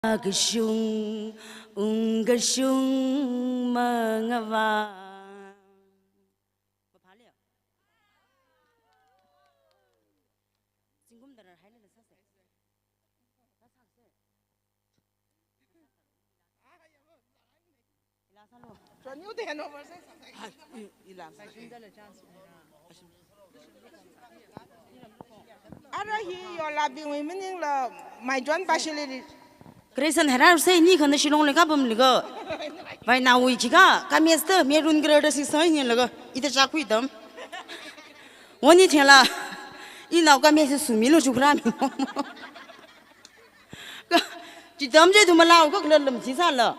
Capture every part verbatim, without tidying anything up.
Kashung, ung kashung mangava. Ara hi yola bingwui maningla mai John Bashili. Grayson hera se ni khana Shillong le kapam liga. Vai nawui jiga, kames te, me run grade si sai ni laga. Ita chakui dam. Wani thela. Inao kames sumi lo chukra mi. Chidam je thumala ka khala lam chi sala.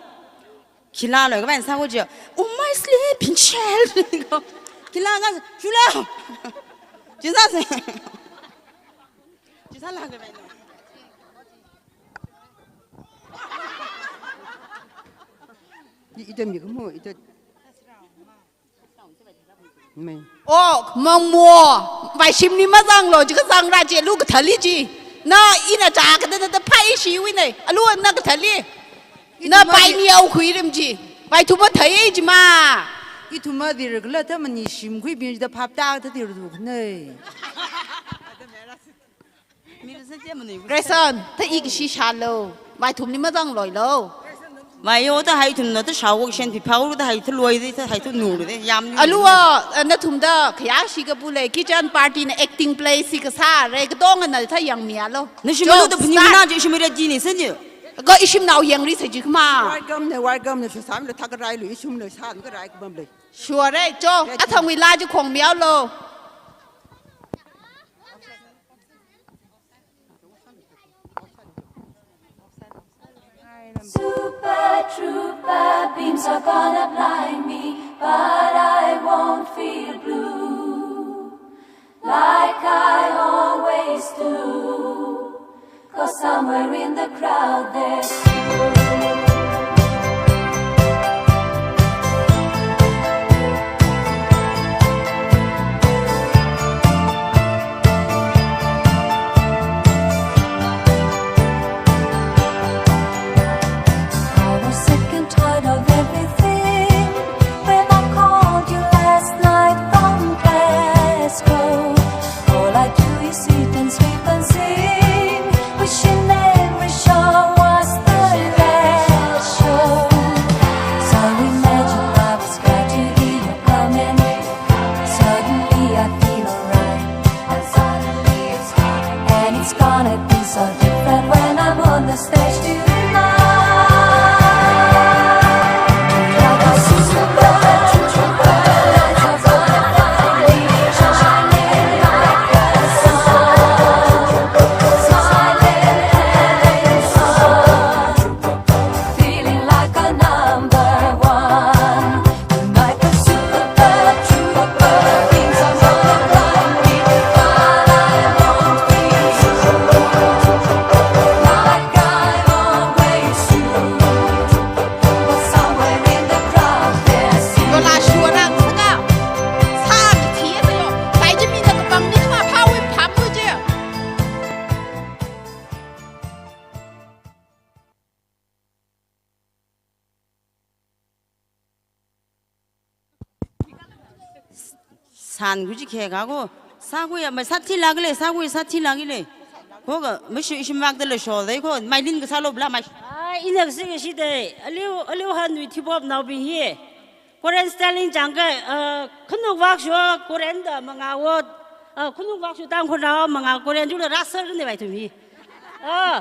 Khila lo ka ban sa ko je. Oh my sleeping child. Khila ka shula. Chi sa se. Chi sala ka ban. Ita mi kamo, ita. Mai. Oh, mangmo, vaishimli mazanglo, jiakha zangra je, lu kathāli ji. Na, ina chākada na da phai shiwui ne, alu na kathāli. Na pai ni au khuirim ji. Vaithuma thai ji ma. Ithuma dir kala tha mani shimkhui bin da phap ta tha dir du ne. Grayson, tha ik shi shalo. Vaithumli mazangloilo. Vai yo tha hai thumna tha shawok shen pi phao tha hai tha loi tha hai tha nur de yam ni. Alu a, nathumda khaya shi kapu le kitchen party na acting play si kasā re katongana tha yangmialo. Na shim alu tha phuni na je shim re ji ni sa ji. Ko ishimnao yangri sa ji kama. Welcome ne, welcome ne, shu sam le tha karai lu ishim le san karai kabam le. Sure, cho, athangwui la ji khongmiaolo. Super Trooper beams are gonna blind me, but I won't feel blue like I always do. 'Cause somewhere in the crowd there's I was sick and tired of everything. When I called you last night from Glasgow, all I do is eat and sleep and sing, wishing every show was the last show. So imagine I was glad to hear you coming. Suddenly I feel alright. And suddenly it's gone. And it's gonna be so different when I'm on the stage tonight. Like a super trooper, feeling like a number one. Like a super trooper, things are gonna blind me, but I won't be like I always do. Somewhere in the crowd there's you. Yola shurang saka. Sa mi thi sa yo. Pai ji mi na kapang ni ma pa win pa mu je. San kuji khe ka ko. Sa ko ya, mai sa thila kile, sa ko ya sa thila kile. Ko ka, mai shu ishim vak dala sho dai ko, mai lin ka sa lo bla mai. Ai, ina kasi kasi dai. Aliu, aliu han nui thibop nao bi hi. Korean styling jang ka, eh, khunuk vak shu, Korean da manga wo, eh, khunuk vak shu Tangkhul rao, manga Korean ju la rasar ne bai thum hi. Eh,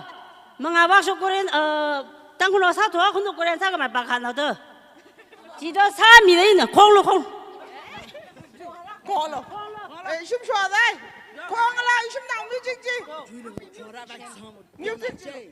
manga vak shu Korean, eh, Tangkhul rao sa thua, khunuk Korean sa ka mai pa khan nao to. Chi to sa mi dai na, khong lo khong. Khong lo. Eh, ishim shwa dai. Khong la, ishim nao music ji. Music ji.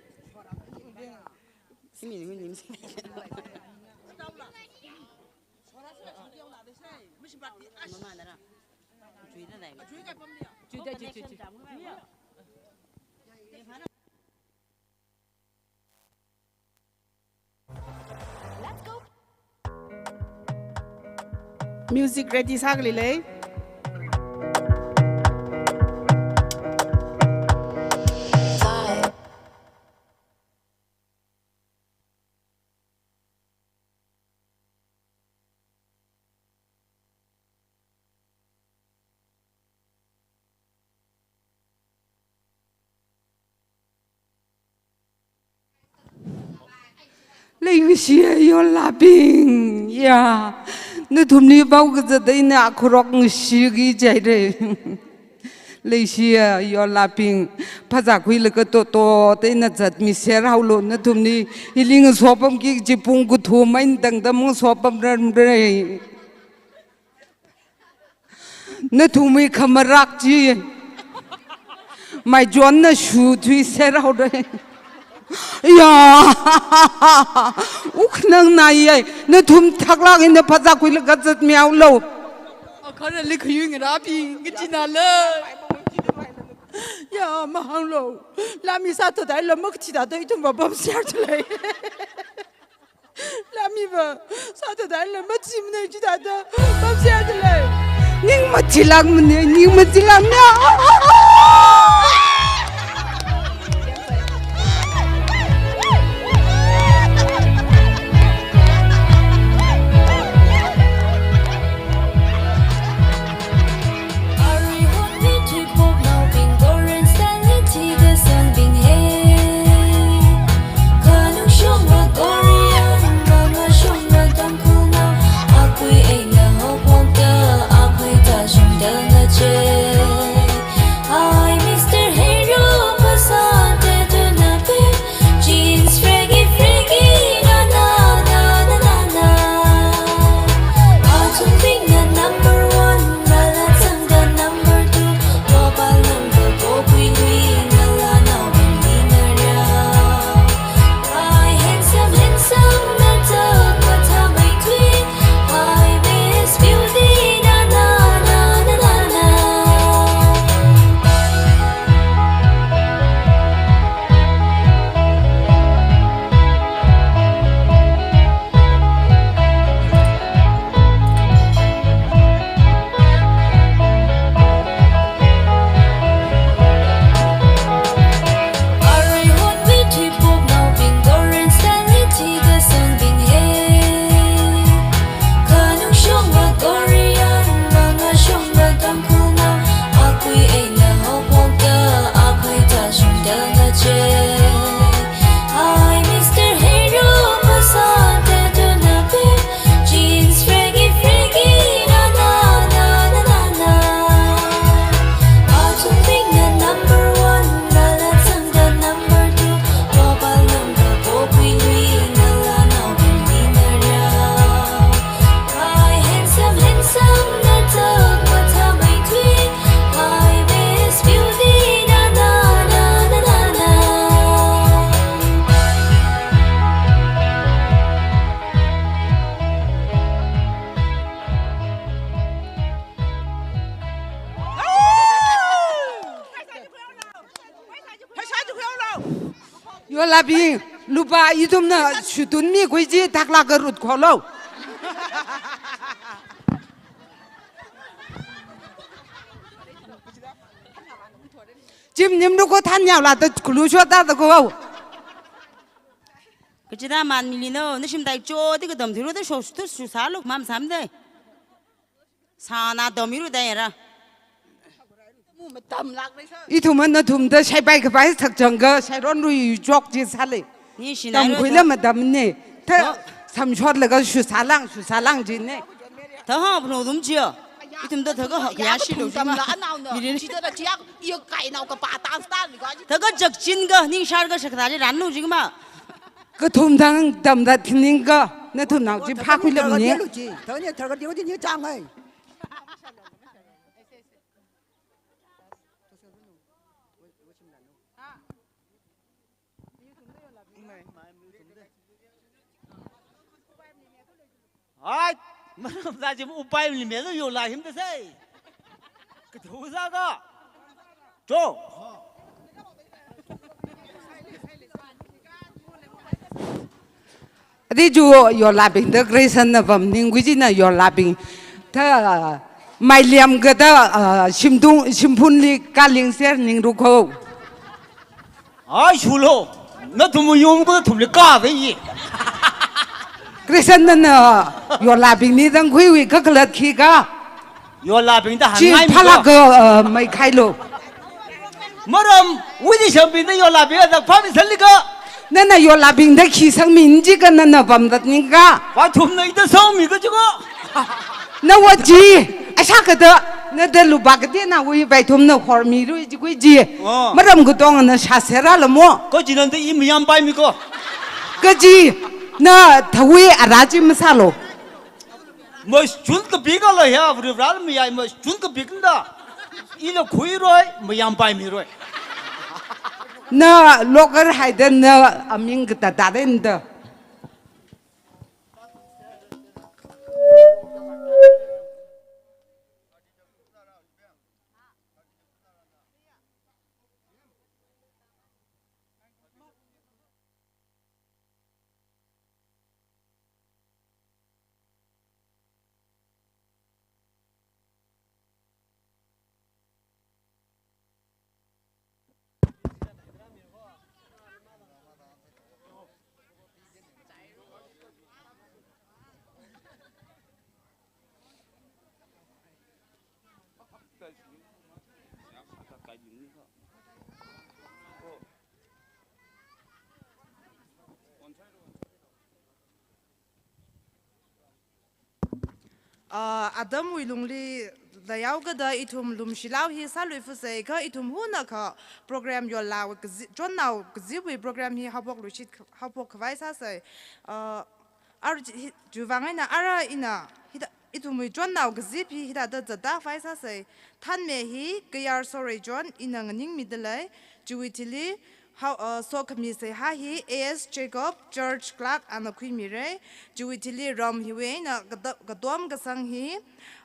Music ready sākhalei lei. Leishiya yorlābing, ya. Nathumli pao kazat eina akhurok ngashiki jihaira. Leishiya yorlābing, phazā khuilaga toto eina zatmiser haolu, nathumli hili ngasopamki kaji pung kathum eina tangda mangasopamrarmara. Nathumwui khamarak chi maichonna shuthuiser haora. Ya, uknang naiya, nathum thaklāk eina phazā khuilaga zatmihaolu. Akharali khayui ngarābing kachinala. Ya, mahānglu. Lāmi sāthathailo, makathi thāda ithumva pamser dalei. Lāmiva sāthathailo, mathimana chithāda pamser dalei. Ning mathilākmana, ning mathilākmana. Arui hotmi thuipoknaobing, Korean style li thikasangbing he. Khanungshungva Korean, mangashungva Tangkhulnao, akui eina haophokta, akui tashungda ngachei. Hi, Mister Hero, Pasan, Tetunape, jeans, fraggy, fraggy, na, na, na. Athumbingna number one, Rala Tsangda number two, Gopal Nungka Gopui Nui, Ngalanaobingli ngarao. Hi, handsome, handsome, natak mathāmeithui. Hi, Miss Beauty, na, na, na. Arui hotmi thuipoknaobing, Korean style li thikasangbing he. Khanungshungva Korean, mangashungva Tangkhulnao, akui eina haophokta, akui tashungda ngachei. Hi, Mister Hero, Pasan, Tetunape, jeans, fraggy, fraggy, na, na, na. Athumbingna number one, Rala Tsangda number two, Gopal Nungka Gopui Nui, Ngalanaobingli ngarao. Hi, handsome, handsome, natak mathāmeithui. Hi, Miss Beauty, na, na, na. Yorlābing, lupā ithumna shutunmikhui chi thaklāk karut kholo. Chim nimru ko than yaola ta kulu shota ta ko. Kachida man milino, nashim dai cho, ti kadam thiru ta sho, tu shu sālu, mam sam dai. Sāna dom iru dai ra. Ithumna nathumda shaipai kapai sakchangka, shairon rui chok chi sālei. Ni shinai ro. Tamkhuila matamne. Ta samshotlaga shu sālang, shu sālang jine. Ta ha, pano dum chiya. Ithumda thaga ha, kaya shilu jima. Mirin. Chida da chiya, iya kainao kapa ta star ni ka. Thaga jakchin ka, ningshar ka shakta ji ranlu jima. Kathum thang tamda thining ka, nathumnao chi phākhuilamne. Thaga ni, thaga ni, ni chang ai. Hai, maram za jim upai limelo yorlā himda sai. Kathu za ka. Cho. Adi ju yorlābing da Grayson na pam ningkhui china yorlābing. Ta mailiam ka ta, ah, shimtung, shimphunli kaling ser ningru ko. Ai, shulo. Nathum yum ko thumli ka ve yi. Grayson nana yorlābingli dangkhuiwui kakhalat khi ka. Yorlābing da chi hangai mi phalak ko. Ka, uh, mai khailo. Maram, wui di shambing da yorlābing da phami sali ka. Nana yollabingda khi sangmi nji ka nana pamda ningka. Vaithumna ida sangmi ka jiko. Nawa ji, asha kada, nada luba kade nawui vaithumna hormirui jikui ji. Oh. Maram katongana shāsera lamo. Ko ji nanda i mayam paimi ko. Kaji, na thawui ara ji masālo. Machun kapikala ya, Varivarāla mayai machun kapikanda. Ila khuiroi, mayam paimiroi. Na local haida na aming katataren da. Ah, atamwui lungli layao kada ithum lumshilao hi sālui fusei kha ithum hunakha program yolla kazi, chonnao kaziwui program hi haophok luishit, haophok khavai sāsei. Ah, ar hi, chiwui vang eina ara ina hithā, ithumwui chonnao kazi hi hithāda zatda khavai sāsei. Thanme hi Kayar Sorei John ina nganingmida lei, chiwui thili, hao, uh, sokhami seihā hi A S Jacob, Church Clerk ana khuimirei, chiwui thili ram hiwui eina kata-, katom kasang hi,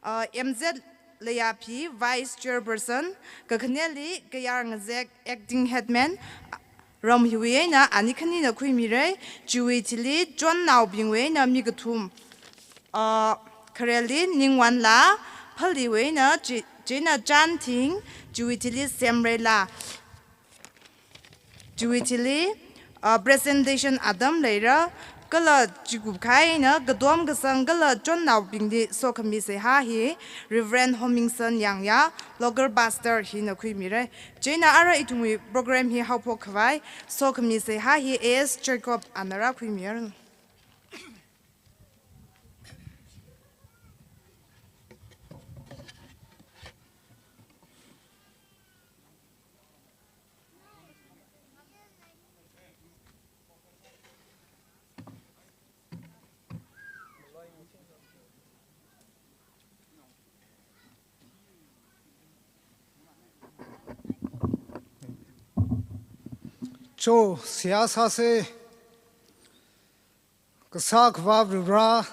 uh, M Z Layaphi, Vice Chairperson, kakhaneli Kayar Ngazek, Acting Headman, ram hiwui eina ani khanina khuimirei, chiwui thili chonnaobingwui eina mi kathum, uh, khareli Ningwanla, Phaliwui eina chi-, china Chanthing, chiwui thili Semreila. Chiwui thili, uh, presentation atam leira, kala chikup khaina, katom kasang kala chonnaobingli sokhami seihā hi Reverend Homingson Yangya, local pastor hina khuimirei. China ara ithumwui program hi haophok khavai, sokhami seihā hi A S Jacob ana rākhuimiranu. Cho, seihā sāsei. Kasā Akhava Varivara,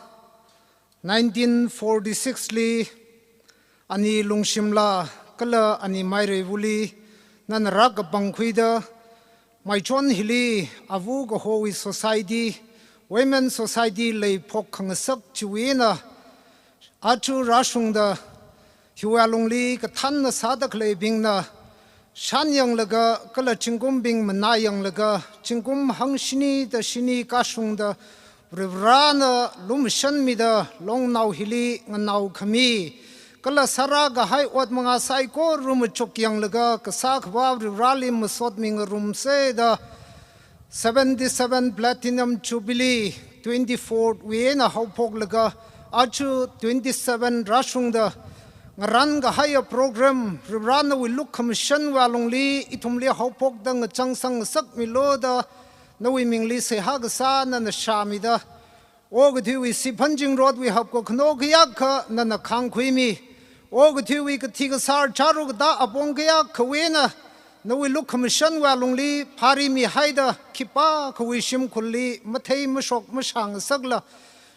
nineteen forty-six li ani lungshimla kala ani maireivuli nana rākapangkhuida, maichon hili ava kahowui society, women society leiphok khangasak chiwui eina, aja rāshungda, hiwui alungli kathānna sāda khaleibingna, shanyanglaga, kala zingkumbing manayanglaga, zingkum hangshini da shini kashungda, Varivarana lumashanmida, longnao hili nganao khami, kala sārākahai ot manga saikora machukyanglaga, Kasā Akhava Varivarali masotmi ngarumsei da, seventy-seven Platinum Jubilee, twenty-fourth wui eina haophoklaga, aja twenty-seven rāshungda, ngarānkahaiya program, Varivarana nawui lukhamashanwui alungli, ithumli haophokda ngachang sangngasakmilu da, nawui mingli seihā kasā nana shāmida, okathuiwui siphanching rotwui hapkakhano kayākha nana khāngkhuimi. Okathuiwui kathi kasār charu katā apong kayākhawui eina, nawui lukhamashanwui alungli pharimihaida khipākhawui shimkhurli mathei mashok mashāngasakla,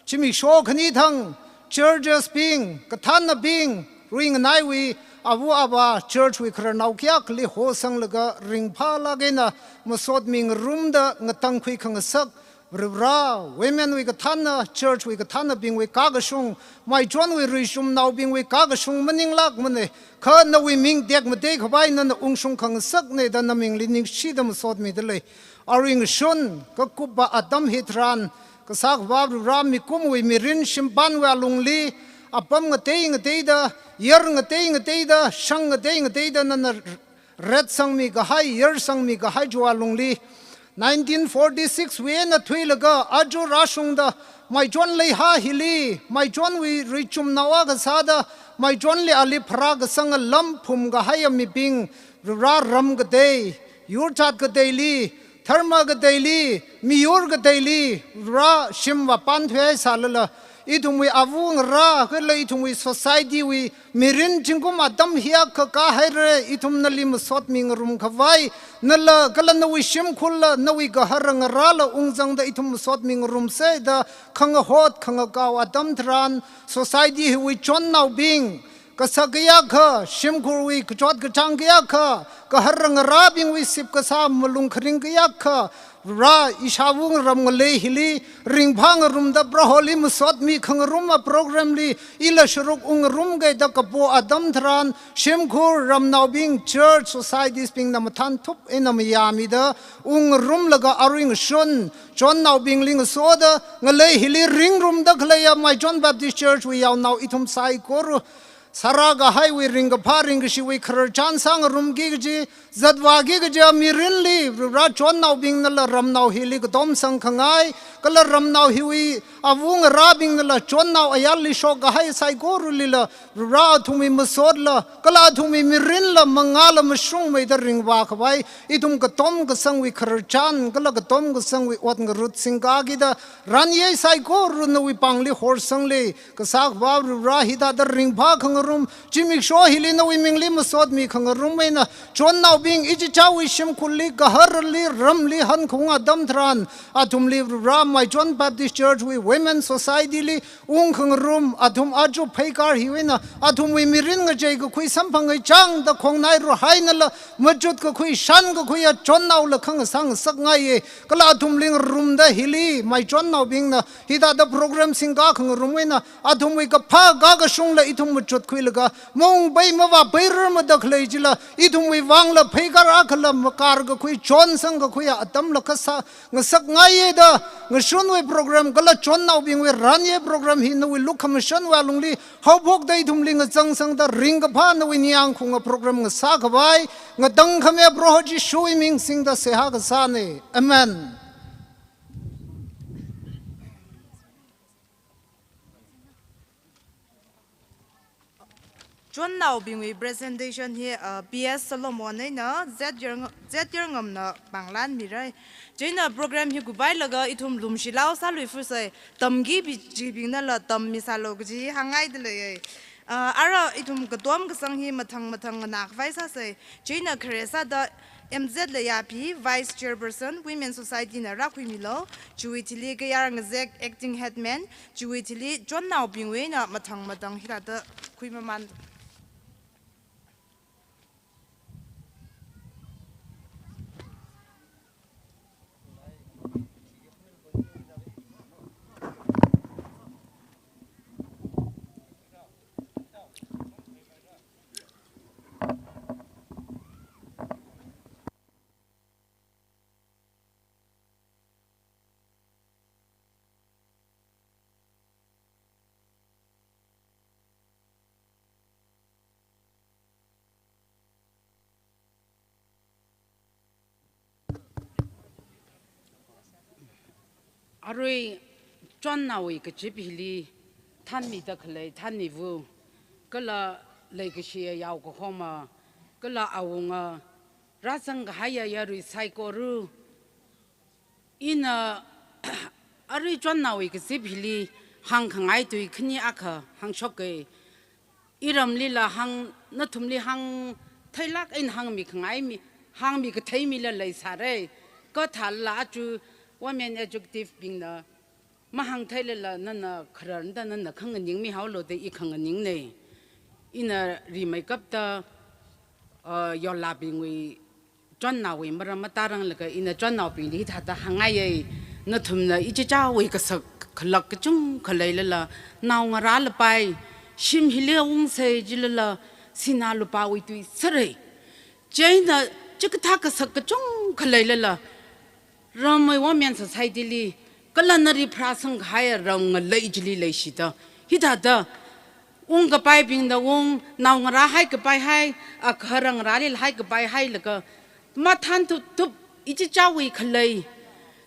zimiksho khani thang, churches bing, kathānnabing, ringnaiwui, ava avā, church wui khararnao kayākhali hosanglaga ringphālāk eina masotmi ngarumda ngatangkhui khangasak, Varivara, women wui kathānna, church wui kathānnabingwui kakashung, maichonwui ruishumnaobingwui kakashung maninglākmanei, kha nawui ming tekmatei khavai nana ungshung khangasaknei da namingli ningshida masotmida lei. Arui ngashun, kakupva atam hitharan, Kasā Akhava Varivara mikumwui mirin shimpanwui alungli, apam ngatei ngateida, yar ngatei ngateida, shang ngatei ngateida nana retsangmi kahai, yarsangmi kahai chiwui alungli, Nineteen forty-six wui eina thuilaga aja rāshungda Maichon leiha hili, Maichonwui ruichumnao akha sāda, Maichonli ali pharākasanga lam phumkahaiya mibing, Vare ram katei, yurchat kateili, dharma kateili, miyur kateili, Vare shim vāpanthuihai sālala, ithumwui avu ngarā, kala ithumwui society wui mirin zingkum atam hiya kakahaira, ithum nali masotmi ngarumkhavai, nala kala nawui shimkhurla, nawui gahar ngarāla ungzangda ithum masotmi ngarumsa da, khangahot, khangakao atam tharan, society hiwui chonnaobing, kasak kayākha, shimkhurwui kachot kachāng kayākha, gahar ngarābingwui sipkasā malung kharing kayākha, Vare ishāvā ngaram ngalei hili, ringphā ngarumda Proholi masotmi khangaruma program li, ila sharuk ungngarumkei da kapo atam tharan, shimkhur ramnaobing church societies bingna mathānthup eina mayāmida, ungngarumlaga arui ngashun, chonnaobingli ngasoda, ngalei hili ringrumda khaleiya Maichon Baptist Church wui yaonao ithum saikora, sārākahaiwui ringkaphā ringkashiwui khararchan sāngarumki kaji, zatvāki kaji mirinli, Vare chonnaobingnala ramnao hili katomsang khangai, kala ramnao hiwui avu ngarābingnala chonnao ayarli shokkahai saikoralila, Vare athumwui masotla, kala athumwui mirinla mangāla mashungmeida ringvākhavai, ithum katom kasangwui khararchan, kala katom kasangwui ot ngarut singkakida, ranyei saikora nawui pāngli horsangli, kasā Akhava Vare hithāda ringphā khangarum, zimiksho hili nawui mingli masotmi khangarum eina, chonnaobing ichichāwui shimkhurli, gaharli, ramli hankaung atam tharan, athumli Vare Maichon Baptist Church wui Women Society li, ungkhangarum, athum aja pheikar hiwui eina, athumwui mirin ngachei kakhui samphangngaichāngda khongnai ruhainala, machut kakhui, shan kakhuiya chonnaola khangasang ngasakngaiya, kala athumli ngarumda hili, Maichonnaobingna, hithāda program singkā khangarum eina, athumwui kaphā kakashungla ithum machutkhuilaga, maungpai mavāpai rarmada khalei chila, ithumwui vangla pheikar akhala makar kakhui, chonsang kakhuiya atamla kasā ngasakngaiya da, ngashunwui program kala chonnaobingwui ranyei program hi nawui lukhamashanwui alungli, haophokda ithumli ngazangsangda ringkaphā nawui ningyāng khaunga program ngasākhavai, ngatangkhamiya Proho Jishuwui ming singda seihā kasāna. Amen. Chonnaobingwui presentation hi, uh, P S Solomon eina Z Yarng-, Z Yarngamna pānglanmira. Chieina program hi kuphailaga ithum lumshilao sāluifusai, tamki bi-, chibingnala tammisālu kaji hāngngaida leiya. Uh, ara ithum katom kasang hi mathang mathang nganākhavai sāsai. Chieina khare sāda M Z Layaphi, Vice Chairperson, Women Society na rākhuimilu, chiwui thili Kayar Ngazek, Acting Headman, chiwui thili chonnaobingwui eina mathang mathang hithāda khuimamān. Arui chonnaowui kazip hili thanmida khalei thanmivu, kala leikashiya yaokahoma, kala awunga, rāzangkahaiya yarui saikora, ina arui chonnaowui kazip hili hāngkhangai tui khani akha hāngshoka. Iramlila hāng, nathumli hāngtheilāk eina hāngmikhangai mi, hāngmikathei mila leisāra. Kha thālala aja women executive bingna mahāngtheilala nana khararda nana khanganingmihaolu da i khanganingna. Ina rimeikapta, uh, yorlābingwui chonnaowui maram mataranglaga ina chonnaobingli hithāda hāngngaiya, nathumna ichichāwui kasak khalak kachungkha leilala, naongarā lapai, shim hili ungsei jilala, sinā lupāwui tui sāra. Chieina chikathā kasak kachungkha leilala, ramwui women society li, kala nali pharāsangkahaiya ram ngalei chili leishida, hithāda ungkapaibingna ung, naongarā haikapai hai, agahar ngarālila haikapai hailaga, mathānthup thup, Ichichāwui khalei,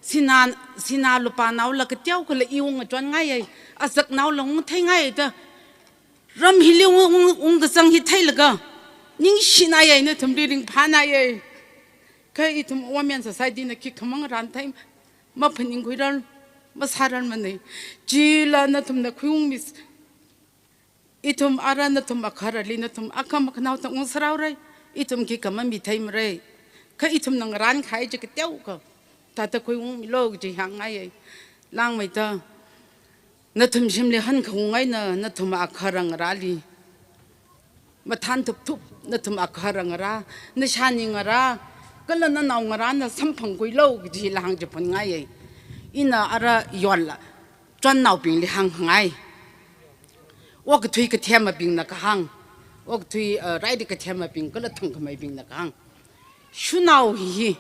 sinā, sinā lupānaola kateokhala i ungachonngaiya, azaknaola ungtheingai da. Ram hili ung, ung, ungkazang hi theilaga, ningshinaya, nathumli ringphānaya. Kha ithum Women Society na khikha mangarānthei, maphaningkhuirar, masārarmana. Chila nathumna khuiungmi, ithum ara nathum agahara li nathum akha makhanao thang ungsārhaora, ithum khikha mamitheimarai. Kha ithumna ngarānkahai chi kateokha thāda khuiungmilu kaji hāngngaiya. Langmeida, nathum shimli hankhaung eina nathum agahara ngarāli, mathān thupthup, nathum agahara ngarā, nashani ngarā, kala nanao ngarāna samphangkhuilu kaji lāngchiphunngai. Ina ara yola chonnaobingli hāngngai. Okathui kathemabingna kahāng, okathui, uh, rairi kathemabing kala thangkhameibingna kahāng. Shanao hi hi,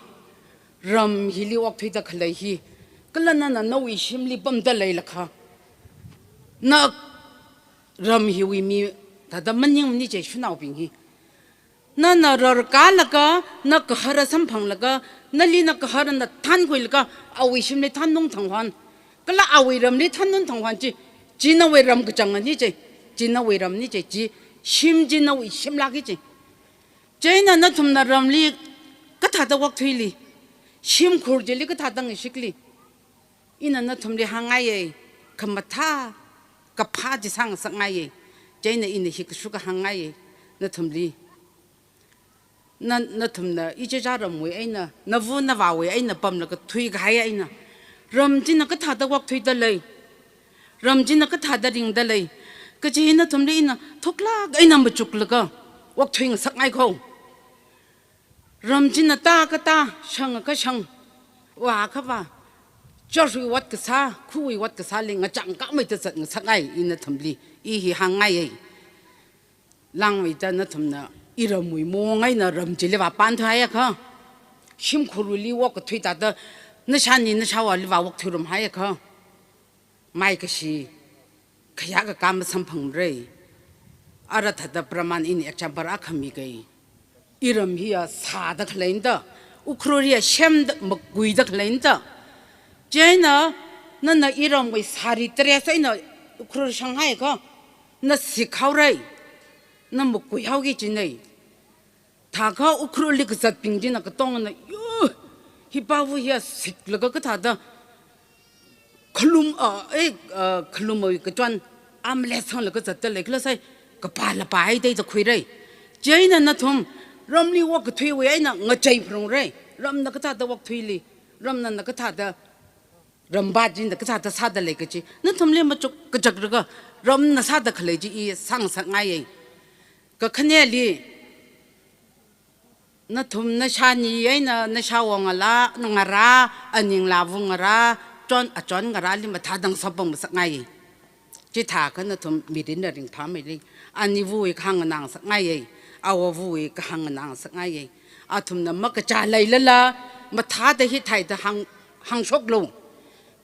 ram hili okthuida khalei hi, kala nana nawui shimli pamda leilakha, na ram hiwui mi thāda maningmana chi shanaobing hi. Nana rarkālaga, na gahara samphanglaga, nali na gaharana thānkhuilaga, awui shimli thānnung thang hon, kala awui ramli thānnung thang hon chi, chi nawui ram kachangna chi, chi nawui ramna chi, chi shim chi nawui shimlāka chi. Chieina nathumna ramli kathāda okthuili, shimkhur chili kathāda ngashikli, ina nathumli hāngngaiya, khamathā kaphā chi sāngasakngaiya. Chieina ina hi kashuk hāngngai nathumli. Na, nathumna ichichā ramwui eina, nava navāwui eina pamlaga thuikahai eina, ram china kathāda okthuida lei, ram china kathāda ringda lei kaji nathumli ina thuklāk eina machuklaga okthuingasakngai kho. Ram china tā katā, shang akha shang, vā akha vā, church wui ot kasā, khawui ot kasāli ngachang kameida zatngasakngai, ina nathumli i hi hāngngaiya. Langmeida nathumna iramwui maong eina ram chili vāpānthuihaiakha, shimkhurwuili okkathui thāda, nashani nashāvāli vāokthuirumhaiakha, maikashi khayākakā masamphangmara. Ara thāda praman ina example akha miga. Iram hiya sāda khaleina da, Ukhrul hiya semda makuida khaleina da. Chieina nana iramwui sari dress eina Ukhrul shanghaiakha, na sikhaora, na makuihaoki kajina. Thākha Ukhrulli kazatbing china katongna, yo, hipāva hiya siklaga kathāda khalum, ah, eh, ah, khalumwui kachon armless sanglaga zatda lei khala sai, kapāla pāhaida da khuira. Chieina nathum ramli okkathuiwui eina ngacheiphalungra. Ramna kathāda okthuili, ramna na kathāda, ramvā china kathāda sāda lei kaji nathumli machuk kachaklaga, ramna sāda khalei chi i sāngasakngaiya. Kakhaneli, nathum nashani eina nashāwo ngalā, ngarā, aninglāva ngarā, chon, achon ngarāli mathāda ngasopamngasakngai. Chithākha nathum mirinna ringphāmeili, anivawui kahāng nganāngasakngaiya, avāvawui kahāng nganāngasakngaiya. Athumna makachā leilala, mathāda hithāda hāng, hāngshoklu.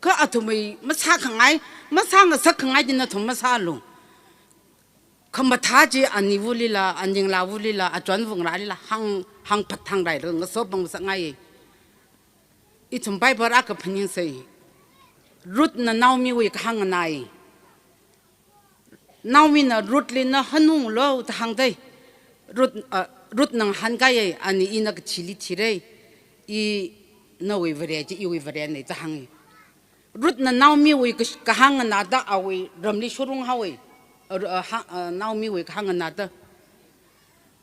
Kha athumwui masākhangai, masāngasakkhangai chi nathum masālu. Khamathā chi anivawuilila, aninglāvawuilila, achonva ngarālila hāng, hāngphat hāngrai laga ngasopamngasakngai. Ithum Bible akha phaningsei. Ruthna Naomiwui kahāng nganāi. Naomina Ruthli na hanunglu da hāngdai. Ruth, ah, Ruthna ngahānkaiya, ani ina kathili thira. I nawui vare chi, iwui varena da hāngi. Ruthna Naomiwui kash-, kahāng nganāda awui ramli shurunghaowa. Ru-, ah, ha, ah, Naomiwui kahāng nganāda.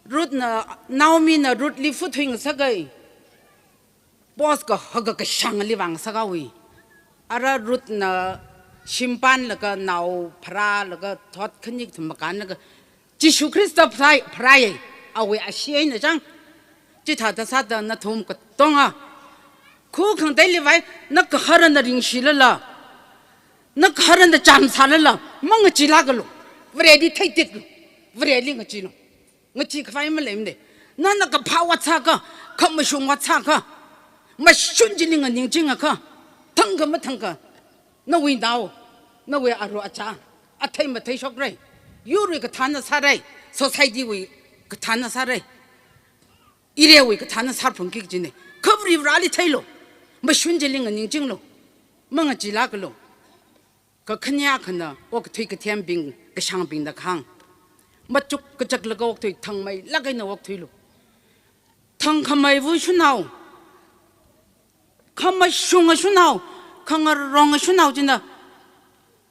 Ruthna, Naomina Ruthli futhuingasaka. Post kahaka kashangli vāngasakhaowa. Ara Ruthna shimpānlaga nao pharālaga thot khani kathum makānlaga Jishu Khrista pharāi, pharāi, awui ashee eina chang. Chithāda sāda nathum katonga, khu khangateili vai, na gaharana ringshilala, na gaharana chāmsālala, mangachee lākalu, Vareli theititlu, Vareli ngacheelu. Ngachee khavai maleimana. Nana kaphā ot sākha, khamashung ot sākha, mashun chili nganingchingakha, thangkha mathangkha, nawui nao, nawui aru achā, athei matheishokra. Yurwui kathāna sāra, society wui kathāna sāra, area wui kathāna sāphungki kajina. Kha Varivarali theilu. Mashun chili nganingchinglu. Mangachilākalu. Kakhane akhana, okathui kathembing, kashāngbingna kahāng, machuk kachaklaga okthui, thangmeilāk eina okthuilu. Thangkhameiva shanao, khamashunga shanao, khangaronga shanao china,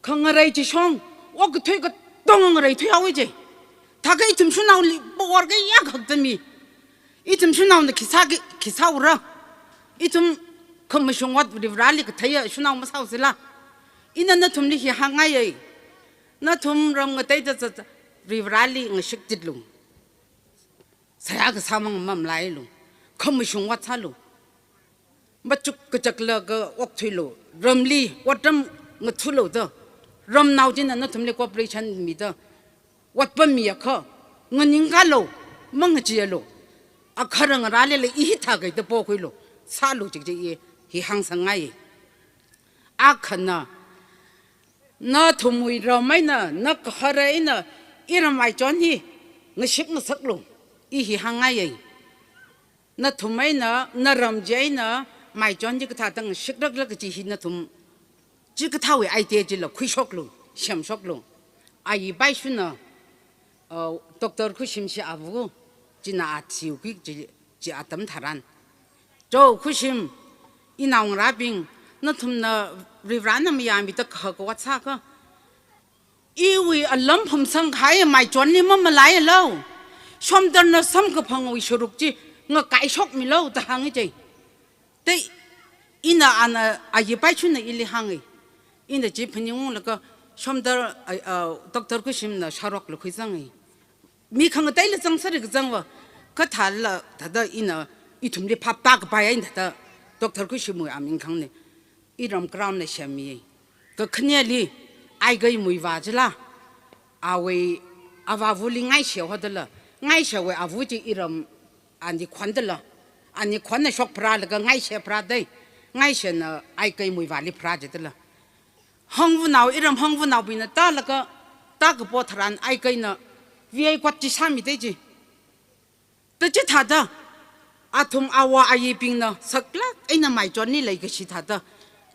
khangarei chishong, okathui katonga ngareithuihaowa je. Thākha ithum shanaoli power kayākha tami. Ithum shanaona khi sāki, khi sāura. Ithum khamashung ot Varivarali katheiya shanao masāhaosila. Ina nathumli hi hāngngaiya. Nathum ram ngateida zat, Varivarali ngashik titlu. Seihā kasā mang mamlailu. Khamashung ot sālu. Machuk kachaklaga okthuilu. Ramli otram ngathulu da. Ramnao china nathumli cooperation mida, ot pammiakha, nganingkalu, mangacheealu. Agahara ngarālila i hithākha da pokhuilu. Sālu chikchi i hi hāngsangngai. Akhana, nathumwui ram eina, nagahara eina, iram Maichon hi ngashik ngasaklu. I hi hāngngaiya. Nathum eina, naram chi eina, Maichon chikathā tang shikrakra kaji hi nathum chikathāwui idea chila khuishoklu, semshoklu. Ayi paishuna, uh, Doctor Khushimshi ava, china a thiuki chi, chi atam tharan. Cho Khushim, inaongarābing, nathumna Varivarana mayāmida kahaka ot sākha, iwui alam phumsangkahai Maichonli mamalaialu. Shomdalna samkaphangwui sharuk chi ngakaishokmilu da hānga je. Te ina ana ayi paishuna ili hānga. Ina chi phaningunglaga Shomdal, a, a, Doctor Khushimna sharokla khuizanga. Mi khangateila zangserki zangva, kathāla thāda ina ithumli phaptākapai eina thāda Doctor Khushimwui aming khangana iram crown na semmi. Kakhaneli, Aikai Muivah chila, awui avāvali Ngaishe hodala, Ngaishewui ava chi iram Anikhon dala, Anikhonna shokpharālaga Ngaishe pharā dei, Ngaishena Aikai Muivahli pharā jidala. Hangvānao, iram hangvānaobingna tālaga, tākapo tharan Aikaina V I kot chi sāmi dei ji. Da chithāda, athum awo ayibingna saklāk eina Maichonli leikashi thāda,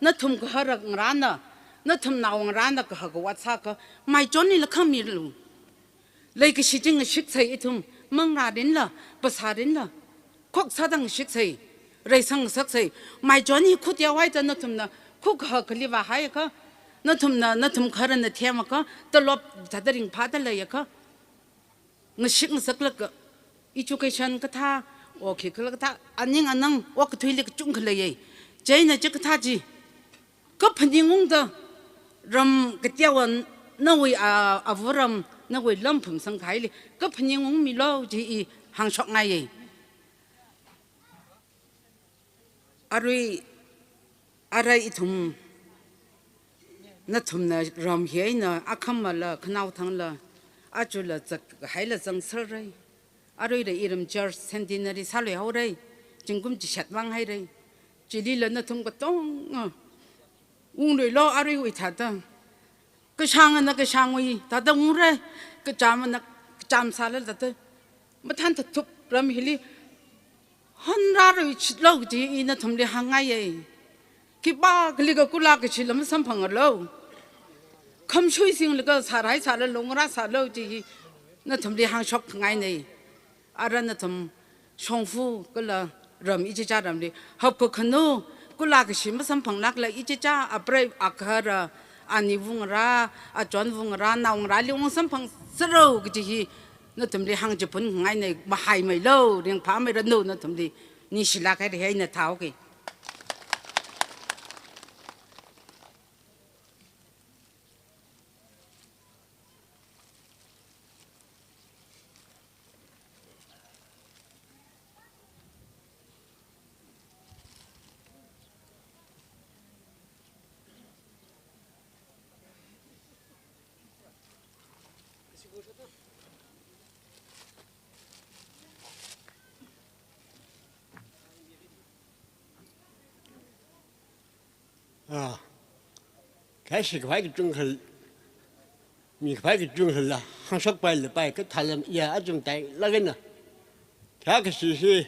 nathum gahara ngarāna, nathum naongarāna kahaka ot sākha, Maichonlila khamilu. Leikashi chi ngashiksei ithum, manglā rinla, phasā rinla, khoksāda ngashiksei, reisang ngasaksei. Maichon hi khut yaohaida nathumna khukaha kali vāhaiakha, nathumna, nathum gaharana themakha, tolop thāda ringphāda leiakha, ngashik ngasaklaga, education kathā, o khikhala kathā, aning anang, okathuili kachungkha leiya. Chieina chikathā chi kaphaningungda, ram kateowa nawui, a, ava ram, nawui lam phumsangkahaili kaphaningungmilu ji i hāngshokngaiya. Arui, arui ithum, nathumna ram hi eina akhamala, khanaothangla, ajala zakhaila zangserra. Aruila iram church centenary sāluihaora. Zingkum chishat vānghaira. Chilila nathum katonga ungluilu aruiwui thāda. Kashāngana kashāngwui thāda ungra. Kachamana kacham sālala thāda. Mathān thathup ram hili hanrāluishitlu ji i nathumli hāngngaiya. Khipākhalikha kula kashila masamphangalu. Khamshui singlaga sārai sālalu, ngarā sālu ji i nathumli hāngshokngaina. Ara nathum shongfa kala ram ichicha ramli hapkakhanu, kula kashi masamphanglākla ichicha, apreiva agahara, aniva ngarā, achonva ngarā, naongarāli ungsamphangseru kaji hi nathumli hāngchiphunngaina. Mahaimeilu, ringphāmeiranu nathumli, ningshilāk haira, hieina thāhaoki. Ah, kashi kapai kachungkha, mi kapai kachungkhala hāngshokpaila pai, kathālam ya achungtailāk eina. Kha kashi hi,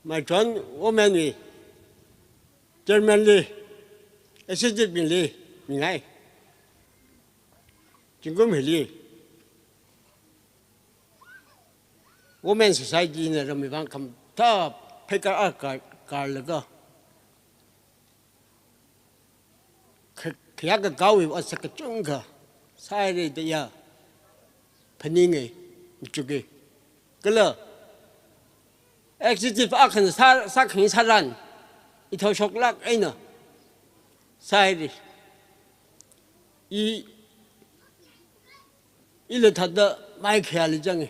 Maitron women wui chairman li, executive bingli mingai. Zingkum hili Women Society na ramwui vang khamathā pheikar akar, karlaga kha-, khayākakāwui otsak kachungkha sāhaira da ya phaninga, machuka. Kala executive akhana sā, sākhang sāran, ithāshoklāk eina sāhaira. I, ila thāda mai khayāli zanga.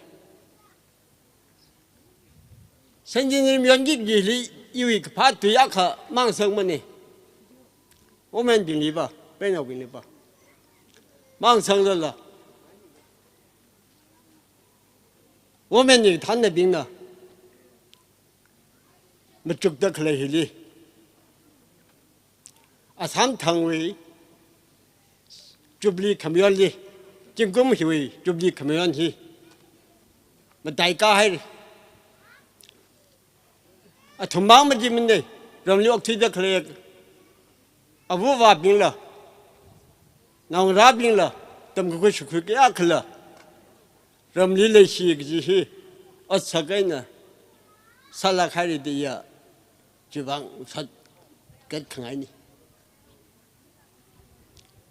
Centenary mayonki kajili iwui kaphā tui akha mangsangmana. Women bingli pa, peinao bingli pa. Mangsanglala, women wui kathānnabingna machukda khalei hili Assam thangwui Jubilee khamayonli, zingkum hiwui Jubilee khamayon hi mataikāhaira. Athum mang maji manei, ramli okthuida khalei avāvabingla, naongarābingla, tamkakhui shimkhur kayākhala ramli leishi kaji hi otsak eina sālākhaira da ya chiwui vang sātkatkhangaina.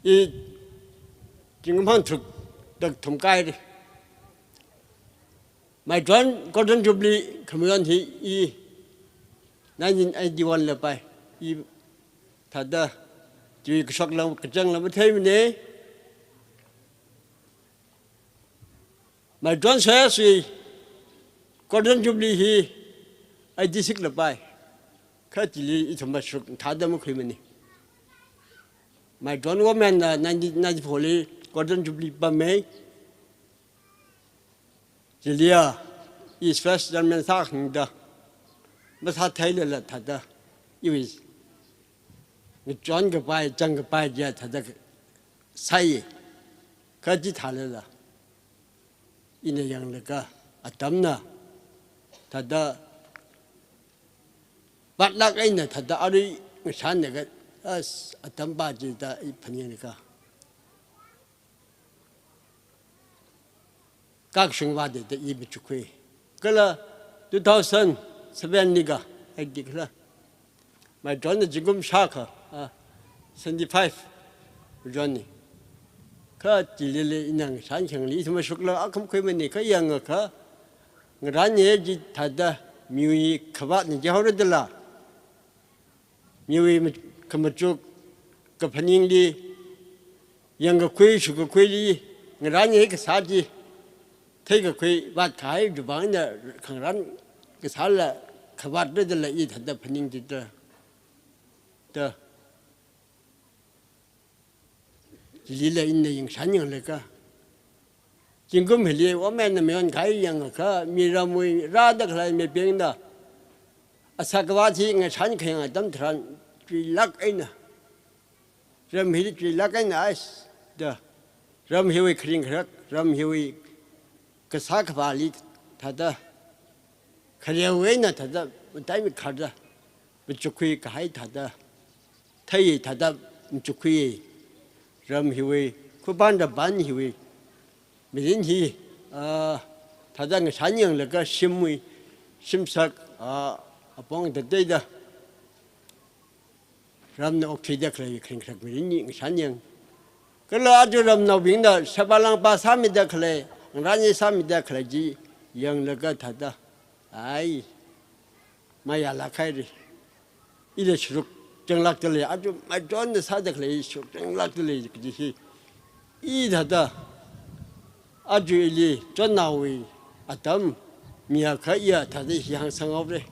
I zingkum hangtharuk da kathum kāhaira. Maitron Golden Jubilee khamayon hi i nineteen eighty-one la pai. I thāda tui kashokla kachangla matheimana. Maitron Soi Sui Golden Jubilee hi eighty-six la pai. Kha chili ithum mashuk thāda makhuimana. Maitron women na nineteen ninety-four li Golden Jubilee pammi. Chili ya i first chairman sākhangda masātheilala thāda iwui ngachon kapai, chang kapai chiya thāda sāi. Kha chithālala ina yanglaga atamna thāda vātlāk eina thāda arui ngashanlaga, as, atam pa chida i phaninglaga kakshung vāda da i machukkhui. Kala two thousand seven li ka, eight li kala, Maitron na zingkum shākha, ah, seventy-five zonna. Kha chilila ina ngashan khangli ithum mashukla akha makhuimana, kha yangakha ngarānye chi thāda miwui khavātna jihaora dala, miwui ma-, khamachuk kaphaningli, yangkakhui shukakhuili ngarānye kasā chi, theikakhui vātkahai chiwui vang ina khangarān kasāla khavātra dala i thāda phaningda da. Chilila ina yangshan yanglaga, zingkum hili women na mayonkahai yangakha, mi ramwui rāda khalei mibingna asā kavāt hi ngashan khayang atam tharan chuilāk eina, ram hili chuilāk eina, ais, da, ram hiwui kharing kharak, ram hiwui kasā khavāli thāda khareo eina thāda mataimei kharda machukkhui kahai thāda, thei thāda machukkhui. Ram hiwui, khupān raban hiwui mirin hi, ah, thāda ngashan yanglaga shimwui, shimsak, ah, apong tateida ramna okthuida khalei kharing kharak mirin hi ngashan yang. Kala aja ramnaobingna sheba langpa sāmida khalei, ngarānye sāmida khalei chi yanglaga thāda, ai, mayālāk haira. Ila sharuk changlākda lei, aja Maitron na sāda khalei sharuk changlākda lei kaji hi i thāda, aja ili chonnaowui atam mi akha iya thāda hi hāngsanghaora.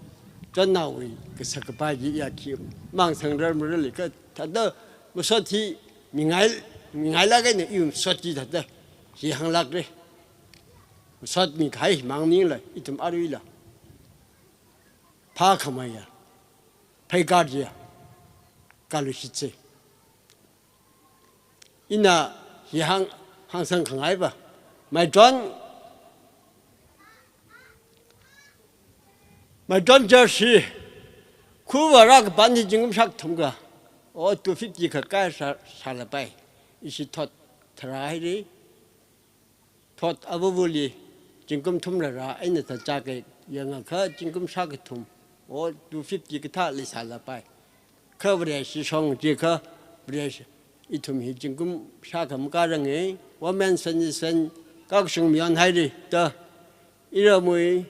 Chonnaowui kasak kapai chi iya khi mangsangrar marali kha thāda masot hi mingai, mingailāk eina i masot chi thāda hi hānglākra. Masot mikahai hi mang maningla, ithum aruila phākhameiya pheikar chiya kalushitsa. Ina hi hāng, hāngsang khangaiva, Maitron Maiton church hi, khuva rākapan hi zingkum shākathum kha, o two fifty kha kai sā, sālapai. Ishi thot tharā haira, thot avuvuli zingkum thumrara eina thāchāka, yangakha zingkum shākathum, o two fifty kathā leisālapai. Kha Vareshi shong chikha, Vareshi ithum hi zingkum shākha makāranga, women san san, kakashung mayon haira da, iramwui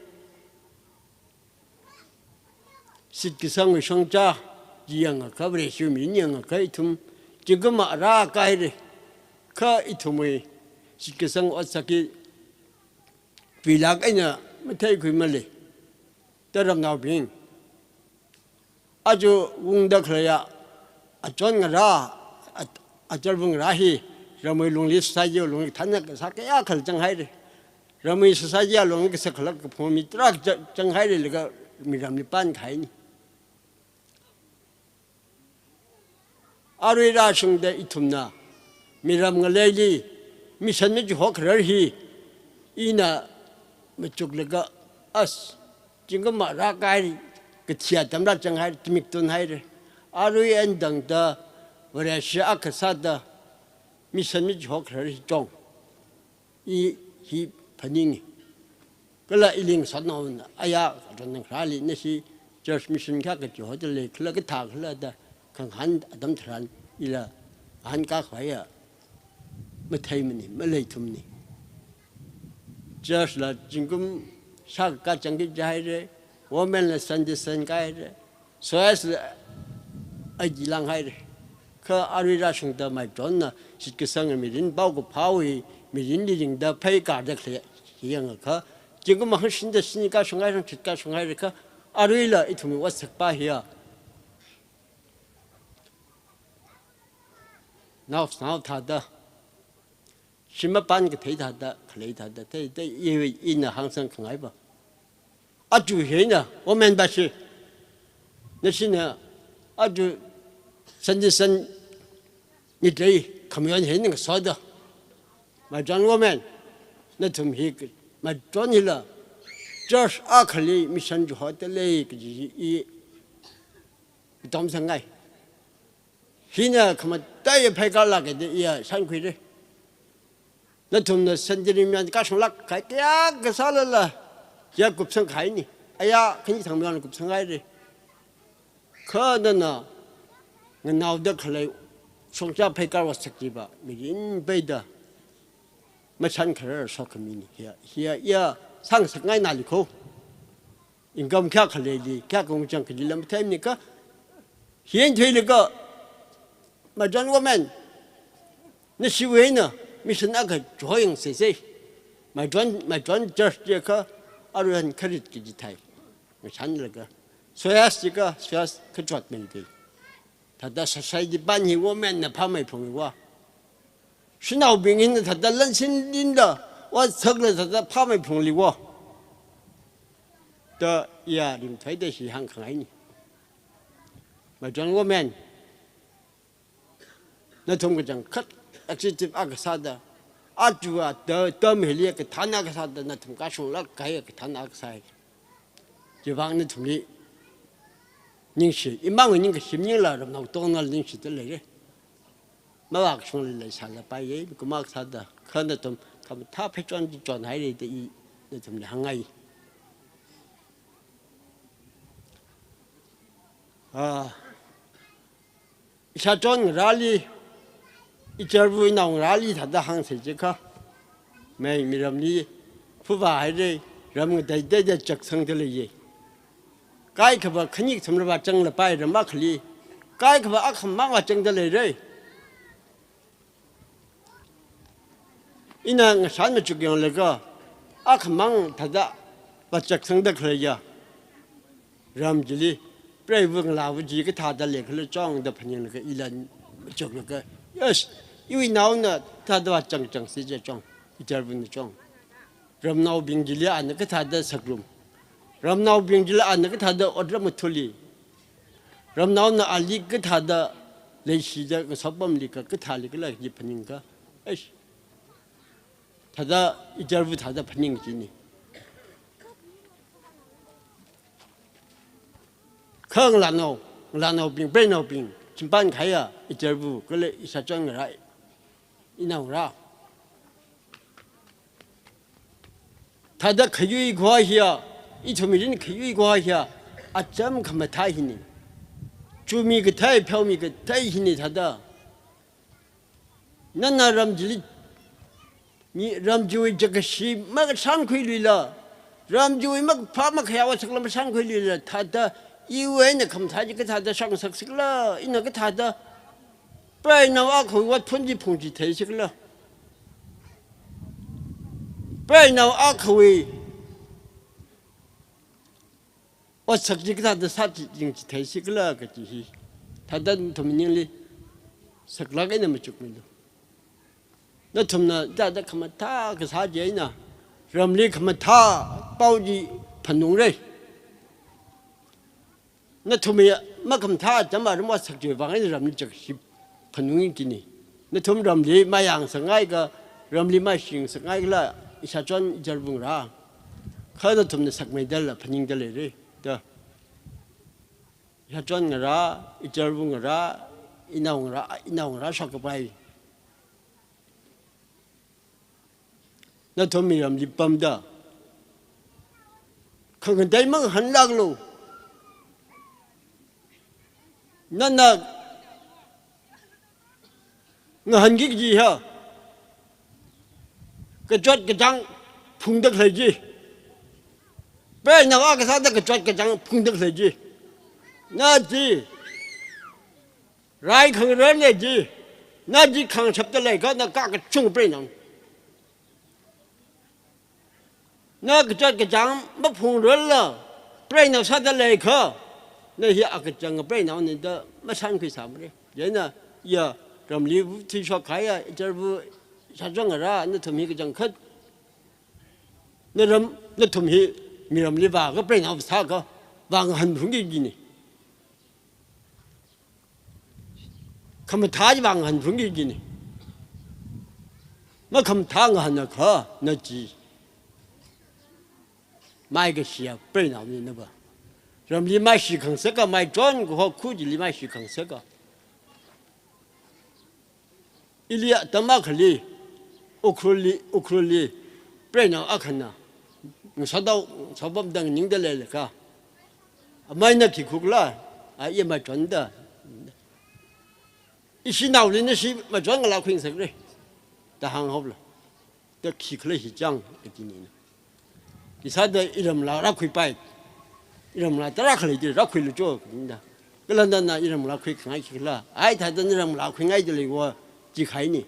shitkasangwui shongza chi yangakha, Vareshi mirin yangakha ithum zingkum mara kāhaira. Kha ithumwui shitkasang otsak hi tuilāk eina matheikhui malei. Da ramnaobing, aja ungda khaleiya achon ngarā, a, achon ngarā hi ramwui lungli society lungli thānna kasā kayākha zanghaira. Ramwui society alungli kasā khalak kaphung mi tarākha za-, zanghaira laga miramli pānkahaina. Arui rāshungda ithumna miram ngaleili mission machihokharar hi ina machuklaga, as, zingkum mara kāhaira, kathi atam rāzanghaira, timik tunhaira. Arui eina tangda Vareshi akha sāda mission machihokharar hi chong, i hi phaninga. Kala ili ngasotnaona, aya, aton nang kharāli nashi church mission kha kachihoda lei, kala kathā khala da khangahān atam tharan ila ngahānkā khavaiya matheimana, maleithumana. Church la zingkum shākha zangki jihaira, women la Sunday san kāhaira, SOAS la aji langhaira. Kha arui rāshungda maitonna shitkasang mirin, paokaphāwui mirinli ringda pheikārda khalei hi yangakha, zingkum hangshida shini kashunghaira, hangshit kashunghaira kha, aruila ithumwui otsakpa hiya naoshinao thāda, shim mapān kathei thāda, khalei thāda, thei, thei, i, ina hāngsangkhangaiva, aja hi eina women Vareshi, nashina aja Sunday san nidei khamayon hi eina ngasoda, maiton women, nathum hi, maiton hila church akhali mission chihoda lei kaji hi i, i tomsangai. Hina khamataiya pheikārlāka da iya shānkhuira. Nathumna Sunday mission kashunglāk kahai kayākha sālala, ya kupsangkahaina. Aya, khani thangmiyona kupsanghaira. Kha nana nganaoda khalei shongza pheikār otsak chiva mirin peida mashankharar sokhamina. Hiya, hiya, iya sāngasakngai nali kho. Income kayākha leili, kayākha ungzang khalila matheimana kha, hi eina thuilaga, maiton women, nashiwui eina mission akha chihoyangseisei. Maiton, maiton church chikha, aruihon kharit kaji thai, ngashanlaga. SOAS chikha, SOAS kachot mei dei. Thāda society pān hi women na phāmeiphunga. Shanaobing hina thāda lansin linda, otsakla thāda phāmeiphungli wo. Da iya rimthuida hi hāngkhangaina. Maiton women, nathum kachangkhat executive akha sāda, aja da, term hili kathāna akha sāda, nathum kashunglāk kahai kathāna akha sāi. Chiwuivang nathumli ningshi, imang ningkashi maningla ramnao Tongnal ningshida leira. Mavākashungla leisālapaiya, mikumo akha sāda, kha nathum khamathā pheichon chi chonhaira da i nathumli hāngngai. Ah, ishāchon ngarāli, ichārva inao ngarāli thāda hāngsei chikha, mei miramli phuvā haira, ram ngateiteida chaksangda leiya. Kaikhava khani kathumla vāzanglapai ram akhali, kaikhava akhamang vāzangda leira. Ina ngashan machuk yanglaga, akhamang thāda vāchaksangda khaleiya ram chili, preiva ngalāva chi kathāda leikhala chongda phaninglaga ila machuklaga, yes, iwui naona thāda vāzangzangsi je chong, ichārvana chong. Ramnaobing chili ana kathāda sakrum, ramnaobing chili ana kathāda otram athuli, ramnaona ali kathāda leishida ngasopamli ka, kathāli kala kaji phaningakha, eish, thāda ichārva thāda phaning kajina. Kha ngalānao, ngalānaobing, preinaobing, chimpan khaya, ichārva, kala ishāchon ngarā, inaongarā. Thāda khayui khuwa hiya, ithum mirin khayui khuwa hiya, acham khamathā hina. Chumi kathei, pheomi kathei hina thāda. Nana ram chili, mi ram chiwui chākashi makasānkhuiluila, ram chiwui makaphā makhayāwui sakla masānkhuiluila, thāda iwui eina khamathā chi kathāda shāngasak sikhala, ina kathāda preinao akhawui otphun chi phungchithei sikhala. Preinao akhawui otsak chi kathāda sāching chithei sikhala kaji hi, thāda nathum ningli saklāk eina machukmilu. Nathumna thāda khamathā kasā chieina, ramli khamathā pao chi phanungra. Nathum hi makhamathā cham aram otsak chiwui vang eina ramli chākashi phanung kajina. Nathum ramli mayāngasakngai ka, ramli maishingasakngai kala, ishāchon ichārva ngarā. Kha nathumna sakmeidala phaningda leira. Da. Ishāchon ngarā, ichārva ngarā, inao ngarā, inaongarā shākapai. Nathum miramli pamda khangatei mangahānlāklu. Nana ngahānki kaji ha, kachot kachāng phungda khalei chi, preinao akha sāda kachot kachāng phungda khalei chi, na chi rai khangarān lei chi, na chi khangashapda leikha, na ka kachung preinao. Na kachot kachāng maphungrarla, preinao sāda leikha, na hi akachang preinaona da masānkhuisāmara. Chieina, ya, ramli vuthui shokkhaya, ichārva ishāchon ngarā, nathum hi kachangkhat. Na ram, nathum hi miramli vākha, preinao sākha, vāngahānphalungki kajina. Khamathā chi vāngahānphalungki kajina. Makhamathā ngahānakha, na chi maikashiya preinaona nava. Ramli maishi khangasaka, maichon kaho khu chili maishi khangasaka. Ili atam akhali, Ukhrulli, Ukhrulli, preinao akhana, ngasotnao, ngasopamda nganingda leilakha, amaina khi khukhala, a, iya maichonda. Ishinaoli nashi maichon ngalā khuingasakra, da hānghaola. Da khikhala hi chang, kajina. Khisāda iramla rākhuipai. Iramla tarākha lei chi rākhuilu cho, kajina. Kala nana iramla khuikhangai khikhala. Ai thāda naramla khuingaida leiwo, jikahaina.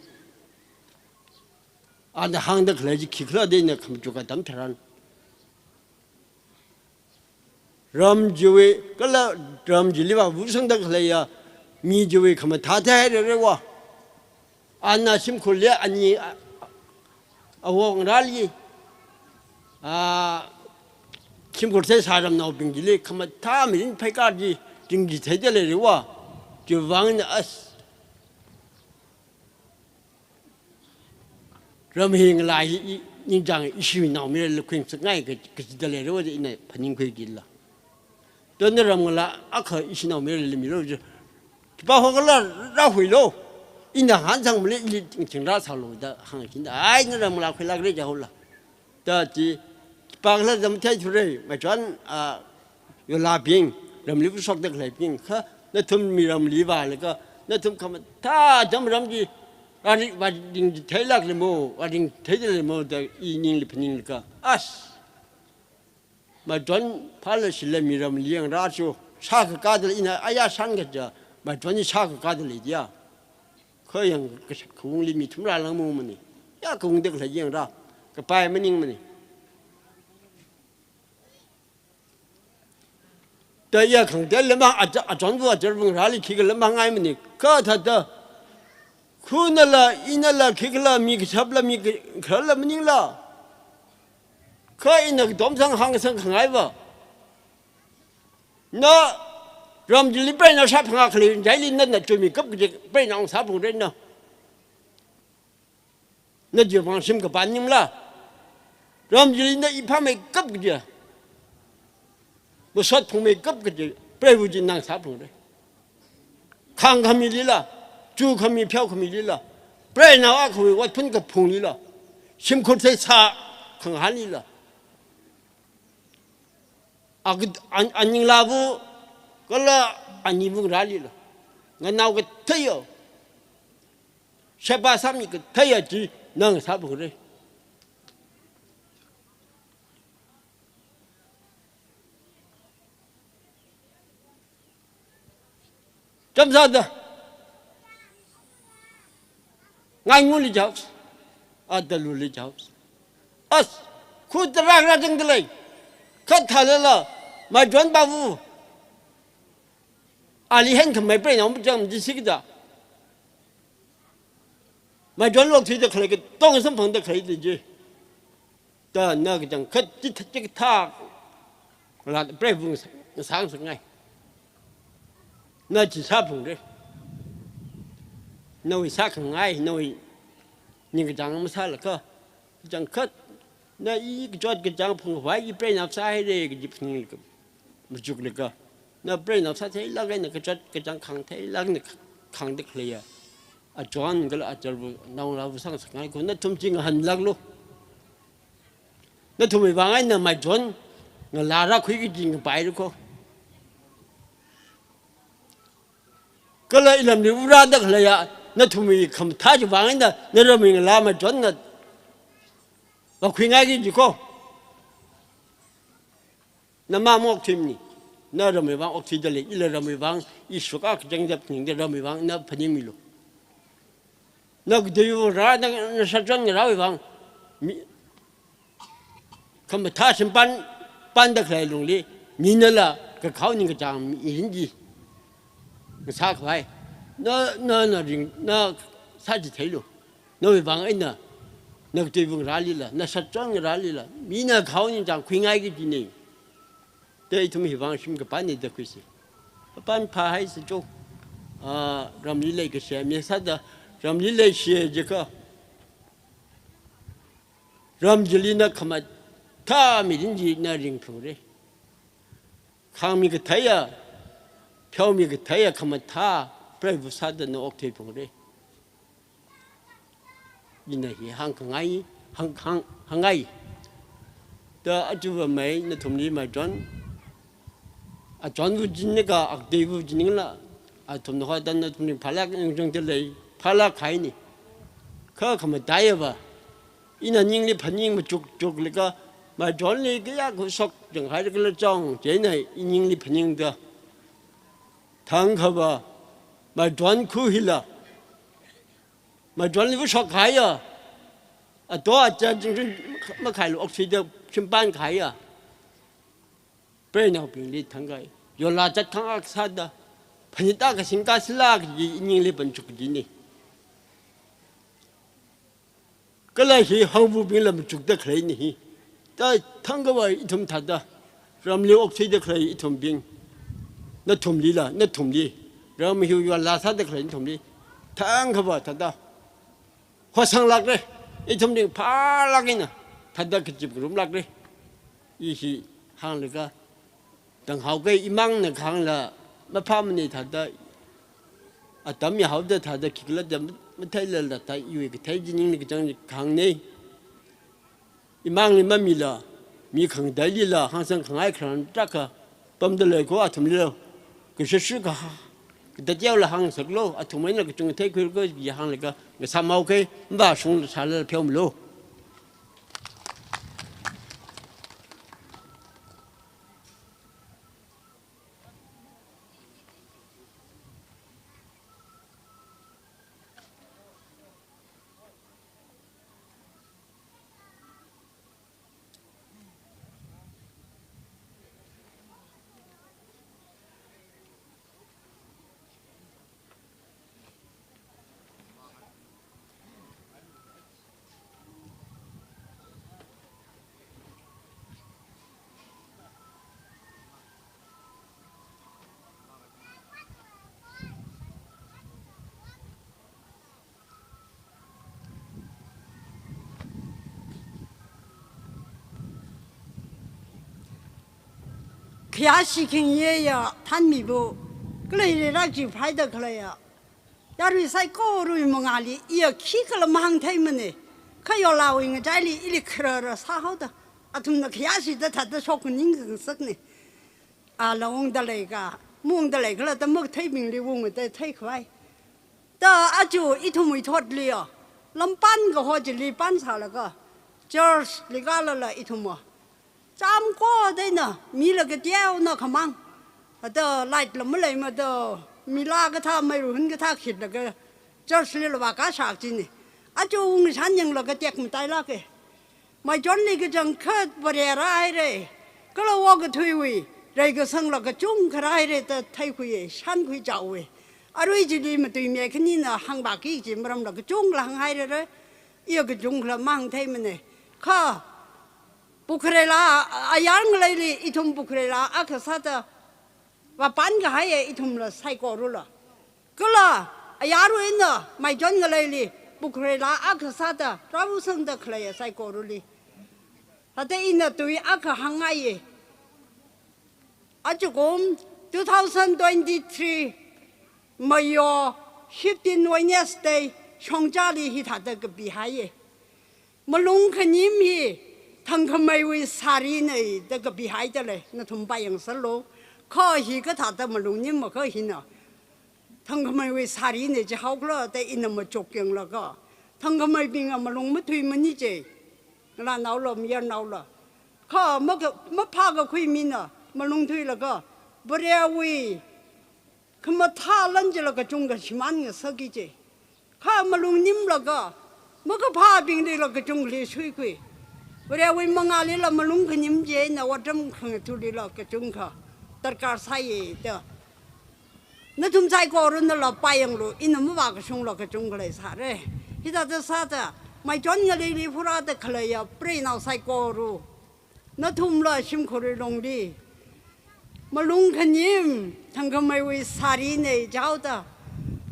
Ana hāngda khalei chi khikhala da ina khamachuk atam tharan. Ram chiwui, kala ram chili vāvusangda khaleiya mi chiwui khamathā theihairaraiwa. Ana shimkhurli ani a, awongrāli, a, shimkhur theisā ramnaobing chili khamathā mirin pheikar chi tingchitheida leiraiwa. Chiwui vang eina as ram hi ngalā hi i, ningchāng ishi naomayarali khuingasakngai ka, kachida leiraiwa da ina phaningkhuikila. Tona ram ngalā akha ishi naomayarali milu chi. Khipā hokhala rāhuilu. Ina hānsangmali ili tingting rāsālu da hāngkida. Ai, na ram ngalā khuilākra jihaola. Da chi, khipākhala da matheithura, maichon, a, yolābing, ramli vāshokda khaleibing, kha nathum miramli vālaga, nathum khamathā atam ram chi, vāri, vāringchitheilākra mo, vāringchitheida lei mo da iningli phaninglaga. As! Maichon phāla shila miramli yangra chu, shākakāda lei ina aya shān kaja, maichon hi shākakāda lei diya. Kha yang kashak khaungli mi thumrā langmamana. Ya khaungda khalei yangra, kapai maningmana. Da ya khangatei lamhāng a, achonva achārva ngarāli khikha lamhāngngaimana. Kha thāda, khunala, inala, khikhala, mi kashapla, mi ka, khararla maningla. Kha ina katomsang hāngsangkhangaiva. Na ram chili preinao shāphangā khalei ngachaili nana chuimeikap kaji preinao sāphungra na. Na chiwui vang shim kapan maningla. Ram chili na i phāmeikap kaji, masot phungmeikap kaji, Preiva̱ chi nang sāphungra. Khāngkhamilila, chukhami pheokhamilila, preinao akhawui otphun kaphunglila, shimkhur theisā khangahānlila, ak-, an-, aninglāva̱ kala aniva̱ ngarālila, nganao katheiya, sheba sāmi katheiya chi nang sāphungra. Chāmsāda, ngainguli jaus, adaluli jaus. As, khu tarākha rāzangda lei. Kha thālala, Maichon pāva̱, ali henkhamei preinao machang chi sikida, Maichon lok thuida khalei katonga samphangda khalei da chi. Da na kachangkhat chithā, chithā, la preiva̱ ngasang, ngasangngai. Na chi sāphungra. Nawui sākhangai, nawui ningkachāng masālaga, kachangkhat, na i kachot kachāng phungkhavai i preinao sāhaira kaji phaninglaga, machuklaga, na preinao sātheilāk eina kachot kachāng khāngtheilāk eina khāngda khaleiya achon kala acharva̱ naongalāva̱ sāngasakngai kho, nathum chi ngahānlāklu. Nathumwui vang eina Maichon ngalā rākhui kaji ngapailu kho. Kala iramli ura da khaleiya nathumwui khamathā chiwui vang eina naramwui ngalā Maichonna vākhuingai kaji kho. Nama maokthuimana. Na ramwui vang okthuida lei, ila ramwui vang, i shokakha kachangda phaningda ramwui vang na phaningmilu. Na kateivāra, na, na shachon ngarāwui vang, mi, khamathā shimpān pānda khalei lungli, minala kakhao ningkachāng mirin chi ngasākhavai, na, na, na ring, na sāchitheilu. Nawui vang eina, na kateivāngarālila, na shachon ngarālila, mina kakhao ningkachāng khuingai kajina. Da ithum hi vang shim kapānna da khuisa. Kapān phāhaisa cho. Ah, ramli leikashi mi sāda, ramli leishi jiakha, ram chili na khamathā mirin chi na ringphungra. Khāngmi katheiya, pheomi katheiya khamathā preiva̱ sāda na okthuiphungra. Ina hi hāngkhangai, hāng, hāng, hāngngai. Da aja va mei nathumli Maichon, achonva̱ chinlaga, akateivā̱ chinlala, athumna hoda nathumli phālāk ningchāngda lei, phālāk kahaina. Kha khamataiya va, ina ningli phaning machuk chuklaga, Maichonli kayākha shok chang haira kala chang, chieina i ningli phaningda, thangkha va, Maichon khu hila, Maichonli va shokkahaiya, ato acha chingchun makhailu okthuida shimpānkahaiya preinaobingli thangkha, yola chat khangak sāda, phanit akha singkasila kaji i ningli phanchuk kajina. Kala hi hangvubingla machukda khaleina hi. Da thangkha va ithum thāda, ramli okthuida khalei ithumbing, nathumlila, nathumli, ram hi yola sāda khalei nathumli, thangkha va thāda hosanglākra, ithum ringphālāk eina, thāda kazip ngarumlākra. I hi hānglaga, tanghaokei, imangna kahāngla maphāmana thāda, atam yahaoda thāda khikhala da matheilala da iwui kathei chi ningli kachang kahāngna. Imangli mamila, mi khangateilila hāngsangkhangai kharan tarākha pamda lei kho athumlila. Kashashu kaha, kadateola hāngsaklu, athum eina kachungkha theikhuilu kaji hānglaga, ngasāmhaokei, mavāshungla sālala pheomilu. Yashi khingyeya thanmibo, kala hili rākchiphai da khaleiya yarui saikorawui mangāli iya khikhala mahāngtheimane. Kha yolāwui ngachaili ili kharara sāhaoda, athumna khayāshida thāda shok ningkhangasakne. A, la ungda leika, maungda leikhala da matheibingli ungda theikhavai. Da aja ithumwui thotliya, lampān kaho chili pānsālaga, church li kālala ithumva chāmkoda eina, mila kateonao khamang. Ada light la maleimada, mila kathā, meiruihon kathā khitlaga, church lila vākashak chine. Aja ungshan yanglaga tekmatailāke. Maichonli kachangkhat Vare rāhaire. Kala okathuiwui reikasangla kachungkha rāhaire da theikhuiye, shānkhui chaowe. Arui chili matuime khanina hāngvāki kaji maramla kachungkhala hānghairere. Iya kachungkhala mahāngtheimane. Kha Pukharela, ayar ngaleili ithum Pukharela akha sāda vāpān kahaiye ithumla saikorala. Kala ayarwui eina Maichon ngaleili Pukharela akha sāda rāvāsangda khaleiya saikorali. Hithāda ina tui akha hāngngaiye. Ajakum two thousand twenty-three Mayo fifteen Wednesday shongzali hithāda kapihaiye. Malung khanim hi thangkhameiwui sārine da kapihaida lei, nathum pāyangserlu. Kha hi kathāda malung nim makha hina? Thangkhameiwui sārine jihaokhala da ina machuk yanglaga, thangkhameibingva malung mathuimane je. Ngalānaola, mayarnaola. Kha maka-, maphākakhui mina malung thuilaga, Varewui khamathā lan chila kachungkha shimānngasakki je. Kha malung nimlaga, makaphābinglila kachungkhali suikhui. Varewui mangālila malung khanim chieina otram khangathulila kachungkha darkar sāye da. Nathum saikoranala pāyanglu, ina mavākashungla kachungkha leisāre. Hithāda sāda, Maichon ngaleili phurāda khaleiya preinao saikora, nathumla shimkhurwui lungli malung khanim thangkhameiwui sārine jihaoda,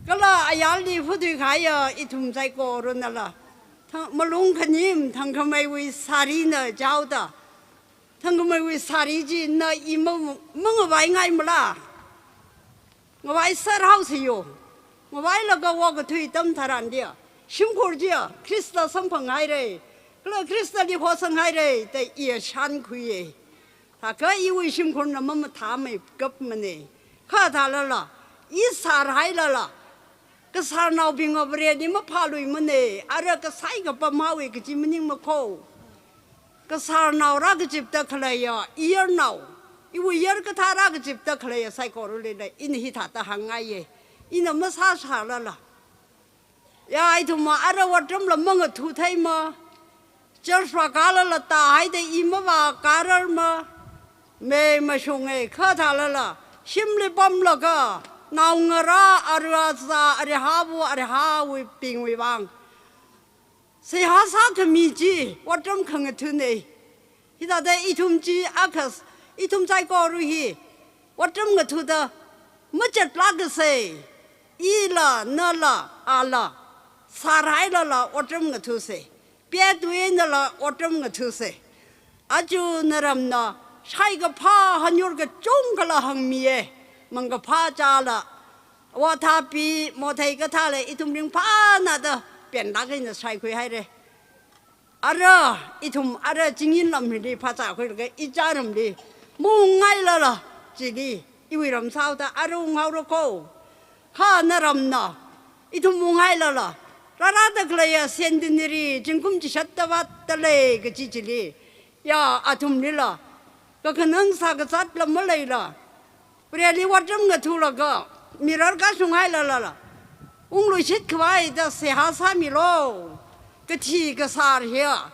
kala ayarli phuthui kahaiya ithum saikoranala thang-, malung khanim thangkhameiwui sārine jihaoda, thangkhameiwui sāri chi na i ma-, mangavaingaimala? Ngavaiser haosa yo. Ngavailaga okathui atam tharanli, shimkhur chiya Khrista samphanghaire, kala Khristali hosanghaire da iya shānkhuiye. Thākha iwui shimkhurna mamathāmeikapmane. Kha thālala, i sārhailala, kasārnaobingva Vareli maphāluimane, ara kasai kapam haowe kaji maningmakho. Kasārnao rākazipda khaleiya, iyarnao, iwui iyar kathā rākazipda khaleiya saikoralila ina hithāda hāngngaiye. Ina masāsālala, ya, ithumva ara otramla mangathutheima, church vākālala tāhaida i mavākārarma, mei mashunge. Kha thālala, shimli pamlaga, naongarā, ara azā, arihāva, arihāwui bingwui vang seihā sākhami chi otram khangathane. Hithāda ithum chi akha, ithum saikora hi otram ngathuda machatlākase. Ila, nala, ala, sārhailala otram ngathuse. Pietuinala otram ngathuse. Aja naramna shaikaphā hanyur kachungkhala hāngmiye. Mangkaphā chāla, vathapi, mothei kathāla ithum ringphānada penlāk eina shaikhuihaire. Ara, ithum ara chingin lam hili phāzākhuilaga ichā ramli maungngailala, chili iwui ram sāhaoda ara unghaorakho. Kha naramna ithum unghailala, rārāda khaleiya centenary, zingkum chishat tāvātda lei kaji chili, ya, athumlila kakhanang sākazatla maleila, Vareli otram ngathulaga, mirar kashunghailala, ungluishit khavai da seihā sāmilu. Kathi kasār hiya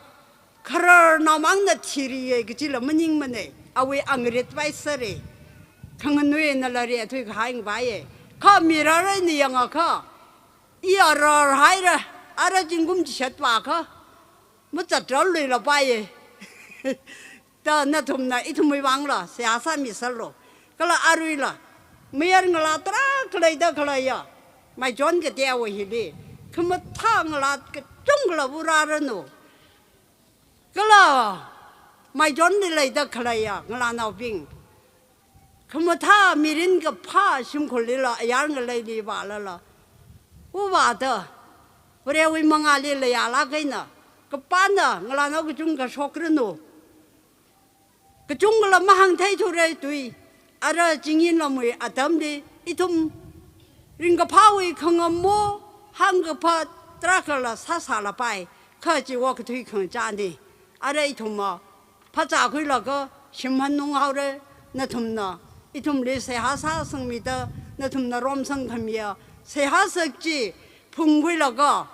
khararnaomangna thiriye kajila maningmane, awui angarit vaisāre. Khanganuinala ri athui kahai ngavaiye. Kha mirar eina yangakha, i ararhaira, ara zingkum chishat vākha mazatrarluilapaiye. Da nathumna ithumwui vangla seihā sāmiserlu. Kala aruila mayar ngalā tarākha leida khaleiya Maichon kateowa hili khamathā ngalā kachungkhala vārāranu. Kala Maichonli leida khaleiya ngalānaobing, Khamathā mirin kaphā shimkhurlila ayar ngaleili vālala, uvāda, Varewui mangāli layālāk eina, kapāna ngalānao kachungkha shokranu. Kachungkhala mahāngtheithura tui, ara chingin lamwui atamli, ithum ringkaphāwui khangamo, hāngkaphā tarākhala sāsālapai, kha chi okathui khangachāni. Ara ithumva phāzākhuilaga shimānnunghaora, nathumna ithumli seihā sāsangmida, nathumna romsangkhamiya seihā sak chi phungkhuilaga,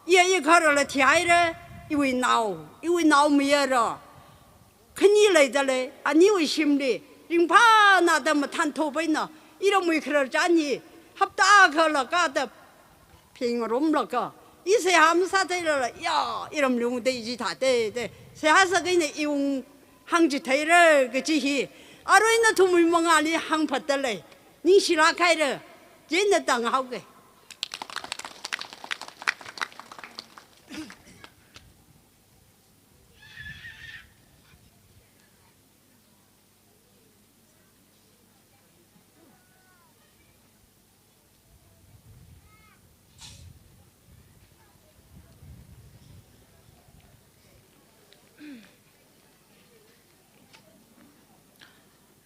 iya ikharala thihaira, iwui nao, iwui naomayara khani leidalei, aniwui shimli ringphāna da mathānthop eina, iramwui khararchan hi hapta akhala kāda phengarumlaga, i seihā masātheilala, ya, iramli ungda i chithāda, da seihā sak eina i unghāngchitheira kaji hi, arui nathumwui mangāli hāngphatdalei. Ningshilāk haira, chieina tānghaoke.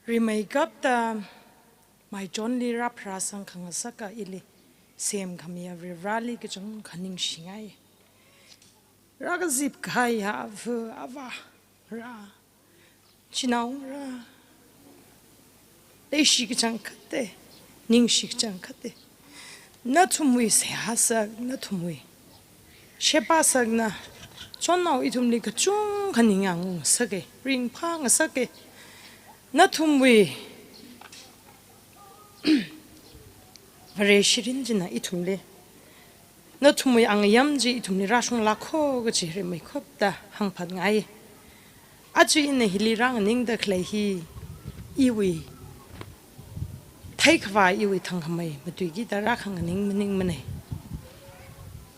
Rimeikapta Maichonli rāpharāsang khangasaka ili semkhamiya Varivarāli kachungkha ningshingai. Rākazip kahaiya ava, avā, ngarā, chinaongarā, leishi kachangkhata, ningshi kachangkhata, nathumwui seihā sak, nathumwui sheba sakna chonnao ithumli kachungkha ningyāng ngasaka, ringphā ngasaka. Nathumwui Vareshi mirin china ithumli, nathumwui angayam chi ithumli rāshunglāko kaji rimeikapta hāngphatngai. Aja ina hili rānganingda khalei hi iwui theikhavā, iwui thangkhamei matuikida rākhanganing maningmanei.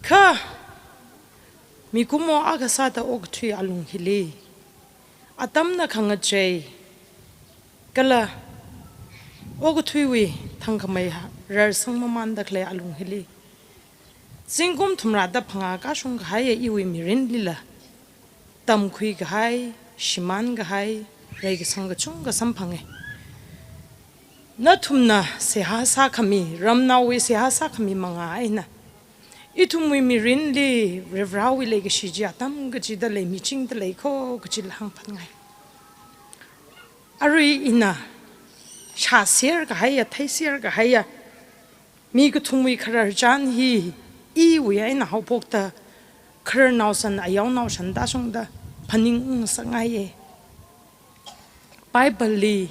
Kha mikumo akha sāda okathui alung hili, atamna khangachei kala okathuiwui thangkhamei rarsang mamānda khalei alung hili, zingkum thumrāda phangā kashung kahaiya iwui mirinlila tamkhui kahai, shimān kahai, reikasang kachungkha samphange. Nathumna seihā sākhami, ramnaowui seihā sākhami mangā eina ithumwui mirinli Varivarāwui leikashi chi atam kachida leimichingda leiko kajila hāngphatngai. Arui ina shāser kahaiya, theiser kahaiya mi kathumwui khararchan hi iwui eina haophokta khararnao san, ayaonao san tāshungda phaningung sāngaiye. Bible li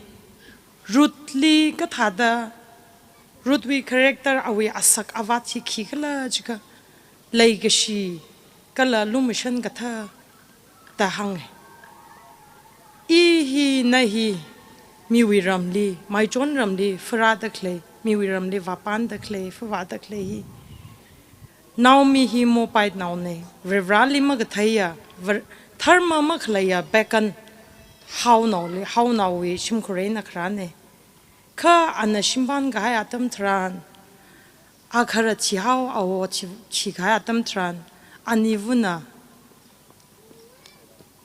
Ruth li kathāda, Ruth wui character, awui asak avat hi khikhala jiakha, leikashi kala lumashan kathā da hānge. I hi, na hi, miwui ramli, Maichon ramli pharāda khalei, miwui ramli vāpanda khalei, phavāda khalei hi. Naomi hi Moabite naone, Varivarāli makatheiya, Var-, dharma makhaleiya pagan haonaoli, haonaowui shimkhur eina kharāne. Kha ana shimphan kahai atam tharan, akhara thihao, awo thi, thikahai atam tharan, anivana,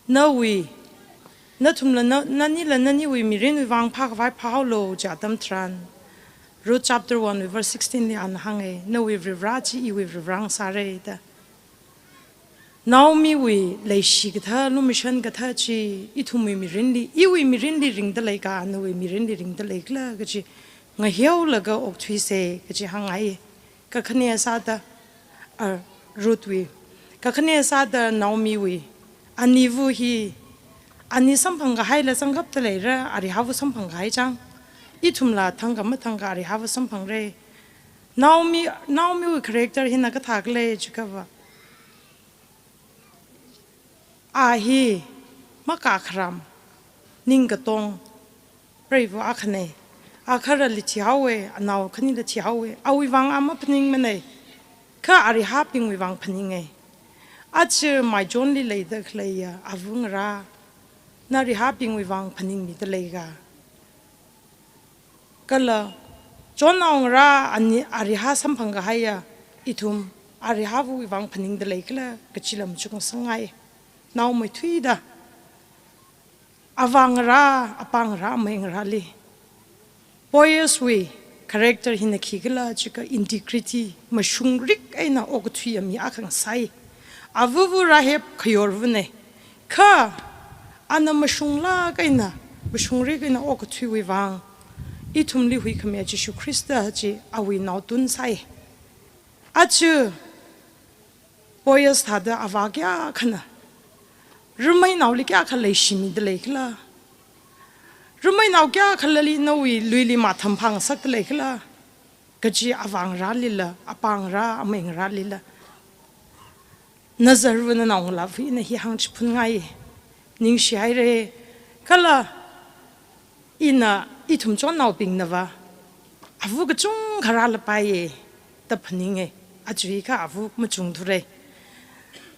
nawui, nathumla na, nanila naniwui mirinwui vang phākhavai phāhaolu, chi atam tharan, Ruth chapter one wui verse sixteen li ana hānge, nawui Varivarā chi iwui Varivarā ngasāre da. Naomiwui leishi kathā, lumashan kathā chi ithumwui mirinli, iwui mirinli ringda leika, nawui mirinli ringda leikhala kaji ngaheolaga okthuise kaji hāngngai. Kakhane sāda, ah, Ruth wui. Kakhane sāda Naomi wui. Aniva hi, ani samphang kahaila zangkapta leira, arihava samphang kahai chang. Ithumla thangkha mathangkha arihava samphangra. Naomi, Naomi wui character hina kathā khala jiakhava, a hi makakharam, ningkatong preiva akhane. Akharali thihaowe, anao khanila thihaowe, awui vang a maphaningmanei. Kha arihābingwui vang phaninge. Aja Maichonli leida khaleiya ava ngarā, na arihābingwui vang phaningmida leika? Kala chonnaongarā ani arihā samphang kahaiya ithum arihāwui vang phaningda leikhala kachila machukngasakngai. Naomeithuida avāngarā, apāngarā, ameingarāli Boyeswui character hina khikhala jiakha integrity, mashungrik eina okathuiya mi akha ngasai. Avava Rahab khayorvane. Kha ana mashunglāk eina, mashungrik eina okathuiwui vang ithumli huikhamiya Jishu Khrista chi awui naotun sai. Aja Boyes thāda avā kayākhana rameinaoli kayākha leishimida leikhala? Rameinao kayākhalali nawui luili matham phāngasakda leikhala? Kaji avāngarālila, apāngarā, ameingarālila, nazarva nanaongalāva ina hi hāngchiphunngai. Ningshihaire. Kala ina ithum chonnaobingnava ava kachungkha rālapaiye da phaninge. Aja hi kha ava machungthura.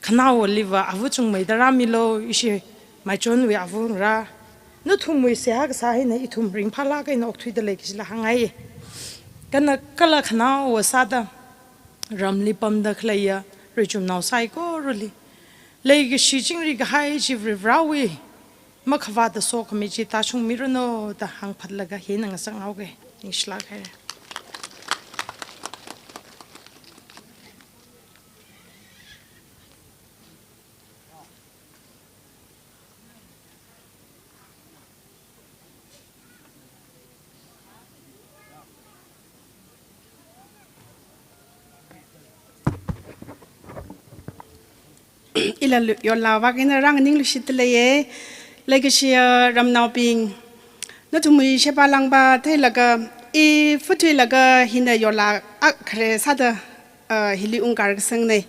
Khanaowaliva ava chungmeida rāmilu, ishi Maichonwui avangarā. Nathumwui seihā kasā hina ithum ringphālāk eina okthuida lei kajila hāngngai. Kana kala khanaowa sāda ramli pamda khaleiya reichumnao saikorali leikashi chingri kahai chi Varivarāwui makhavāta sokhami chi tāshungmiranu da hāngphatlaga hina ngasakngaoke. Ningshilāk haire. Ila lu-, yola vak ina rānganingluishitda leiye. Leikashiya ramnaobing, nathumwui sheba langba theilaga, i futhuilaga hina yola ak khare sāda, ah, hili ungkar kasangne.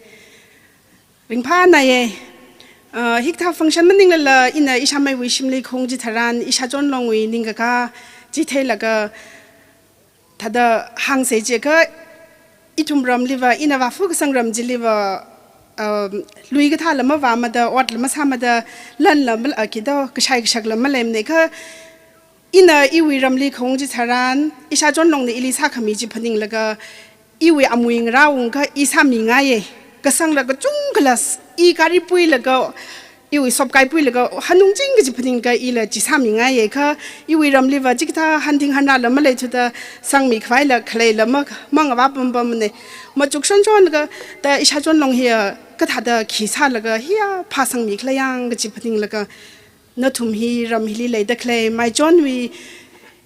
Ringphānaiye. Ah, hikathā function maninglala ina ishāmeiwui shimli khaung chitharan, ishāchonlongwui ningkakā chi theilaga, thāda hāngsa jiakha, ithum ramliva, ina vāphu kasang ram chiliva, um, lui kathāla mavāmada, otla masāmada, lanla mal-, ah, kida, kashai kashakla maleimane kha, ina iwui ramli khaung chitharan, ishāchonlongna ili sākhami chi phaninglaga, iwui amui ngarā ungkha i sāmingaiye. Kasangra kachungkhala s-, i gari puilaga, iwui sopkai puilaga, hanungching kaji phaningkha ila chi sāmingaiye kha, iwui ramliva chikathā hanthing hanrāla maleithuda sangmi khavaila khaleila ma, mangavā pampamne. Machuk shonshonlaga, da ishāchonlong hiya kathāda khi sālaga hiya phāsangmi khala yang kaji phaninglaga, nathum hi ram hili leida khalei Maichonwui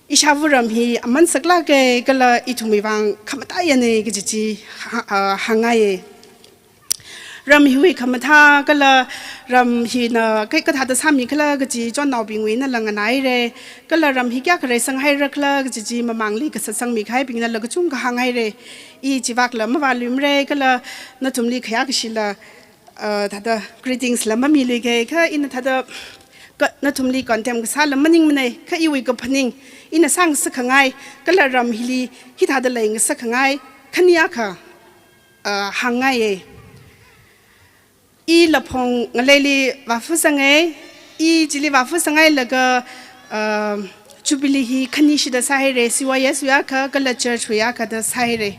ishāva ram hi aman saklāke kala ithumwui vang khamataiya ne kaji chi ha-, ah, hāngngaiye. Ram hiwui khamathā kala ram hina kai kathāda sāmi khala kaji chonnaobingwui eina langanaire. Kala ram hi kayākha reisang hairakhala kaji chi mamangli kasā sangmi kahaibingnala kachungkha hānghaire. I chivakla mavāluimare kala nathumli khayākashila, ah, thāda greetings la mamiluike kha ina thāda ka, nathumli condemn kasāla maningmane kha iwui kaphaning, ina sāngasakhangai, kala ram hili hithāda leingasakhangai, khani akha, ah, hāngngaiye. I Laphong ngaleili vāphusange, i chili vāphusangailaga, ah, Jubilee hi khanishida sāhaire, C Y S wui akha, kala church wui akha da sāhaire.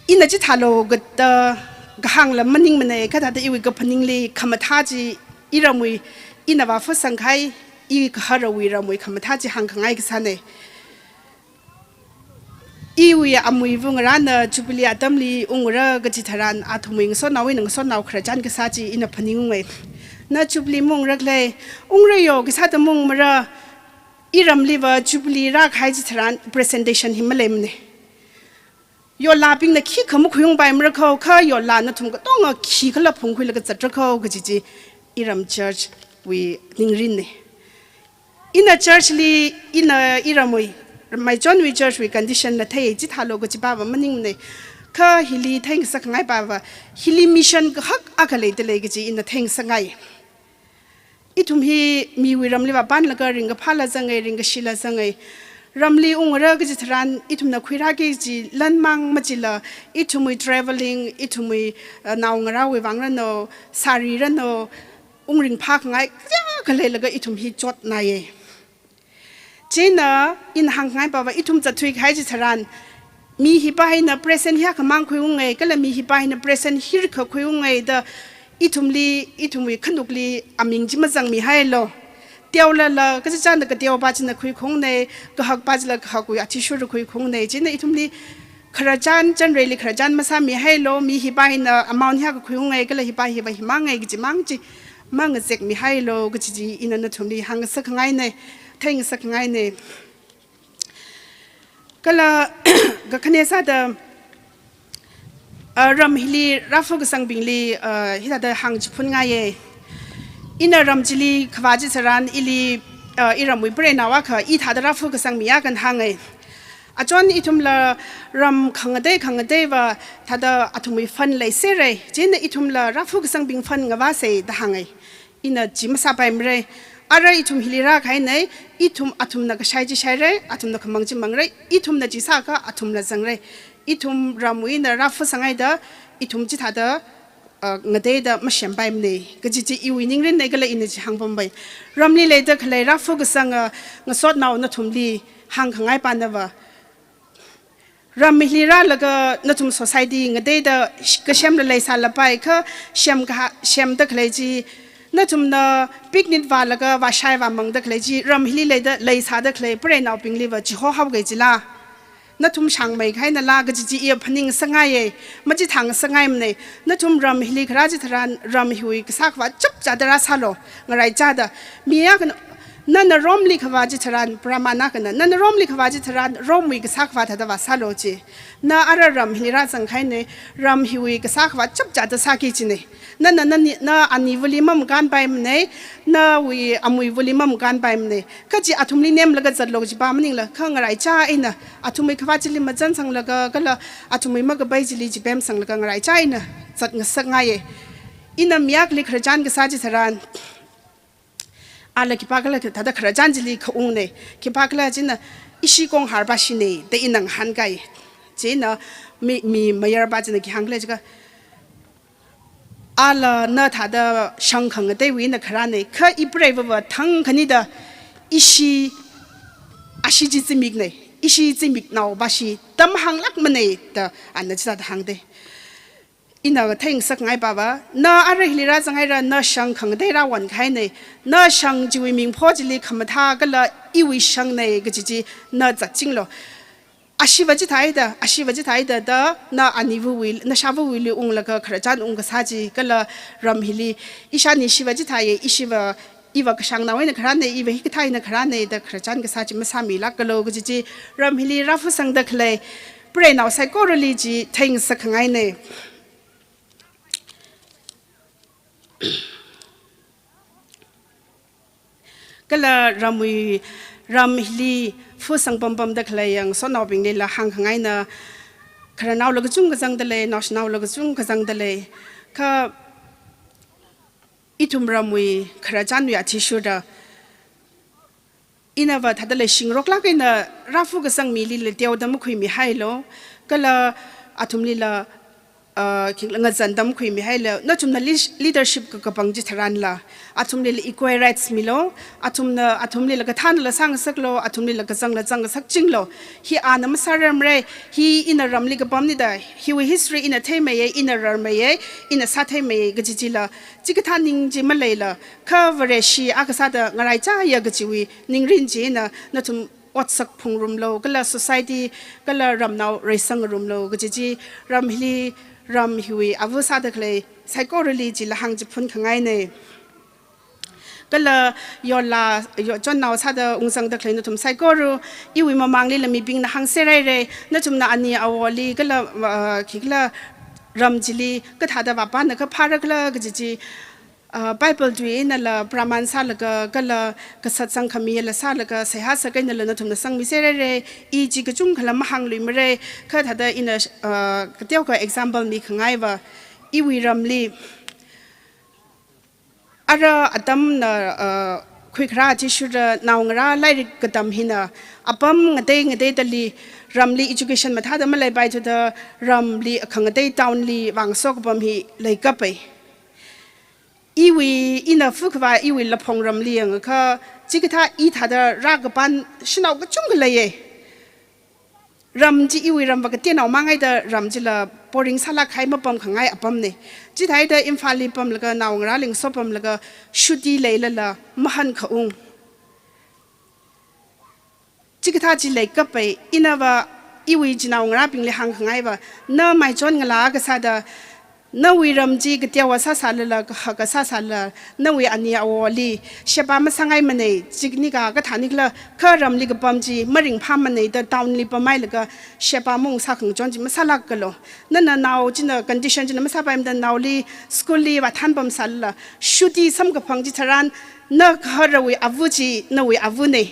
Ina chithālu kata kahāngla maningmane, kha thāda iwui kaphaningli khamathā chi iramwui, ina vāphusangkahai, i kaharawui ramwui khamathā chi hāngkhangai kasāne. Iwui amuiva ngarāna Jubilee atamli ungra kaji tharan athumwui ngasotnaowui eina ngasotnao khararchan kasā chi ina phaningunge. Na Jubilee maungra khala, ungra yo, khisāda maungmara, iramliva Jubilee rākahai chitharan presentation hi maleimane. Yolabingna khikha makhuiungpaimara kho, kha yola nathum katonga khikhala phungkhuilaga zatra kho kaji chi iram church wui ningrinne. Ina church li, ina iramwui, Maichonwui church wui condition na thei chithālu kaji pava maningmane. Kha hili theingasakngai pava, hili mission kahak akha leidalei kaji ina theingasakngai. Ithum hi miwui ramli vāpanlaga ringkaphāla zange, ringkashila zange. Ramli ungra kaji tharan ithumna khuirāki kaji lanmang machila, ithumwui travelling, ithumwui, uh, naongarāwui vang ranu, sari ranu, ungringphākhangai kayākha leilaga ithum hi chotnaiye. Chieina ina hāngngai pava ithum zatthui kahai chitharan, mi hipa hina present hiyākha mang khuiungai, kala mi hipa hina present hiyākha khuiungai da ithumli, ithumwui khanukli aming chi mazangmihailu. Teolala, kachichāna kateopa china khuikhungnei, kahakpa chila kahakwui athishurda khuikhungnei. Chieina ithumli khararchan, chanreili khararchan masāmihailu, mi hipa hina amount hiyākha khuiungai, kala hipa hiva himāngai kaji mang chi mangazekmihailu kaji chi ina nathumli hāngngasakngainei, theingasakngainei. Kala kakhane sāda, ah, ram hili rāphu kasangbingli, ah, hithāda hāngchiphunngai. Ina ram chili kavā chitharan ili, ah, iramwui preiva akha, i thāda rāphu kasangmi akha hāngai. Achon ithumla ram khangatei khangateiva thāda athumwui fund leiserei. Chieina ithumla rāphu kasangbing fund ngavāsei da hāngai. Ina chi masāpaimarei. Ara ithum hili rākahainei, ithum athumna kashai chi shairei, athumna khamang chi mangrei, ithumna chi sāakha athumla zangrei. Ithum ramwui eina rāphu sangaida, ithum chithāda, ah, ngateida mashempaimanei kaji chi iwui ningrinnei kala ina chi hāngpampai. Ramli leida khalei rāphu kasanga ngasotnao nathumli hāngkhangai panava, ram hili rālaga nathum society ngateida sh-, kasemla leisālapai kha, semkaha-, semda khalei chi, nathumna picnic vālaga vāshai vāmangda khalei chi, ram hili leida leisāda khalei preinaobingliva chihohaoki kajila, nathum shāngmeikahainala kaji chi iya phaningsangaiye, machithāngasakngaimanei. Nathum ram hili kharā chitharan, ram hiwui kasā khavā chapchāda rāsālu, ngaraichāda. Mi akhana, nana Rome li kavā chitharan, pramana akhana, nana Rome li kavā chitharan, Rome wui kasā khavā thāda vāsālu chi. Na ara ram hili rāzangkahainei, ram hiwui kasā khavā chapchāda sāki jinei. Nana, nani, na aniwuili mamakānpaimanei, nawui amuiwuili mamakānpaimanei. Kha chi athumli nemlaga zatlu kajipa maningla, kha ngaraichā eina athumwui khavā chili mazansanglaga, kala athumwui makapai chili chipemsanglaga ngaraichā eina zatngasakngaiye. Ina mi akhali khararchan kasā chitharan, ala khipākhala thāda khararchan chili khaungnei, khipākhala china ishi konghar bashinei da ina ngahānkai. Chieina mi, mi mayarpa china khi hāngkhala jiakha, ala na thāda shang khangateiwui eina kharānei, kha ipreiva thang khanida ishi, ashi chi zimiknei, ishi zimiknao bashi tamhānglākmanei da ana chithāda hāngdei. Ina theingasakngai pava, na ara hili rāzangaira, na shang khangatei rāwankahainei, na shang chiwui mingpho chili khamathā kala iwui shangnei kaji chi na zatchinglu. Ashiva chithāhaida, ashiva chithāhaida da, na aniwuwui, nashāvawuili unglaga khararchan ungkasā chi kala ram hili, ishani shiva chithāye, ishiva, iva kashangnao eina kharānei, iva hikathā eina kharānei da khararchan kasā chi masāmilākalu kaji chi, ram hili rāphusangda khalei preinao saikorali chi theingasakngainei. Kala ramwui, ram hili phusang pampamda khalei ngasotnaobinglila hāngkhangaina, khararnaola kachungkha zangda lei, naoshinaola kachungkha zangda lei. Kha ithum ramwui khararchanwui athishurda, inava thāda leishingaroklāk eina rāphu kasang milila teoda makhuimihailu, kala athumlila, ah, khingla ngazanda makhuimihailu, nathumna leash-, leadership kakapang chitharanla, athumlila equal rights milu, athumna, athumlila kathānala sāngasaklu, athumlila kazangla zangngasakchinglu. Hi ana masārarmarei, hi ina ramli kapamnei da, hiwui history ina theimeiye, ina rarmeiye, ina sātheimeiye kaji chila, chikathā ning chi maleila, kha Vareshi akha sāda ngaraichāya kajiwui ningrin chi eina nathum otsak phungrumlu, kala society, kala ramnao reisangrumlu kaji chi, ram hili, ram hiwui ava sāda khalei saikorali chila hāngchiphunkhangainei. Kala yola, yo, chonnao sāda ungzangda khalei nathum saikora, iwui mamanglila mibingna hāngserhairei, nathumna ani awoli kala, ah, khikhala ram chili kathāda vāpana kaphārakhala kaji chi, ah, Bible tui einala praman sālaga, kala kasat sangkhamiya la sālaga, seihā sākeinala nathumna sangmiserhairei, i chi kachungkhala mahāngluimarei, kha thāda ina, ah, kateokha example mikhangaiva, iwui ramli, ara atamna, ah, khuikharā athishurda naongarā lairik katam hina, apam ngatei ngateidali, ramli education mathāda maleipaithuda, ramli akhangatei town li vāngaso kapam hi leikapai. Iwui, ina phukhavā iwui Laphong ramli yangakha, Chikathā i thāda rākapan shanao kachungkha leiya. Ram chi iwui ram va kateonao māngaida ram chila boring sālāk kahai mapam khangai apamna. Chithāda Imphalli pamlaga naongarāli ngaso pamlaga chutti leilala mahān khaung. Chikathā chi leikapai, ina va iwui chinaongarābingli hāngkhangai va, na maichon ngalā kasāda, nawui ram chi kateowa sāsālala, kahaka sāsālala, nawui ani awoli sheba masāngaimanei, chiknika kathānikhala, kha ramli kapam chi maringphāmanei da townli pamhailaga sheba maungsā khangachon chi masālākalo. Nana nao china condition china masāpaimada naoli schoolli vāthanpamsālala, chutti samkaphang chitharan, na gaharawui ava chi nawui avana.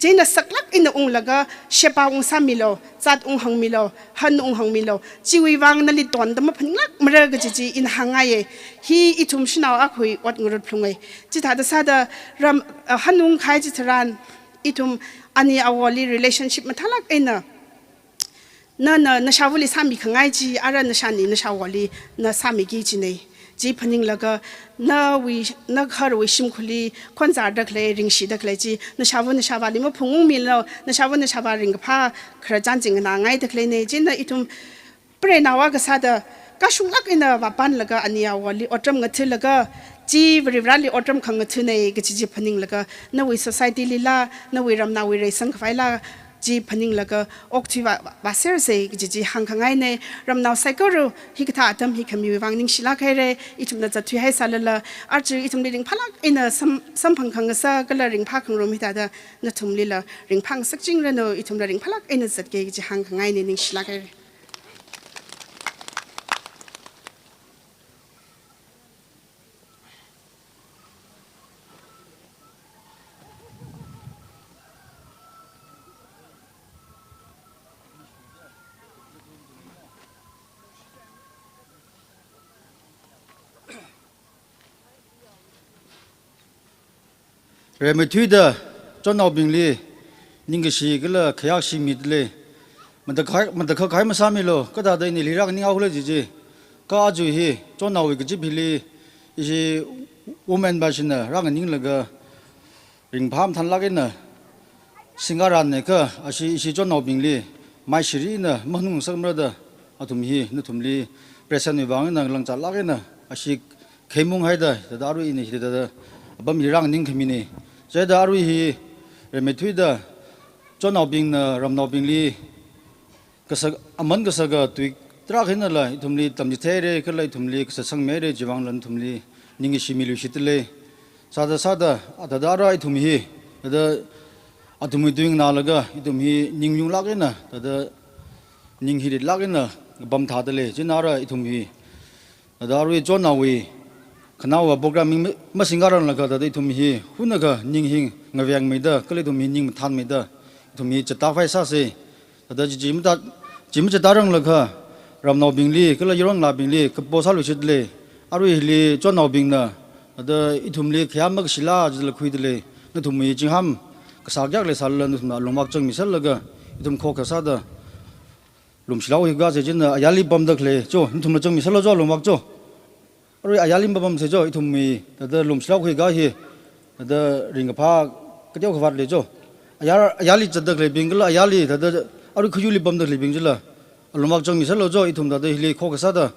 Chieina saklāk eina unglaga sheba ungsāmilo, zat unghāngmilo, han unghāngmilo. Chiwui vang nali tonda maphaninglākmara kaji chi ina hāngngaiya. Hi ithum shanao akhawui ot ngarut phalunga. Chithāda sāda ram, ah, han ungkahai chitharan ithum ani awoli relationship mathālāk eina, nana nashāvali sāmikhangai chi, ara nashāna nashāvali na sāmiki kajina. Chi phaninglaga nawui, na gaharawui shimkhurli khonzarda khalei, ringshida khalei chi, nashāva nashāvāli maphungungmilo, nashāva nashāvā ringkaphā khararchan chingnā ngaida khaleina. Chieina ithum preinao akha sāda kashunglāk eina vāpanlaga ani awoli otram ngatha̱laga, chi Varivarāli otram khangatha̱na kaji chi phaninglaga, nawui society lila, nawui ramnaowui reisang khavaila chi phaninglaga okthui vā, vā, vāsersa kaji chi hāngkhangaina. Ramnao saikora hikathā atam hi khamiwui vang ningshilāk haira. Ithumna zatthuihaisālala, aja ithumli ringphālāk eina sam, samphang khangasak kala ringphā khangarum hithāda nathumlila ringphā ngasakchingranu, ithumla ringphālāk eina zatki kaji hāngkhangaina, ningshilāk haira. Rimeithuida chonnaobingli ningkashi kala khayākashi midalei. Matakhak, matakhak kahai masāmilo, kathāda ina hili rānganing haokhala jiji. Kha aja hi chonnaowui kazip hili ishi women bashina rānganinglaga ringphā mathānlāk eina singkaranna kha ashi ishi chonnaobingli maishirina mahnungsakmara da athum hi nathumli present wui vang eina langchalāk eina ashi kheimung haida, thāda arui ina hithāda apam hi rānganingkhamina. Chithāda arui hi rimeithuida chonnaobingna ramnaobingli kasak, aman kasaka tui tarākha einala ithumli tamchitheira kala ithumli kasā sangmeira, chiwui vangla nathumli ningkashi miluishitdalei. Sāda sāda, thāda ara ithum hi, thāda athumwui tui nganālaga ithum hi ningyunglāk eina, thāda ning hiritlāk eina pamthādalei. Chieina ara ithum hi thāda arui chonnaowui khanaowa program mi, mi, masingkaranglakha thāda ithum hi hunakha ning hi ngavengmeida kala ithum hi ning mathānmeida ithum hi chata phai sāsa. Thāda chi, chi mata, chi machataranglakha ramnaobingli kala yaron ngalābingli kapo sāluishitdalei. Arui hili chonnaobingna thāda ithumli khayā makashila jila khuidalei. Nathumwui chingham kasā kayākha leisālala nathumna alungvak changmisālaga ithum khokha sāda lumshilāk kahai kajina, ayarli pamda khalei cho, nathumla changmisālu cho, alungvak cho. Arui ayarli mapamsa cho, ithumwui thāda lumshilāk kahai ka hi, thāda ringkaphā kateo khavāt lei cho. Ayar, ayarli zatda khaleibing kala ayarli thāda arui khayuili pamda khaleibing chila alungvak changmisālu cho, ithum thāda hili khokha sāda,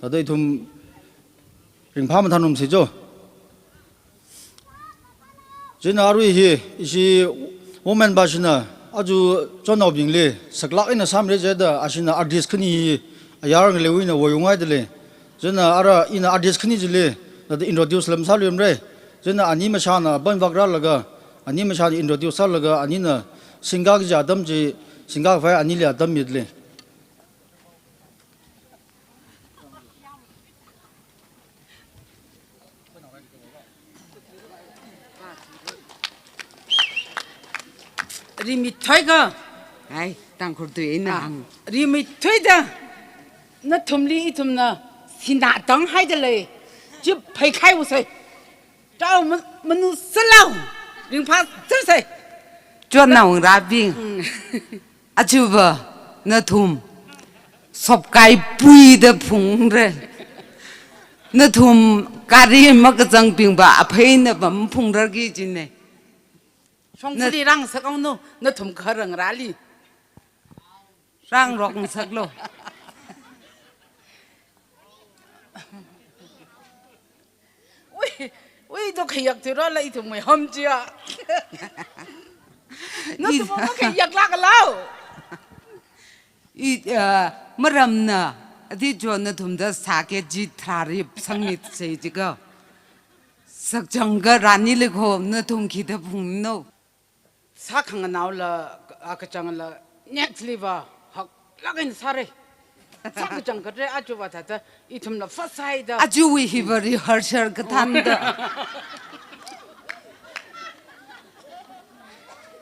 thāda ithum ringphā mathānrumsa cho. Chieina arui hi ishi women bashina aja chonnaobingli saklāk eina sāmira jida, ashina artist khani hi ayar ngaleiwui eina woiunghaidalei. Chieina ara ina artist khani chili thāda introduce lam sāluimara. Chieina ani mashāna pamvākrālaga, ani mashāna introduce sālaga, anina singka kaji atam chi, singkakhavai anili atam midalei. Rimeithuiga. Ai, Tangkhul tui eina. Ah, hāng. Rimeithuida nathumli ithumna sinā tanghaidalei. Chi pheikhai usai. Tao ma-, manu sālu. Ringphā sāsai. Chonnaongarābing. Mm. Aja va nathum sopkai puida phungra. Nathum gari makazangbing va aphei eina va maphungrarki kajina. Shongfali rāngasak haonu, nathum kharang rāli. Rāngarok ngasaklu. Ui, ui, to khayak thura la ithumwui ham chiya. Nathum I- ma khayaklākalu. I, ah, maramna, adi jo nathumda sā kg tharā ri sangmit sei jiakha. Sakchangkha rāni likho nathum khi da phungno. Sā khanganaola, a kachangla, next level, haklāk eina sāra. Sā kachangkha re, aja vātata, ithumla first sāhaida. Ajawui hiva rehearsal kathānda.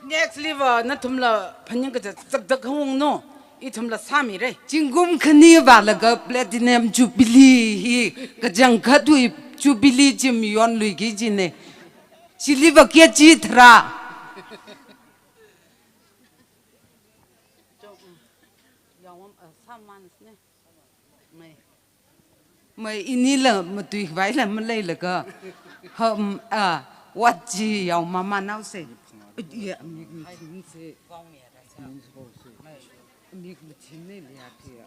Next level, nathumla phaning kachak chakda khaungno, ithumla sāmira. Zingkum khani vālaga Platinum Jubilee hi, kachangkhatwui Jubilee chi mayonluiki jina. Chiliva kg tharā. Mai inila matuivaila maleilaga. Ham, ah, ot chi yao mamān haosa. Ya, mik machin se. Mik machin ne liya kiya.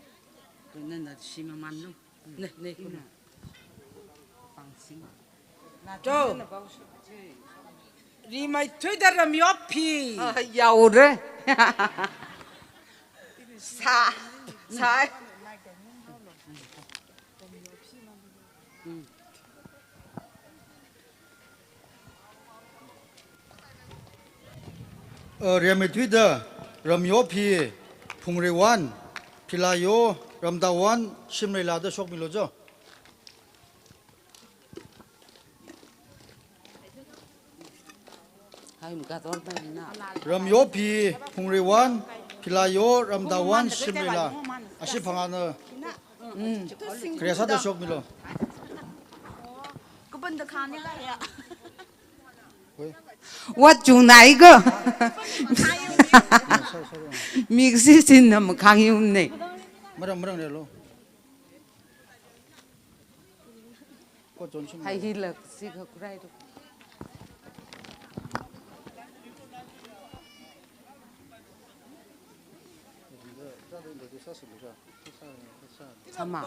Nana shi mamānlu. Ne, ne, kuna. Pangsin. Jo. Rimeithuida Ramyophi. Ah, yaora. Sā, sā. Uh, Rimeithuida Ramyophi, Phungreiwan, Philayo, Ramtaowan, Shimreilada shokmilu jo. Hai, makator ta na. Ramyophi, Phungreiwan, Philayo, Ramtaowan, Shimreila. Ashi phangāna. Kharei sāda shokmilu. Oi. Ot chungnai ko. Sorry, sorry. Mik si sinna makhangayumna. Marang, marang relo. Ko chon shim. Hai hi lak si ka kurai tu. Sama.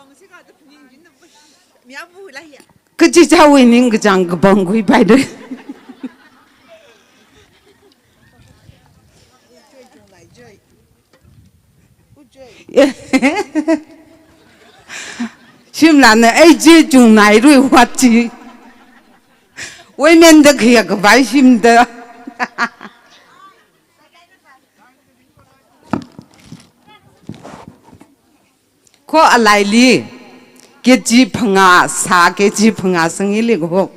Kachichāwui ningkachāng kapangkhui paida. Shimlana, ai chi chungnairui ot chi. Women da khayākhavai shimda. Kho alaili, kg phangā, sā kg phangā sangili kho.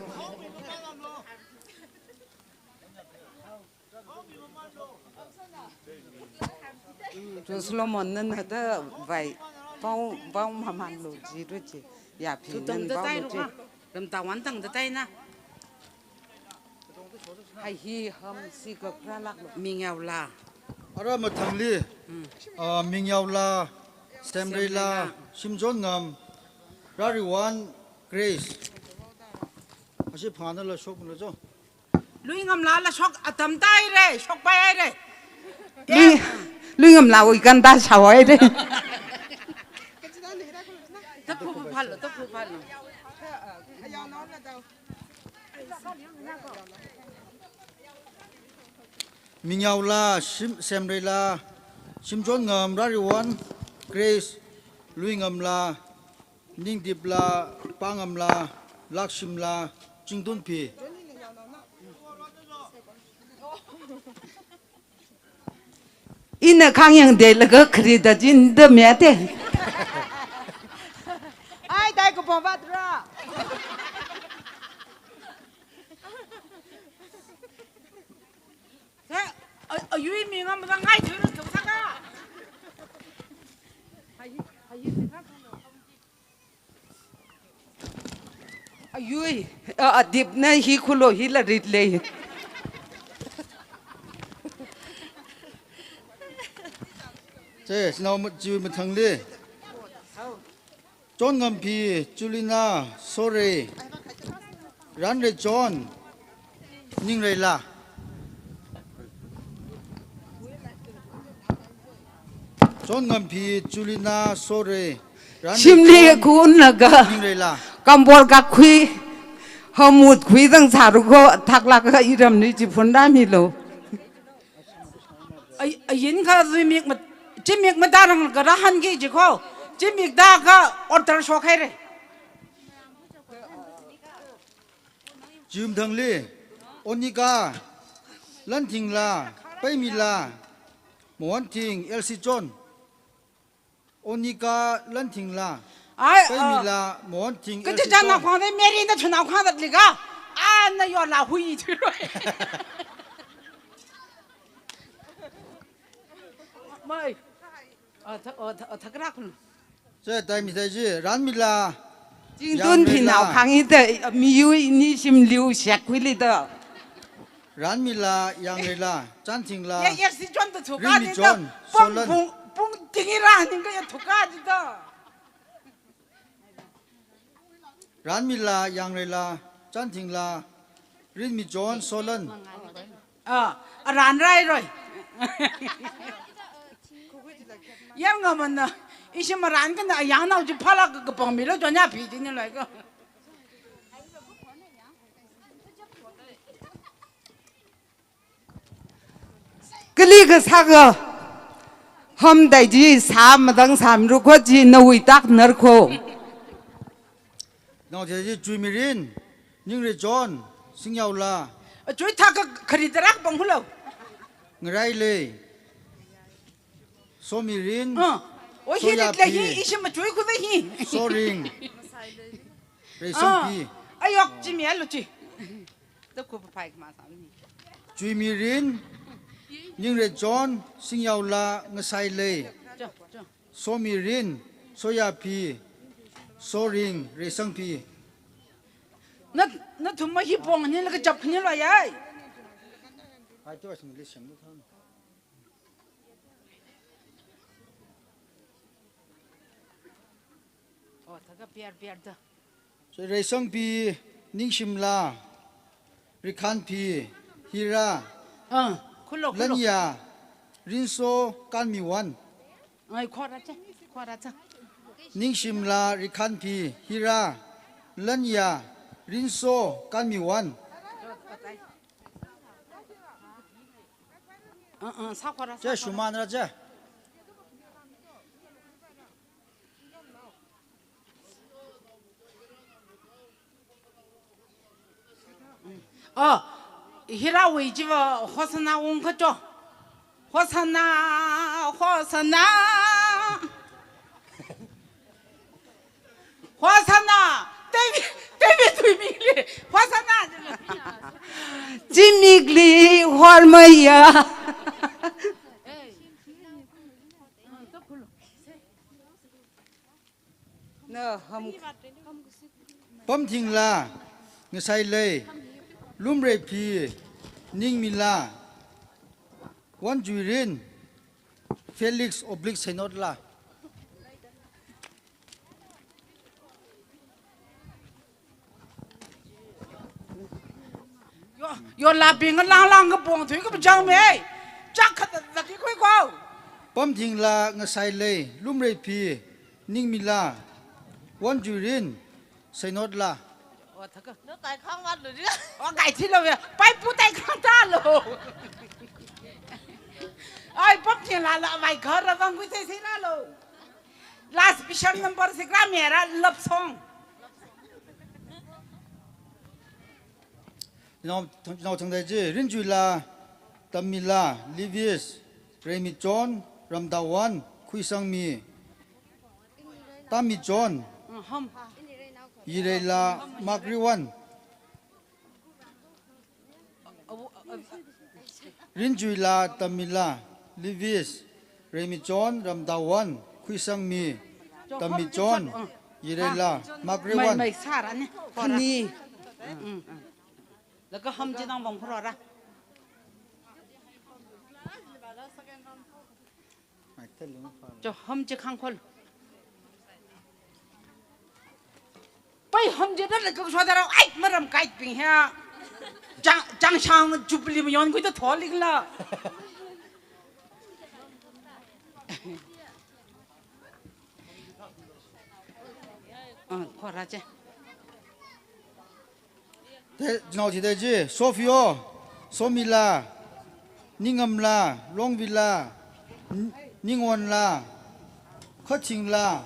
Jo Solomon nana da vai, pao, pao mamānlu jiru ji, yaphi nan pao lu ji. Ramtaowan tangda taina. Hai hi ham si kakra laklu. Mingyaola. Ara mathangli, ah, Mingyaola, Semreila, Semreila. Shimchonngam, Rariwan, Grace. Ashi phangānala shokmilu jo. Luingamlala shok atam tahaira, shokpai haira. Lui, Luingamlawui kanta shaohaira. Tapu phalu, tapu phalu. Mingyaola, Shim, Semreila, Shimchonngam, Rariwan, Grace, Luingamla, Ningdipla, Pangamla, Lakshimla, Chingtunphi. Ina khangyang deilaga kharida jinda mete. Ai, dai ko bhavatra. Sa, a, ayui mi ngam ba ngai thuru thuk saka. Hai, hai, ayui, a, Adipna hi khulo hila rit lei. Che, shanao ma, chiwui mathangli. Chonngamphi, Chulina, Sorei, Ranreichon, Ningreila. Chonngamphi Julina Sorei. Ranmi Shimli Chon khunlaga Ningreila. Kambol kakhui, hamut khuidang sāra kho, thaklāk iramli chi phunrāmilu. Ai, ayin kha zimik mat-, zimik matarang kha rāhānki ji kho, zimik da kha order shokhaira. Jumthangli, Onika, Lanthingla, Paimila, Mohanthing, Elsie Chon. Onika, Lanthingla, ai, Paimila, ah, Mohanthing, kaji Elsie chana Chon. Khwang de Mary na chuna khwang dat liga. Ah, na yo la hui thui roi. Mai. Ah, tha-, oh, tha-, oh, thakra khun. Che, tai mi tai ji, Ranmila. Jingtun Yangrila. Phinao khangi te, miyu ini shimliu shek khuili da. Ranmila, Yangrila, Chanthingla. Ya, ya, si Chon tu thuka Rinmi ni Chon, da. Pung, Solan. Pung, pung, tingi ra, ning ka ya thuka ji da. Ranmila, Yangrila, Chanthingla, Rinmi Chon, Solan. Ah, aran rai roi. Yang ngamana, ishi maran kana yang nao ji phala ka kapang milo jonya phi ji ni lai ka. Kali kasā kha ham dai ji sā madang sāmru kho ji nawui tak nar kho. Nao te ji Chuimirin, Ningre Chon, Singyaola. A chui thak kha khari tarak bang hulo. Ngarai lei. Somirin. Ah. O hi Soya rit la hi, Pi. Ishi ma chui khu da hi. Soring. Reisang Pi. Ah. Ayok ji mi alo ji. Da khu pa phai kma sa mi. Chuimirin, Ningre Chon, Singyaola, Ngasai lei. Jo, jo. Somirin, Soya Pi, Soring, Reisang Pi. Na, nathum ma hi pong ni la ka chap ni la yai. Ai, tu asing list yang tu. Oh, thak kha piar piar da. So, Reisang Pi, Ningshimla, Rikhan Pi, Hira, ah, khulo, khulo. Lanya, Rinso, Kanmiwan. Ai, khora cha, khora cha. Ningshimla, Rikhan Pi, Hira, Lanya, Rinso, Kanmiwan. Ah, ah, sa khora, sa khora. Che shuman ra che. Oh, Hira wui jiva Hosanna ung kha cho. Hosanna, Hosanna. Hosanna. David, David tui mili. Hosanna. Zimikli hormaya. Na ham. Pamthingla, Ngasai lei, Lumrei Pi, Ningmila, Wanjuirin, Felix oblique Synod la. Yo, yo la bing lang lang ka pong thui ka pachang me. Chak khat ta ki khui ko. Pamthingla, Ngasai lei, Lumrei Pi, Ningmila, Wanjuirin, Synod la. Oh, thak kha. No tai khang wat lo ji. Oh, kai thi lo ya. Pai pu tai khang ta lo. Ai, Pamthingla la mai khar ra bang kui sei sei la lo. Last special number sikra mera love song. Nao, nao thang dai ji, Rinjuila, Tamila, Levis, Reimichon, Ramdawan, Khuisangmi, Tamichon, mm, hum. Yireila, Makriwan. Rinjuila, Tamila, Levis, Reimichon, Ramdawan, Khuisangmi, Tamichon, Yireila, Makriwan. Mai, mai sara ni. Khani. Mm, mm. Laga ham ji nang bang khura ra. Cho, ham chi khangkhol. Pai ham chi da la kak shwa da rao, ai, maram kai ping ha. Chang, chang shang jubilee mayon kui da thol ling la. Ah, khora che. Te, jinaochi te ji, Sofio, Somila, Ningamla, Longvila, N-, Ningwonla, Khathingla,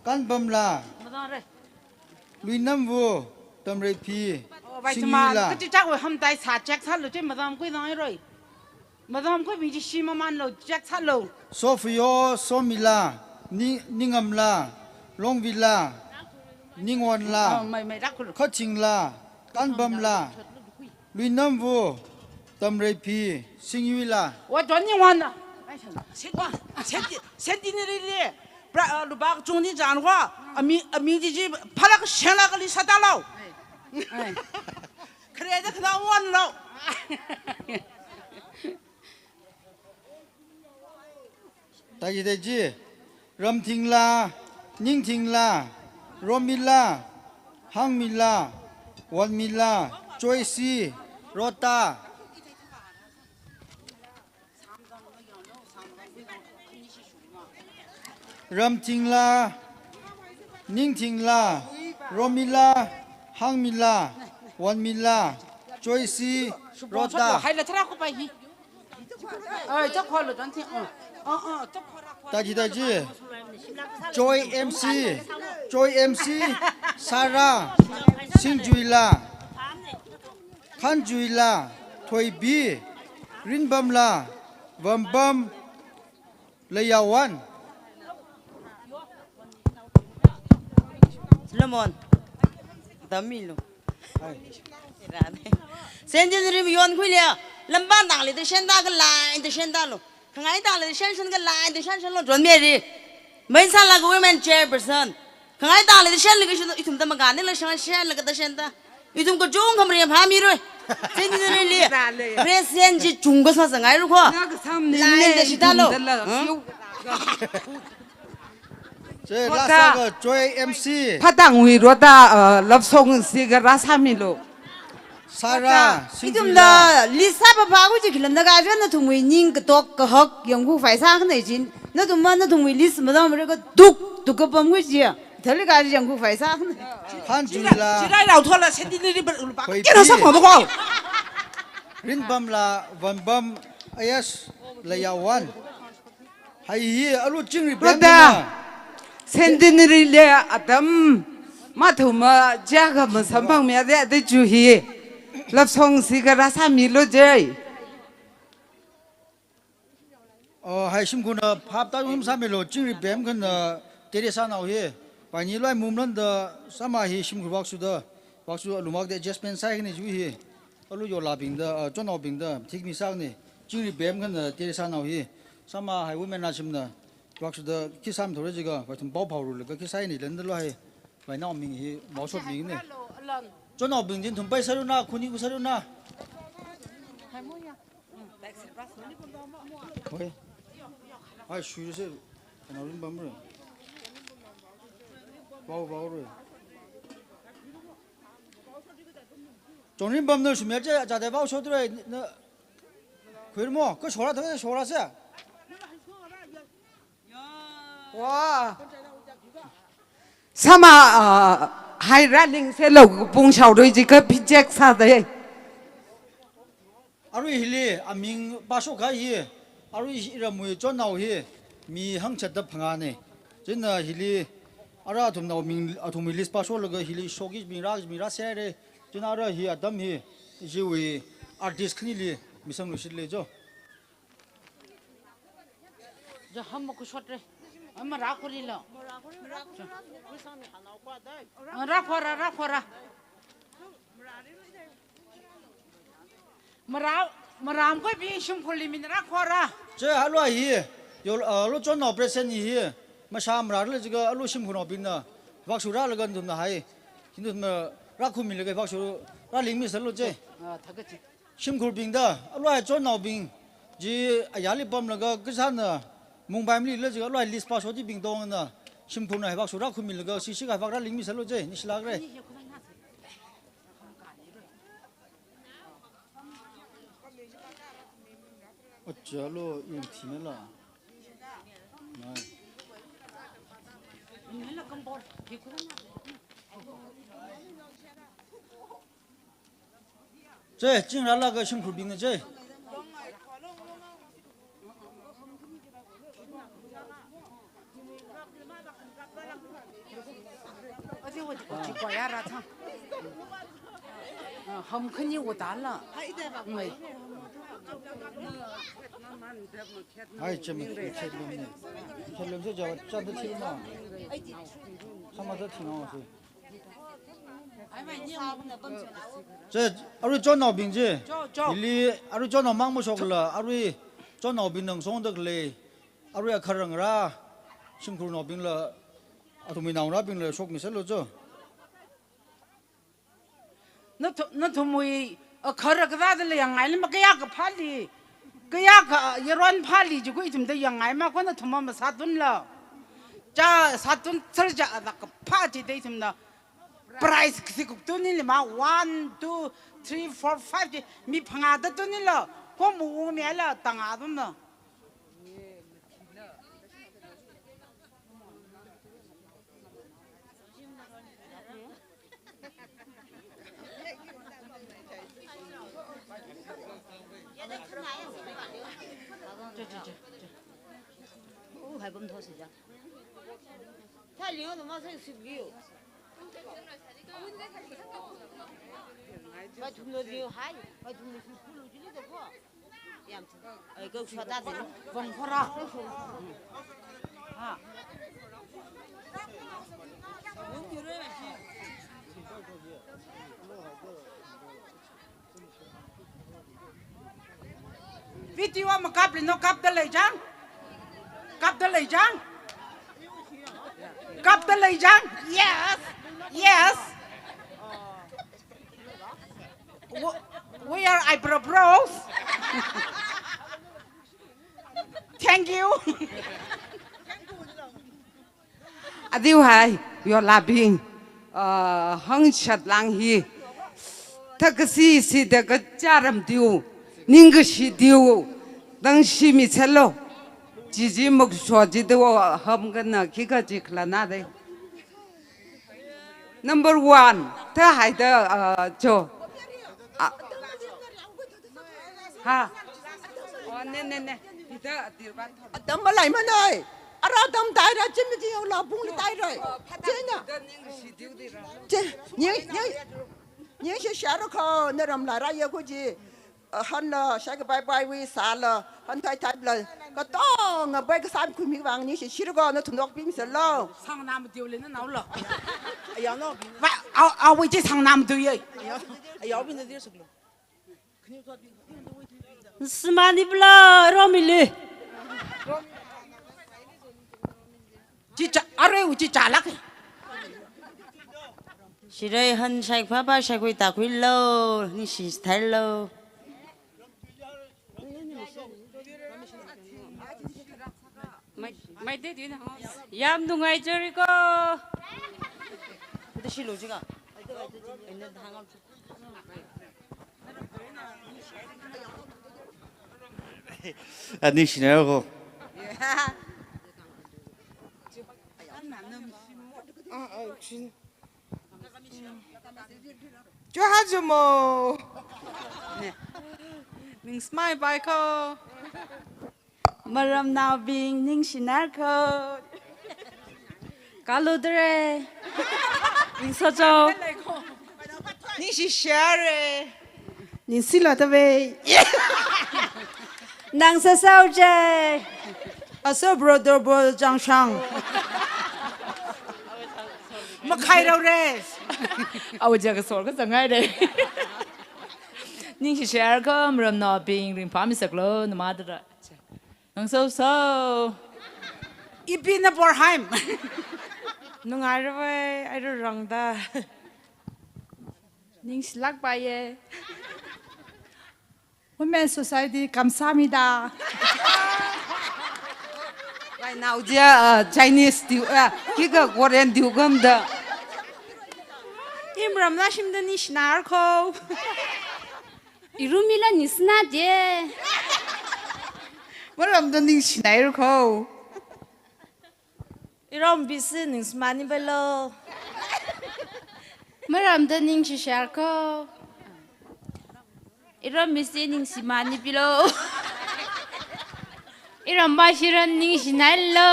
Kanbamla, Madang re. Luinamvu, Tamreiphi, Oh, vai Singwila. Chuma, kachikchak wui hamtai sa check sālu che, madam kui dang roi. Madam kui mi ji shi mamanlu, check sālu. Sofio, Somila, Ni-, Ningamla, Longvila, Ningwonla, Oh, mai, mai, rakulu. Khathingla, Kanbamla, Luinamvu, Tamreiphi, Singwila. Wa don Ningwon. Senti, senti, centenary li, pra, uh, lupak chungni jan wa, ami, ami ji ji, phalak shenla kali sātalo. Ai. Khare da khana won lo. Taji taji, Ramthingla, Ningthingla, Romila, Hangmila, Wonmila, Joyce, Rota. Ramthingla, Ningthingla, Romila, Hangmila, Wonmila, Joyce, Rota. Hai la thara ko pai hi. Ai, chak kholo don thing. Oh, oh, oh, chak khora khora. Taji taji. Joy M C. Joy M C. Sarah. Singjuila. Khanjuila. Thoibi. Rinbamla. Vambam. Leiyawan. Lamon. Damilo. Hai. Centenary mayon khuile. Lamban dang le de shenda ka line de shenda lo. Khangai dang le de shen shen ka line de shen shen lo, John Mary. Main sala ka women chairperson. Khangai dang le de shen le ka shen, ithum da magane la shen shen le ka da shen da. Ithum kachungkha maremphāmiroi. Centenary li. President ji chungkha sāsāngairu kho. Nga kasam ni line ne, da shita lo. Ithum da la. Huh? Siu. Che, Rota. Last ka Joy M C. Phatangwui Rota, uh, love song si ka rāsāmilo. Sarah, Rota. Singjuila. Ithumla list sāpapa ku ji khilam na ka jan nathumwui ning katok kahak yangkhuphai sākhanei jin. Nathum ma nathumwui list malam re ka duk, duk kapam ku ji. Thali ka ji yangkhuphai sākhanei. Khanjuila. Chirai rao thola centenary ba, ba, Hoi kena pi. Sāpha ba ko. Rinbamla, Vanbam, Ayas, Leiyawan. Hai hi, alu chingri Brother, bemna. Centenary le atam, mathuma jaga masamphangmiya de, de ju hi. Love song si ka rāsāmilo je. Oh, hai shimkhurna phap ta hum sāmilo, chingri bem khan, uh, Teresa nao hi. Paini loi mumlan da sama hi shimkhur vak suda. Vak su alumak de adjustment sai kani ju hi. Alu yola bing da, uh, chonao bing da, thik mi sak ni. Chingri bem khan, uh, Teresa nao hi. Sama hai women na shimna. Vak suda khi sāmi thore jiga, vai thum pao phao ru le ka khi sai ni len da lo hai. Vai nao ming hi, mau shot ming ni. Chonao bing jin thum pai sāruna, khuni ku sāruna. Hoi. Ai, shui se. Ana rin bam re. Bau, bau re. Chon rin bam na shumya che, cha de bau shot re. Na. Khuir mo, ko shora tha, shora se. Wa. Sama, ah, hai raling se lo pung shao doi ji ka pijek sa de. Arui hili aming pasho kha hi, arui hi ramwui chonao hi, mi hangchat da phangā ne. China hili ara athum nao ming, athumwui list pasho laga hili showcase bing rā, bing rā sere. China ara hi atam hi, jiwui artist khani li, misang lu shit le jo. Ja ham ko shot re. Ama rā khuri lo. Rā khura, rā khura. Mara, maram koi bing shimkhurli min rā khora. Che, halua hi, yo, uh, lo chon operation hi, masha mara le jiga, lo shimkhurnaobingna, vak sura laga thumna hai, hindu thumna, rā khumi laga vak sura, rāling mi salo che. Ah, thaka chi. Shimkhurbing da, alua chonnaobing, ji ayali pamlaga, kasāna, Mumbai mli le jiga, alua list pass oti bing dongna, shimkhurna hai vak sura khumi laga, sisi ka vak rāling mi salo che, ni shilak re. Acha lo, yung thina la. Nai. Che, chingrālaga shimkhurbingna che. Aja wadi ko chi ko ya ra chang. Ah, ham khani wada la. Ngai. Ai, chem, chem lum ni. Chem lum se jawa, cha da thil ma. Sama da thil ma se. Che, arui chonnaobing che. Cho, cho. Ili, arui chonnao mang mashokla, arui chonnaobing nang songda khalei. Arui akharangra, shimkhurnaobingla, athumwui naongarābingla shokmiserlu cho. Nathu-, nathumwui akhara kathāda lei yangngailama kayākha phāli, kayākha yaron phāli jiakha ithumda yangngaima kho nathum masātunla. Cha sātun sar cha da kaphā chida ithumna prize sikuk tunilima, one, two, three, four, five chi mi phangāda tunila, kho mu umi ala tanga tumna. Vang khora. Ha. Video ama kapli no, kapda lei chang. Kapda lei chang. Kapda lei chang. Yes. Yes. Wh-, where are eyebrow brows? Thank you. Adiu hai, yolabing, ah, hangchat lang hi. Thakasi sida kacharam diu, ningkashi diu, dang shimi chalo. Jiji mukso ji diu, ham kana khikha ji khala na de. Number one, tha haida, ah, cho. Ah. Ha. Oh, ne, ne, ne. Hithā adirban thot. Atam malai manai. Ara atam taira, chim ji yau la bung li taira. Oh, phata chena. Hithā ning shi diu dira. Che, ning, ning, ningshi shara kho, naram la ra ya kho ji. Ah, han la, shai kapai pai wui sāla, han thai thai la. Katonga bai kasāmi khuimi vang ningshi shira kho, nathum nok pimselo. Sangnam diu le nanao lo. Ayao no. Va, au, au, wei ji sangnam diu ye. Ayao, ayao bina dir suklo. Sima ni bla romili. Chicha, are u chicha lak. Shirai han shai papa shai khui ta khui lo, ningshi thai lo. Mai, mai de din ho. Yam nungai jari ko. Nda shi lo jiga. Ani shinai ko. Ah, ah, shin. Chuha jumo. Ningsmai bai ko. Maramnaobing ningshinar ko. Kaludre. Ningsocho. Ningshi share. Ningsilo tave. Nang sasau je. Aso bro do bro jang shang. Makhai rau re. Au je ka sol ka zangai re. Ningshi share ko maramnaobing ringphāmi saklo namada. Nang so so. Ipi na Borheim. Nungai rau ai, ai rurang da. Ningshilak bai ye. Women Society kamsami da. Bai nao jia, uh, Chinese diu, uh, kika Korean diu gam da. Imram la shim da ningshinar ko. Irumila ningshina de. Maram da ningshinair ko. Irom bisi ningsmani belo. Maramda ningshishar ko. Iram misi ningshimānipilo. Iram bashira ningshinailo.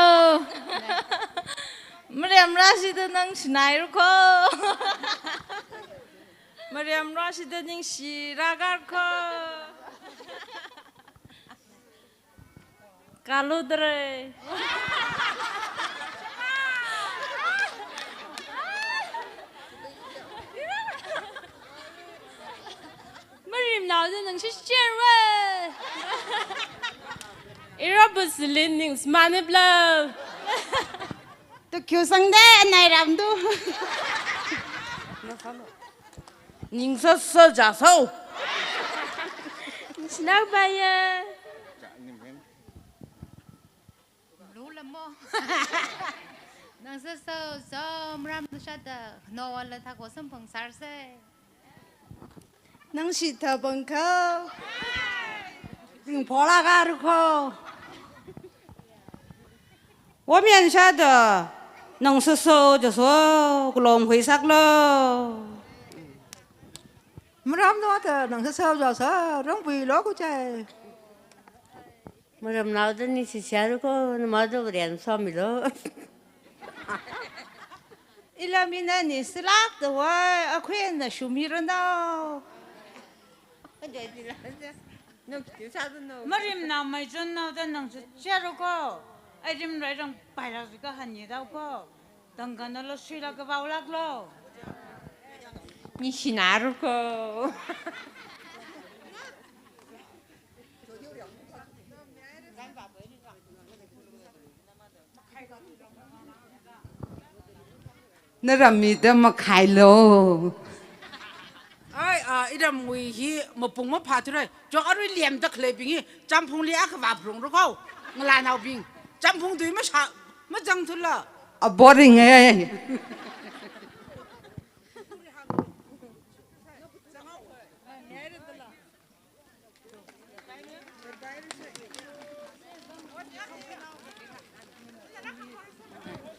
Mariam rashida ningshinairu ko. Mariam rashida ningshiragar ko. Kaludre. Marimnaoda ningshicherwe. Irabasili ningshimāniplo. Tukyu sangde nairamdu. Ningsasa jasao. Ningshilak baiye. Lulamo. Ningsasa so maram shada no wala thako samphangsarse. Ningshitha bangkha. Ringphola garu ko. Wamian shada ningsasa jaso kulom khuisaklo. Maramnaoda ningsasa jasa rangpuilo kuchai. Maramnaoda ningshisharu ko, namada varian swamilo. Ila mina ningshilak da wai, akhuina shumirano. Marimnao maichonnaoda ningshicheru ko. Arim rairang paila zika hanyidao ko. Tangkanalo shuilaga vaolaklo. Ningshinaru ko. Naram mida makhailo. Ai, ah, iramwui hi mapung maphāthurai. Chok arui liamda khaleibing hi champhungli akha vāphrung rukau. Ngalānaobing. Champhung tui masha, mazangthula. A boring eh.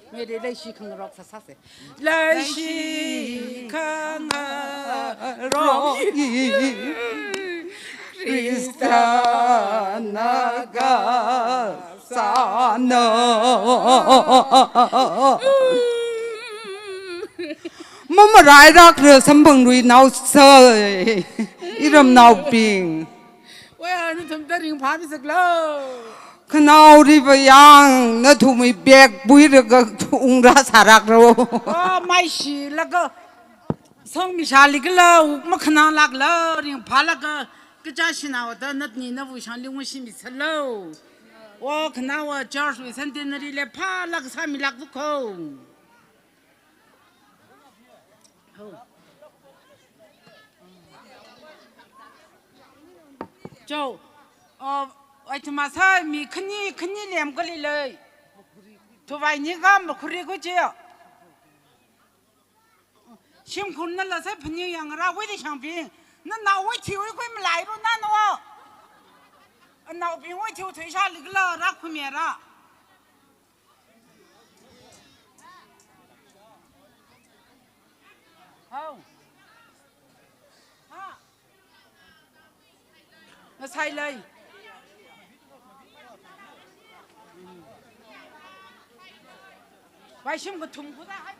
Ngede leishi khangarok sāsāse. Leishi khangarok. Khristana kasāna. Mamarairakra samphangluinao sai, iramnaobing. Waya, nathumda ringphāmisaklo. Khanaoriva yang, nathumwui bag buiraga ungra sārakro. Oh, maishilaga. Songmishalikala, makhanālakla, ringphālaga, kachā shinaoda natni nawui shangli ungshimi sālo. Oh, khanaowa church wui centenary le phālaga sāmilakdu ko. Ho. Chao, uh, ai thumasa mi khani, khani lem kali lei. Thuvai ni gam ba khuri ko che. Shimkhur nala sai phani yangra wui de shangping. Nanaowui thiwui khui malairu nanaowa. Anaobingwui thiu thui shalikla ra khumira. Hau. Ha. Ngasai lei. Vaishim kathum khuda hai.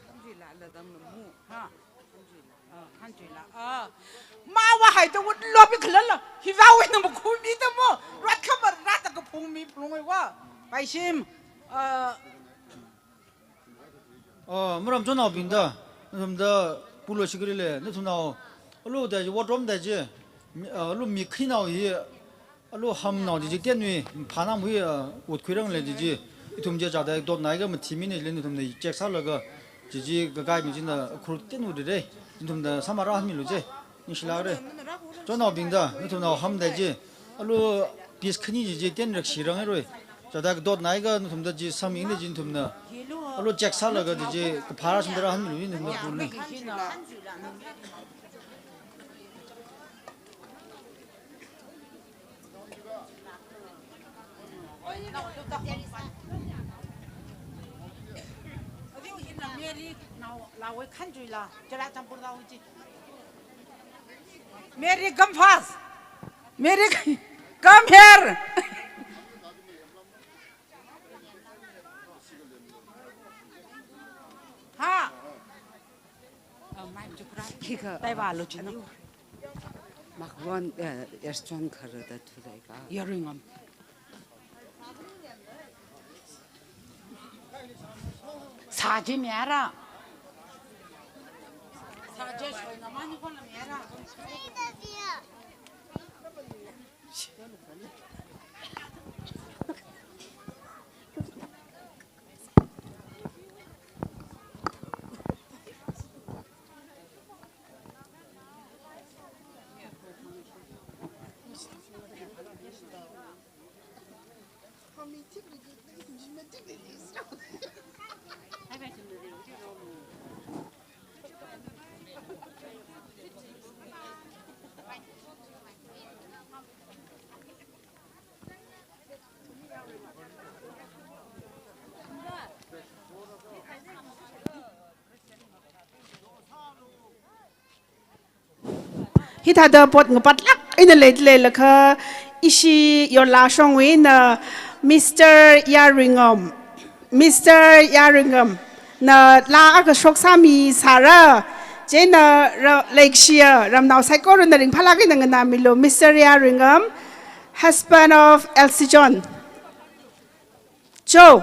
Khamjui la la dam na mu. Ha. Ah, khamjui la. Ah. Mawa haida wut lobi khalala. Hiva wui na makhumi da mo. Rat khamar rat ka phungmi phungwui wa. Vaishim. Ah. Oh, maram chonnaobingda, nathumda pulo shikri le, nathumnao, alu da ji, wardrobe da ji, mi, ah, alu mi khinao hi, alu hamnao ji ji tianwui, phanam hui, ah, wut khuirang le ji ji, ithum je jada dot nai ga mathimi ne le nathumna check sālaga, ji ji ga gai mi jina khur tianwui de, nathumda samara milu je. Ningshilakre. Chonnaobingda, nathumnao hamda ji. Alu piece khani ji ji tian rakshirang roi. Jada dot nai ga nathumda ji saming ji nathumna. Alu check sālaga ji ji kaphara sumdara hanlu nathumna pulni. Mary, now, la we khan jui la, Churachandpur la we ji. Mary, come fast. Mary, come here. Ha. Khikha, tai va lo chino. Makwan, eh, restaurant khara da thulai ka. Yaringam. Saji miara. Saji shoi namani kola miara. Hithāda pot ngapatlāk eina leilakha, ishi yorla shongwui eina Mister Yaringam, Mister Yaringam na laa akha shoksāmi sāra, chieina ra-, leikashiya ramnao saikorana ringphālāk eina nganāmilu, Mister Yaringam, husband of Elsie John. Cho.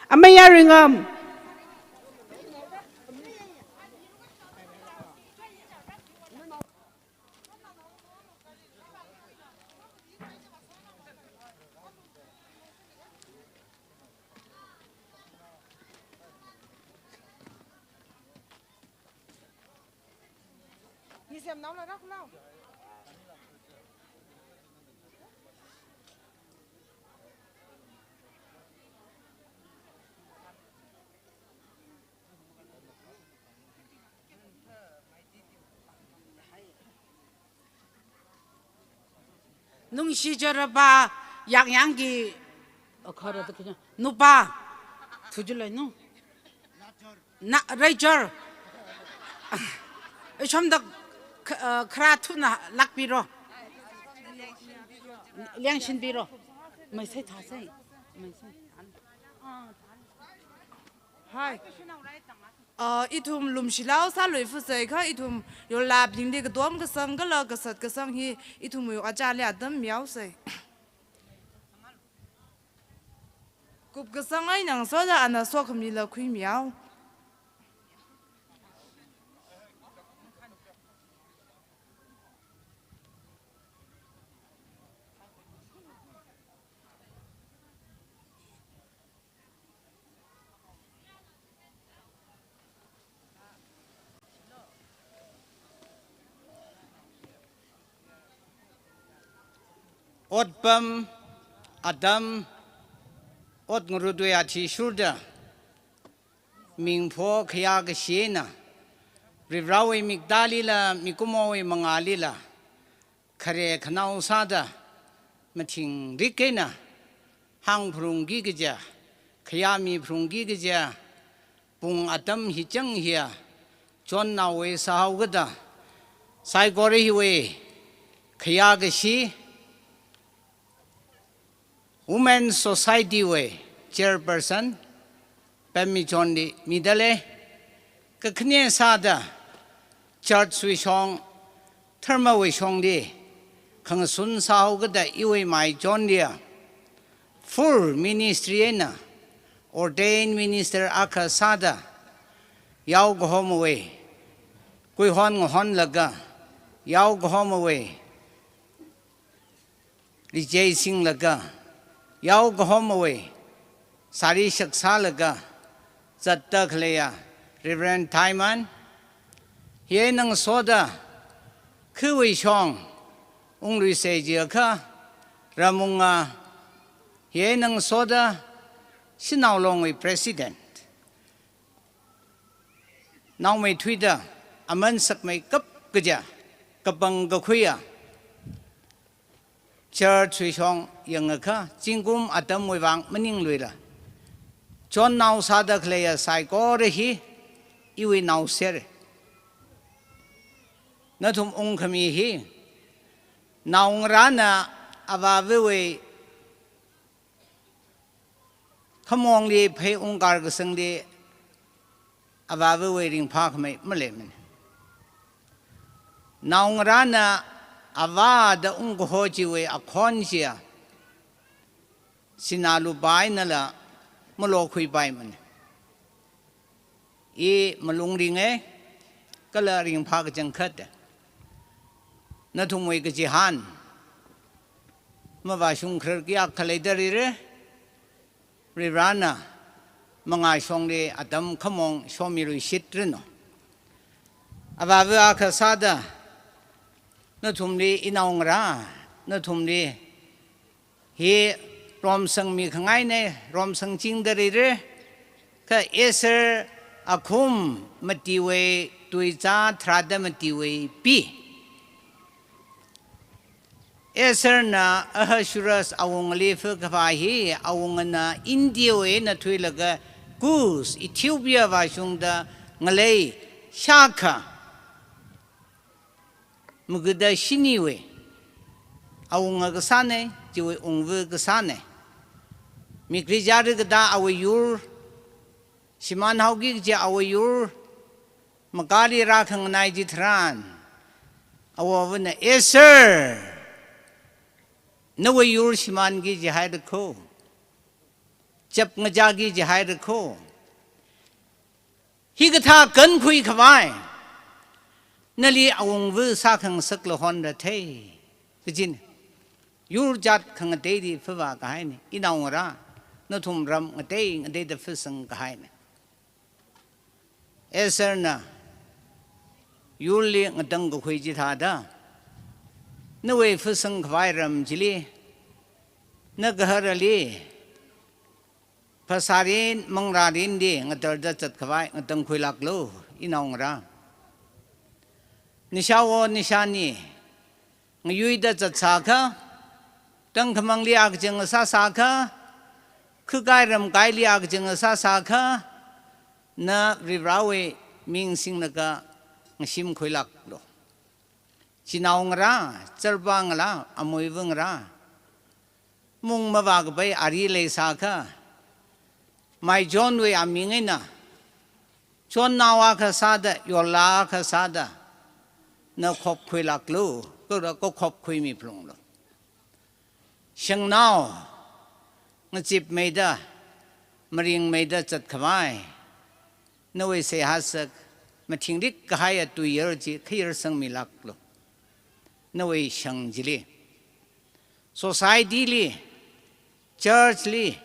Amei Yaringam. Nisem nau la rak nau. Nungshijaraba yakyangki, akhara da kanya, nupā, thujulai nu. Na, Rachel. Ishomda k-, uh, khara thuna lakpiro. Liangshinpiro. Maisai thāsai. Maisai. Hi. Uh, ithum lumshilao sālui fusai kha, ithum yorlabingli katom kasang kala kasat kasang hi ithumwui achāli atam mihaosai. Kupkasang eina ngasoda ana sokhamila khuimihao. Otpam, atam, ot ngarutwui athishurda, mingpho khayā kashina, Varivarāwui miktālila, mikumowui mangālila, khare khanao sāda, mathingrik eina hāngphalungki kaja, khayāmi phalungki kaja, pung atam hi chang hiya, chonnaowui sāhaokida, saikora hiwui khayā kashi, Women Society wui Chairperson, Pemmi Chonli midalei, kakhane sāda, church wui shong, dharma wui shongli, khangasun sāhaokida iwui maichonliya, full ministry eina, ordained minister akha sāda, yaokahomawui, kuihon ngahonlaga, yaokahomawui, Rijei singlaga, yaokahomawui, sari shaksālaga, zatta khaleiya, Reverend Taiman, hi eina ngasoda, khiwui shong, ungluisei jiakha, Ramunga, hi eina ngasoda, Shanao Longwui President, naomeithuida, aman sakmeikap kaja, kapang kakhuiya, church wui shong yangakha, zingkum atamwui vang maningluila, Chonnao sāda khaleiya saikora hi iwui naosera. Nathum ungkhami hi naongarāna avāvawui khamongli phei ungkar kasangli avāvawui ringphākhamei maleimana. Naongarāna avāda ungkaho chiwui akhon chiya sinā lupā einala malokhuipaimana. I malung ringa, kala ringphā kachangkhata. Nathumwui kachihān mavāshung kharar kayākha leida leira, Varivarāna mangāshongli atam khamong shomiluishitranu. Avāva akha sāda nathumli, inaongarā nathumli hi romsangmi khangaina, romsangchingda leira, kha Esther akhum matiwui tuizā tharāda matiwui pi. Estherna Ahasuerus awungali phakaphā hi awungana Indiawui eina thuilaga Kush, Ethiopia vāshungda ngalei shākha magada shiniwui awunga kasāna, chiwui ungva kasāna. Mikri jari kada awui yur, shimānhaoki kaji awui yur, makāli rākhanganai chitharan, awovana, "Esther, nawui yur shimānki jihairakho, chapngachāki jihairakho. Hikathā kankhui khavai nali awungva sākhangasak lahonra thei," kajina. Yur jat khangateili phavā kahaina, inaongarā, nathum ram ngatei ngateida phasang kahaina. Estherna yurli ngatangkakhui chithāda, nawui phasang khavai ram chili, nagaharali phasārin manglārinli ngatarda zatkhavai ngatangkhuilāklu, inaongarā. Nishāwo nishāni ngayuida zatsākha, tangkhamangli akachang sāsākha, khakai ramkaili akachang sāsākha, na Varivarāwui ming singlaga ngashimkhuilāklu. Chinaongarā, chārpangarā, amuivangarā, mung mavākapai ari leisākha, Maichonwui aming eina chonnao akha sāda, yorlā akha sāda, na khopkhuilāklu, kala kakhopkhuimi phalunglu. Shangnao ngachipmeida, maringmeida zatkhavai, nawui seihā sak mathingrik kahaiya tuiyar chi khayar sangmilāklu. Nawui shang chili, society li, church li,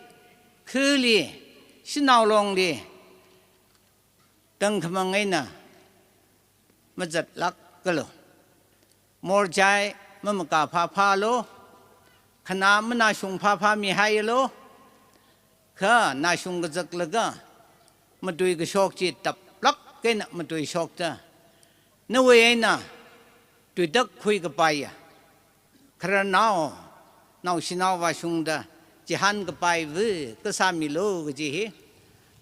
khali, shanao longli, tangkhamang eina mazatlākalu. Morchai mamakā phāphālu, khanā manāshung phāphāmihaialu, kha nāshung kazaklaga matui kashok chi taplāk eina matuishokta, nawui eina tuitak khuikapaiya khararnao, naoshinao vāshungda chihānkapaiva kasāmilu kaji hi,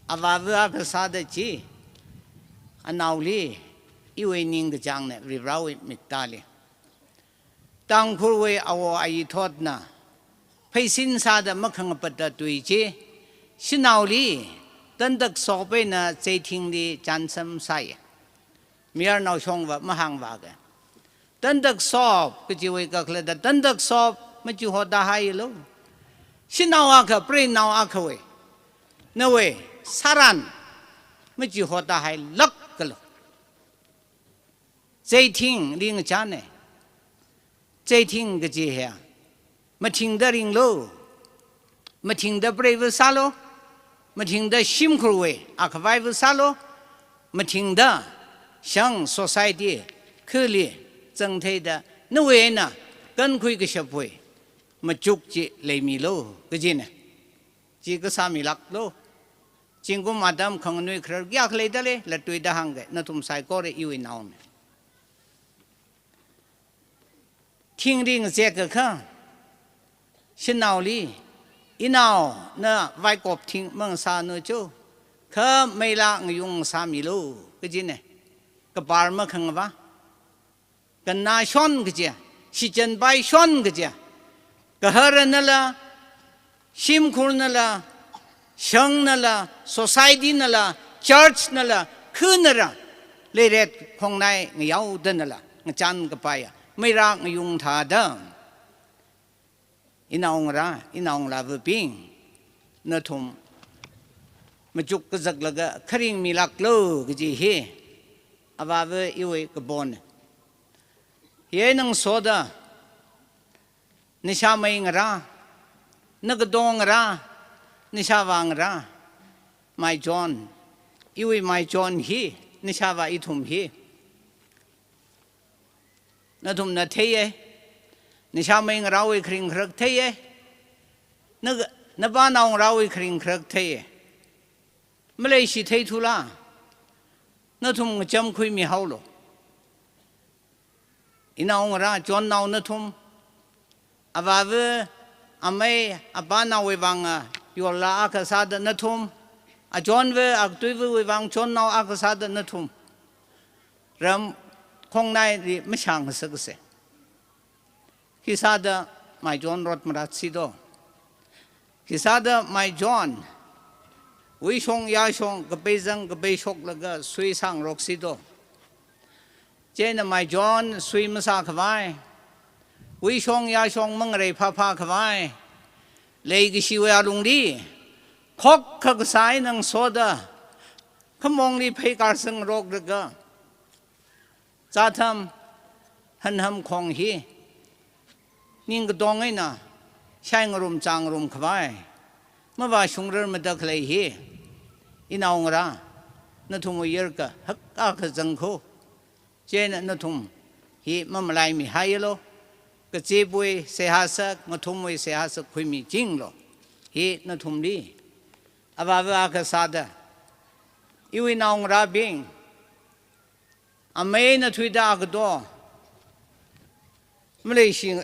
avāva akha sāda chi, anaoli iwui ningkachāngna Varivarāwui miktāli. Tangkhulwui awo ayi thotna pheisin sāda makhangapata tui chi, shanaoli tantak sop eina cheithingli chānsam sāya. Mayarnao shongva mahāngvāka. Tantak sop kajiwui kakhalatda tantak sop machihotāhaialu. Shanao akha, preinao akhawui, nawui sāran machihotāhailākalu. Cheithingli ngachāna. Cheithing kaji hiya, mathingda ringlu, mathingda preiva sālu, mathingda shimkhurwui akhavaiva sālu, mathingda shang society khali zangtheida nawui eina kankhui kashapwui machuk chi leimilu kajina. Chi kasāmilāklu. Zingkum atam khanganui kharar kayākha leida lei, latluida hāngga, nathum saikora iwui naona. Thingri ngazekakha, shanaoli Inaona vaikop thing mangasānu chu, kha meila ngayung sāmilu, kajine. Kapar makhangava. Kanna shon kaje, shichan pai shon kaje. Gaharanala, shimkhurnala, shangnala, society nala, church nala, khunara, leiret khongnai ngayao danala, ngachan kapaiya, meira ngayung thāda. Inaongarā, inaongalāvabing, nathum machuk kazaklaga kharing milaklu kaji hi, avāva iwui kapon. Hi nang soda, nishāmei ngarā, nakadong ngarā, nishāvā ngarā, Mai John, iwui Mai John hi, nishāvā ithum hi. Nathumna theiye, nishāmei ngarāwui kharing kharak theiye, na, napānao ngarāwui kharing kharak theiye. Maleishi theithula, nathum ngacham khuimihaolu. Inaongarā, John nao nathum, avāva, amei, apānaowui vānga, yorla akha sāda nathum, a John va, akatuivawui vāng John nao akha sāda nathum. Ram khongnaili mashāngasakse. Khisāda Mai John rot maratsi do. Khisāda Mai John, wuishong yāshong kapeizang kapeishoklaga sui sāngaroksi do. Chieina Mai John sui masākhavai, wuishong yāshong mangarei phāphākhavai, leikashiwui alungli, khokkha kasā eina ngasoda, khamongli pheikar sangngaroklaga, zātham, hanham khong hi, ningkadong eina, shaingarum zangngarumkhavai, mavāshungrar mada khalei hi, inaongarā, nathumwui yarkahak akha zangkho, chieina nathum hi mamalaimihaialu, kazipwui seihā sak, ngathumwui seihā sak khuimichinglu, hi nathumli, avāva akha sāda, iwui naongarābing, amei eina thuida akado, maleishi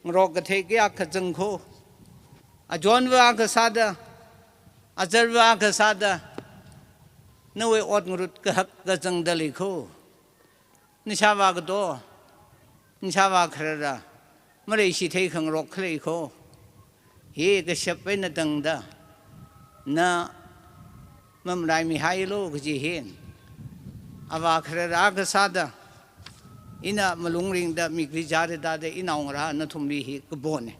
ngarok kathei kayākha zangkho, a John va akha sāda, a Zar va akha sāda, nawui ot ngarut kahak kazangda leikho. Nishāvā kado, nishāvā kharara, maleishi theikhangarok khalei kho. Hi kashap eina tangda, na mamalaimihaialu kaji hin. Avā kharara akha sāda, ina malung ringda mikli chāra tāda inaongarā nathumli hi kapone.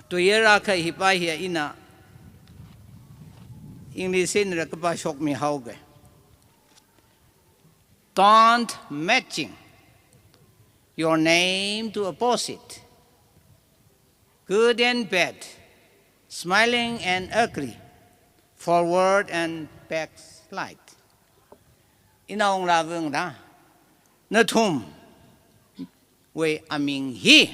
Tuiyara kha hipa hi ina English eina kapāshokmihaoke. Don't matching your name to opposite, good and bad, smiling and ugly, forward and backslide. Inaongalāving da, nathumwui aming hi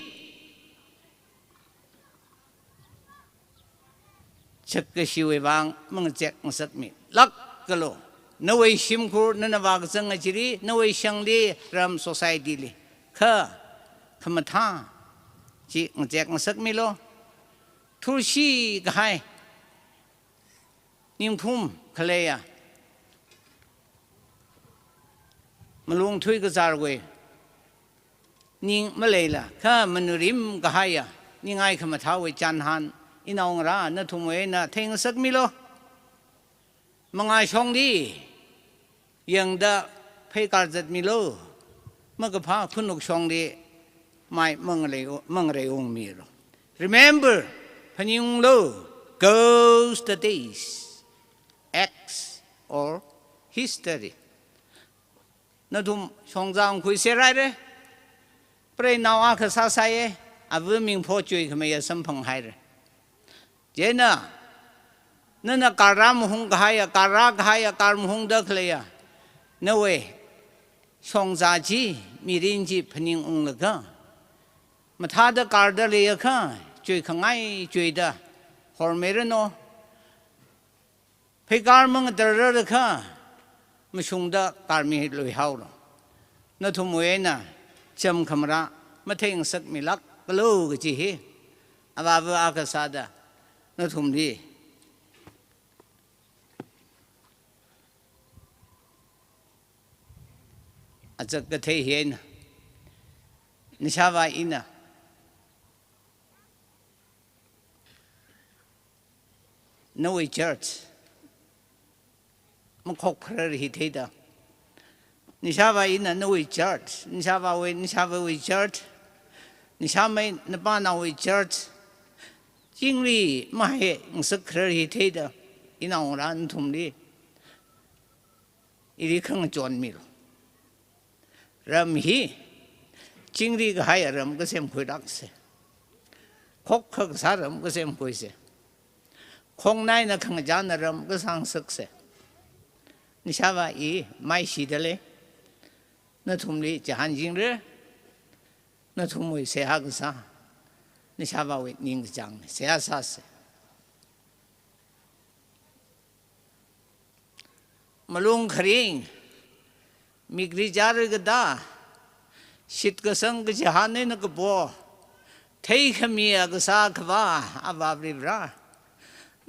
chakkashiwui vāng mangazek ngasakmilākalu. Nawui shimkhur, nana vākazanga chili, nawui shangli, ram society li, kha khamathā chi ngazek ngasakmilu. Thurshi kahai, ningphum khaleiya, malung thuikazārwui ning maleila, kha manurim kahaiya, ningai khamathāwui chānhān, inaongarā nathumwui eina theingasakmilu. Mangā shongli yangda pheikar zatmilu. Makaphā khanuk shongli mai mangalei, mangareiungmilu. Remember, phaningunglu, ghost days, acts or history. Nathum shongza ngakhuiserhaire. Preinao akha sāsāye, ava mingpho chuikhameiya samphanghaire. Chieina, nana kar rāmahung kahaiya, kar rākahaiya, kar mahungda khaleiya, nawui shongza chi, mirin chi phaningunglaga, mathāda karda leiakha, chuikhangai chuida hormiranu. Pheikar mangatarrarda kha, mashungda karmiluihaolu. Nathumwui eina cham khamarā matheingasakmilākalu kaji hi, Avāva akha sāda nathumli achak kathei hi eina, nishāvā ina nawui church makhok kharar hi theida, nishāvā ina nawui church, nishāvāwui, nishāvāwui church, nishāmei napānaowui church chingri mahai ngasak kharar hi theida, inaongarā nathumli ili khangachon milu. Ram hi chingri kahai ram kasemkhuilākse. Khokkha kasā ram kasemkhuise. Khongnaina khangachāna ram kasāngasakse. Nishāvā i maishida lei. Nathumli chihān jingra. Nathumwui seihā kasā, nishāvāwui ningkachāng seihā sāse. Malung kharing, mikri chara katā, shitkasang kachihān eina kapo, theikhami akha sākhavā Avā Varivara,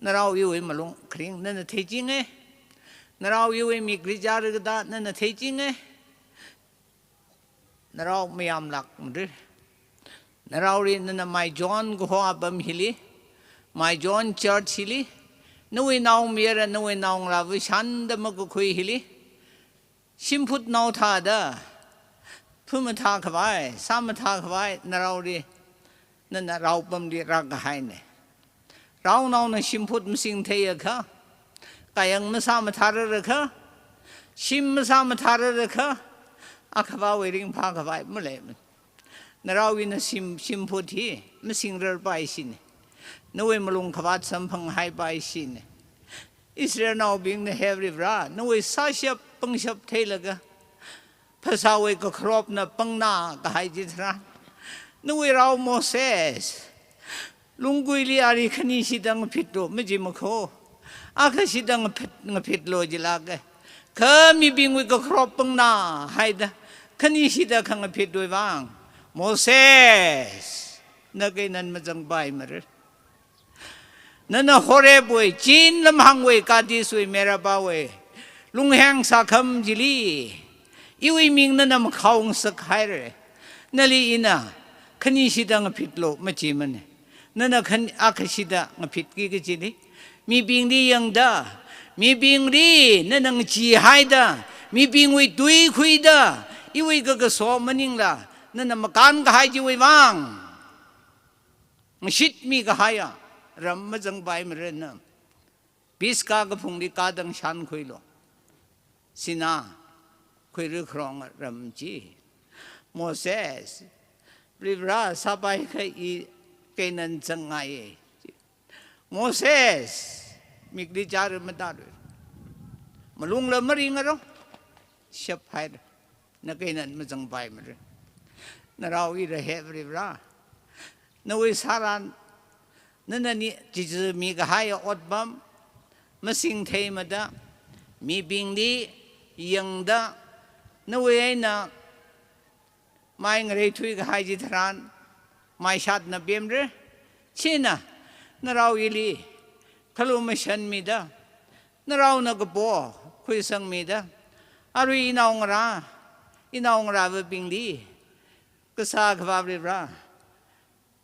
narao iwui malung kharing nana theichinge. Narao iwui mikri chara katā nana theichinge. Narao mayāmlākmara. Naraoli nana Maichon kaho apam hili, Maichon church hili, nawui naomayara, nawui naongarāva shānda makakhui hili, shimphutnao thāda phu mathākhavai, sā mathākhavai naraoli nana raopamli rākahaine. Raonaona shimphut masingtheiakha, kayāng masā mathārarakha, shim masā mathārarakha, akhavāwui ringphākhavai maleimana. Naraowui na shim, shimphut hi masingrarpaishine. Nawui malung khavāt samphanghaipāishine. Israelnaobingna, He Varivara, nawui sāshap pangshap theilaga, phasāwui kakharopna pangna kahai chitharan, nawui rao Moses, lungguili ari khani shida ngaphitlu majimakho, akha shida ngaphit, ngaphitlu jilāka. Kha mibingwui kakharop pangna haida khani shida khangaphitwui vang, Moses, na keinan mazangpaimara. Nana Horebwui, Chin lamhāngwui, Kadeshwui, Meribahwui lungheng sākham chili, iwui ming nana makhaongasak haira. Nali ina khani shida ngaphitlu majimana. Nana khan, akha shida ngaphitki kajili, mibingli yangda, mibingli nana ngacheehaida, mibingwui tui khuida, iwui kakaso maningla nana makānkahai chiwui vang, ngashitmi kahaiya ram mazangpaimara na. Pisgah kaphungli kadang shānkhuilu. Sinā khuira kharonga ram chi. Moses, Varivara sāpaikha i Canaan zangngai. Moses, mikli chara matālu. Malungla maringalu. Shaphaira. Na keinan mazangpaimara. Narao ira, He Varivara, nawui sāran, nana ni, chizumi kahaiya otpam masingtheimada, mibingli yangda, nawui eina mai ngareithui kahai chitharan, maishatna pemra. China narao ili khalumashan mida, naraona kapo khuisangmida, arui inaongarā, inaongarāvabingli kasā Akhavā Varivara,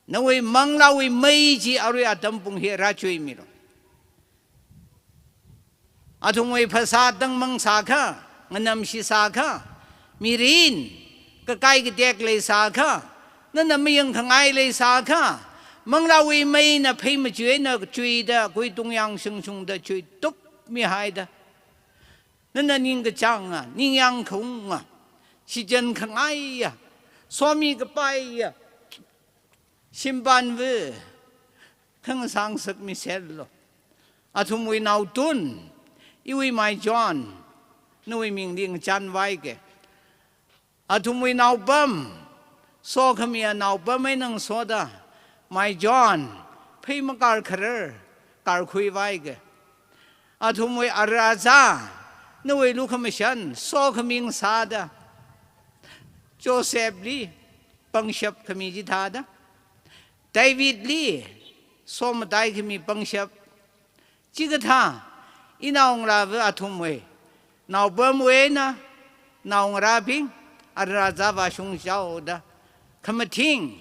nawui manglāwui mei chi arui atam pung hi rāchuimilu. Athumwui phasā tangmang sākha, nganamshi sākha, mirin kakai katek leisākha, nana mayangkhangai leisākha, manglāwui meina phei machui eina chuida, kuitung yāng shungshungda chuituk mihaida, nana ningkachānga, ningyāng khaunga, shijan khangaiya, somi kapaiya, shimpanva khangasāngasak miserlu. Athumwui naotun, iwui Maichon, nawui mingli ngachānvaike. Athumwui naopam, sokhamiya naopam eina ngasoda, Maichon, phei makar kharar, karkhuivaike. Athumwui ara azā, nawui lukhamashan, sokhami ngasāda, Josephli pangshap khami chithāda, Davidli somataikami pangshap, chikathā inaongalāva athumwui naopamwui eina naongarābing ara zāvāshung chaoda khamathing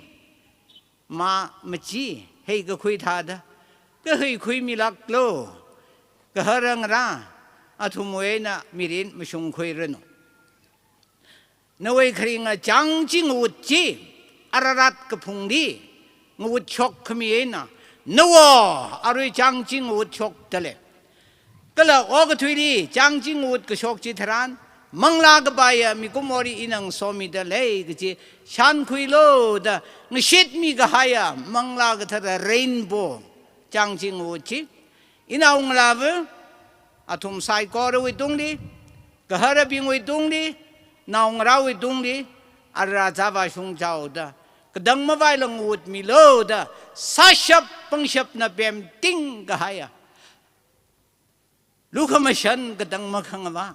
mā machi heikakhui thāda kahuikhuimilāklu, gahara ngarā athumwui eina mirin mashungkhuiranu. Nawui kharinga chāngching ngut chi Ararat kaphungli ngutshok khami eina nawo arui chāngching ngutshokdalei. Kala okathuili chāngching ngut kashok chitharan manglā kapaiya mikumoli ina ngasomidalei kaji shānkhuilu da ngashitmi kahaiya Manglā Kathara rainbow chāngching ngut chi inaongalāva athum saikorawui tungli, gaharabingwui tungli, naongarāwui tungli ara zāvāshung chaoda katang mavaila ngutmilu da sāshap pangshapna pemting kahaiya lukhamashan katang makhangava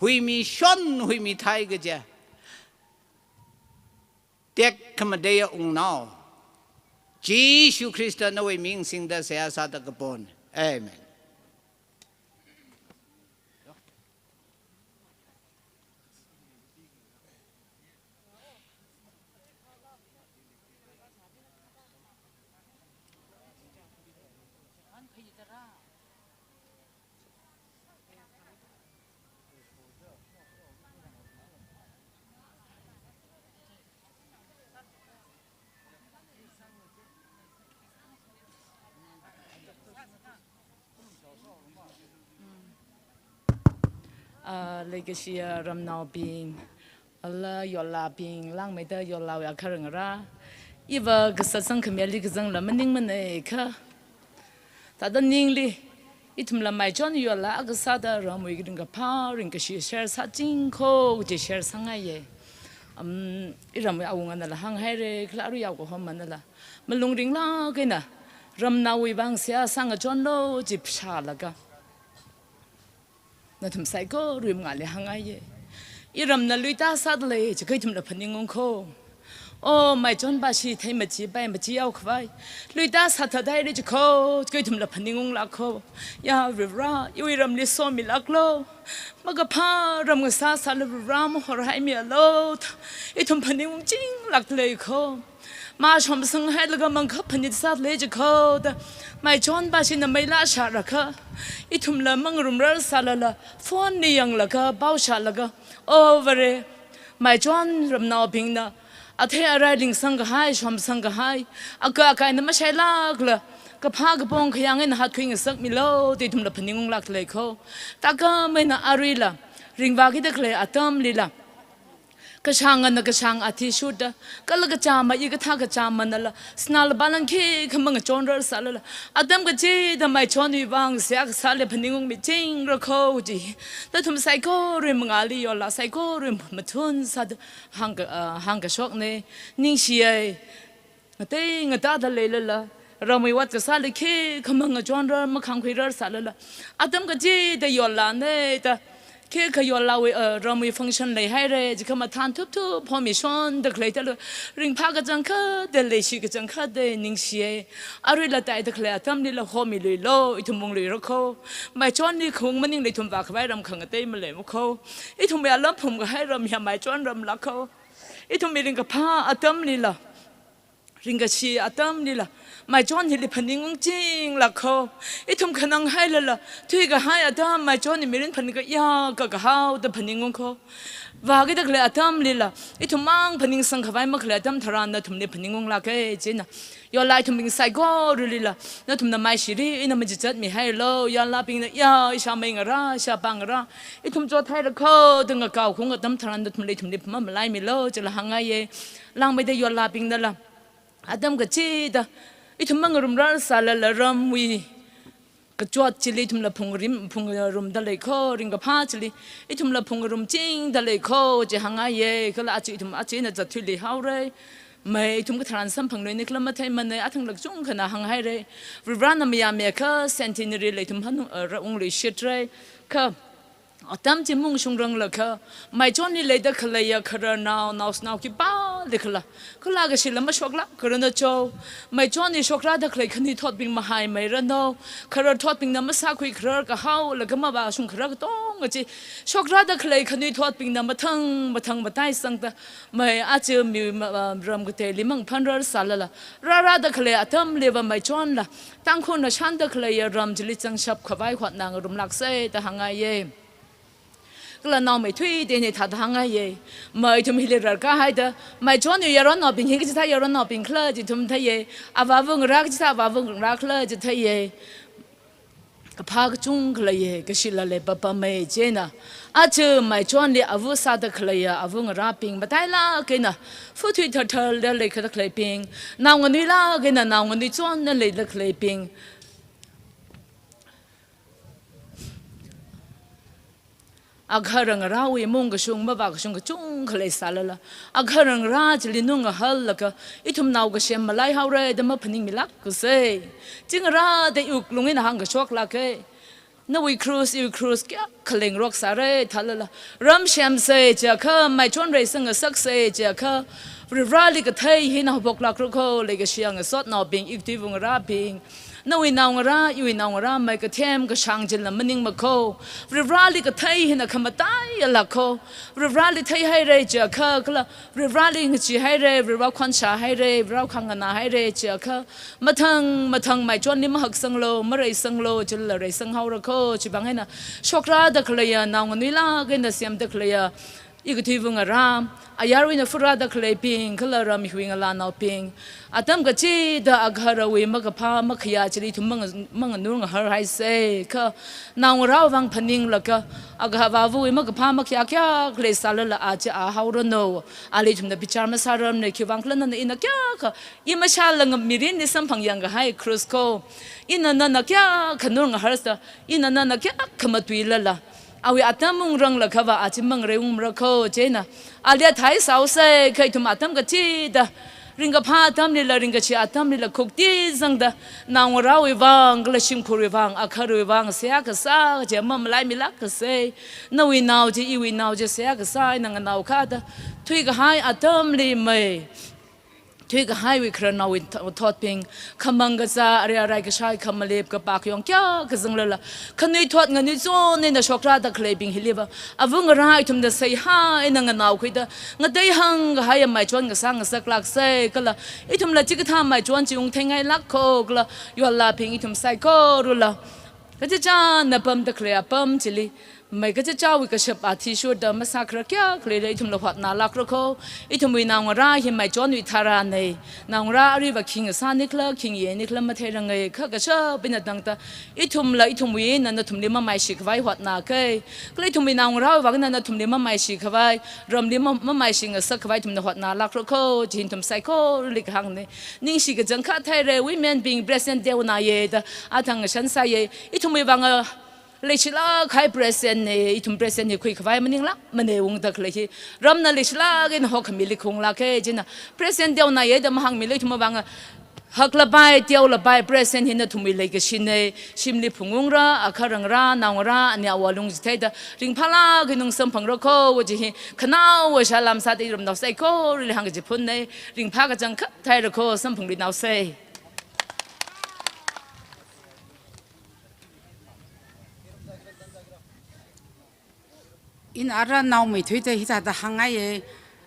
huimishon huimithai kaja tekhamateiya Wungnao Jishu Khrista nawui ming singda seihā sāda kapon. Amen. Ah, leikashiya ramnaobing, ala yollābing, langmeida yollāwui akharangarā, iva kasat sangkhamili kazangla maningmanei kha. Thāda ningli, ithumla Maichon yollā akha sāda ramwui ringkaphā, ringkashi share sāchingkho kaji share sāngaiye. Am, iramwui awunganala hānghaire, kala arui yaokahommanala malung ringlāk eina ramnaowui vang seihā sāngachonlu ji phashālaga nathum saikorawui mangāli hāngngaiye. Iramna luita sādalei jiakha ithumla phaningungkho. O, Maichonva shi theimachi paimachi yaokhavai luita sāthathaire jiakha, jiakha ithumla phaningunglākho. Ya Varivara, iwui ramli somilāklu. Makaphā ram ngasāsāla Varivara mahorhaimialu da ithum phaningungchinglākdaleikho. Mashomsanghailaga mangkhap phanit sālei jiakha da Maichonva shina meila shārakha, ithumla mangarumrar sālala phone li yanglaga pao shālaga, o Vare, Maichon ramnaobingna athei arai lingsangkahai, shomsangkahai, aka akaina mashailākla kaphā kapong khayāng eina hatkhui ngasakmilu da ithumla phaningunglākdaleikho. Thākhameina aruila ringvākida khalei atamlila kashāngana kashāng athishurda, kala kachāma i kathā kachāmanala, sinā lupā langkhi khamang chonrar sālala, atam kachida Maichonwui vang seihā kasāli phaningungmichingra kho ji. Nathum saikorawui mangāli yollā saikorawui mathun sāda hāngka, ah, hāngkashokne. Ningshiye. Ngatei ngatāda leilala, ramwui ot kasāli khikha mangachonrar, makhangkhuirar sālala, atam kachida yollāne da, khikha yollāwui, eh, ramwui function leihaire jiakha mathān thupthup homishonda khalei thālu, ringphā kachangkhatta, leishi kachangkhatta ningshiye. Aruila taida khalei atamlila homiluilu, ithum ungluirakho. Maichonli khaung maningla ithum vākhavai ram khangatei maleimakho. Ithumwui alam phumkahai ram hiya Maichon ramlākho. Ithumwui ringkaphā atamlila, ringkashi atamlila Maichon hili phaningungchinglākho. Ithum khananghailala thuikahai atam Maichonwui mirin phaningkayā kakahaoda phaningungkho. Vākida khalei atamlila ithum mang phaningsangkhavai makhalei atam tharan nathumli phaningunglāke jina. Yollā ithumbing saikorawuilila nathumna maishiri eina machichatmihailu. Yollābingna ya ishāmei ngarā, ishāpā ngarā, ithum chothairakho da ngakaokhaung atam tharan nathumla ithumli phamamalaimilu jila hāngngaiye. Langmeida yollābingnala atam kachida ithum mangarumrar sālala ramwui kachot chili ithumla phungrim, phungrumda leikho, ringkaphā chili ithumla phungrumchingda leikho ji hāngngaiye. Kala aja ithum aja eina zatthuiluihaore. Mei ithum katharan samphangluine kala matheimanei, athang lakchungkhana hānghaire. Varivarana mayāmiakha centenary la ithum hanung, eh, ra ungluishitre. Kha atam chi maungshungranglakha Maichonli leida khaleiya khararnao, naoshinao khipā likhala. Kala kashila mashoklākaranu cho. Maichonli shokrada khalei khanuithotbing mahaimeiranu. Khararthotbingna masākhui kharar kahao, laga mavāshung kharar katonga chi. Shokrada khalei khanuithotbingna mathang, mathang mataisangda. Mai aja mi, ma, ah, ram kateili mangaphanrar sālala. Rārada khalei atamliva maichonla. Tangkhulna shānda khaleiya ram chili zangshap khavai hotnangarumlāksei da hāngngaiye. Kala naomeithuida ina thāda hāngngaiye. Mai ithum hili rarkahaida, maichonwui yaronnaobing hi kachithā yaronnaobing khala chi ithum theiye. Avāva ngarā kachithā avāva ngarā khala chi theiye. Kaphā kachungkha leiye, kashila leipapamei chieina. Aja maichonli ava sāda khaleiya, ava ngarābing matailāk eina. Futhui thartharda leikada khaleibing. Naonganuilāk eina, naonganui chonna leida khaleibing. Agahara ngarāwui mung kashung, mavā kashung kachungkha leisālala. Agahara ngarā chili nungahallaga, ithumnao kasem malaihaora da maphaningmilākkasei. Chi ngarāda iwui wuklung eina hāngkashoklāke. Nawui cross, iwui cross kayākha lengrok sāra thālala. Ram semsei chiakha, maichon reisang ngasaksei chiakha. Varivarāli kathei hina haophoklākra kho, leikashiya ngasotnaobing, ikatheiva ngarābing. Nawui naongarā, iwui naongarā, mai kathem kashāng chila maningmakho. Varivarāli kathei hina khamataiyalāk kho. Varivarāli theihaira chiakha, kala Varivarāli ngacheehaira, Varivarā khonshāhaira, Varivarā khāng nganāhaira chiakha. Mathang, mathang maichonli mahaksanglu, mareisanglu, chila reisanghaora kho, chivang eina. Shokrada khaleiya, naonganuilāk eina semda khaleiya. Ikatheiva ngarā, ayarwui eina furada khaleibing, kala ram hiwui ngalānaobing. Atam kachida agaharawui makaphā, makhayā chili ithum mang, manganur ngaharhaisei, kha naongarāwui vang phaninglaga, agahā avāvawui makaphā, makhayā kayākha leisālala aja a haoranu, ali ithumna bichar masārarmana, khiwuivang khala nana ina kayākha, i mashālāngam mirinli samphangyāngkahai cross kho, ina nana kayākha nur ngaharsa, ina nana kayākha matuilala. Awui atam ungranglākhava aja mangareiungmara kho chieina. Ali athei sāhaosei, kha ithum atam kachida. Ringkaphā atamlila, ringkachee atamlila, khukti zangda. Naongarāwui vang, kala shimkhurwui vang, agaharawui vang, seihā kasā, chi mamalaimilākkasei. Nawui nao chi, iwui nao chi, seihā kasā, ina nganaokhada. Thuikahai atamli mai. Thuikahaiwui khararnaowui tho-, thotbing, khamang kazā, ari arai kashai, khamalep, kapā kayong kayākha zanglala. Khanuithot nganuichon eina shokrada khaleibing hiliva. Ava ngarā ithumda seihā eina nganaokhuida. Ngateihāngkahaiya maichon ngasā ngasaklāksei kala. Ithumla chikathā maichon chi ungtheingailāk kho kala. Yollābing ithum saikorala. Kachichāna pamda khalei apam chili. Mai kachichāwui kashap athishurda masākharar kayākha leila ithumla hotnālākra kho. Ithumwui naongarā hi maichonwui tharāna. Naongarā ariva khi ngasānikhala, khi ngayenikhala matheiranga, kha kashap eina tangda. Ithumla ithumwui eina nathumli mamaishikhavai hotnāka. Kala ithumwui naongarāwui vang eina nathumli mamaishikhavai, ramli ma-, mamaishi ngasakkhavai ithumna hotnālākra kho, chi ithum saikorali kahāngna. Ningshi kachangkhat theira, women bing present teonāya da, athang ngashan sāya. Ithumwui vang a, leishilāk kahai present na, ithum present hi khuikhavai maninglākmana ungda khalei hi. Ramna leishilāk eina hokhamili khaunglāka chieina. Present teonāya da mahāngmila ithumwui vang a. Haklapai, teolapai, present hi nathumwui leikashina. Shimli phungungra, agaharangarā, naongarā, ani awui lung chitheida. Ringphālāk eina ungsamphangra kho, chi hi. Khanaowa shālam sāda ramnao saikorali hāngkachiphunna. Ringphā kachangkhat theira kho, samphangluinaosei. Ina ara naomeithuida hithāda hāngngaiya,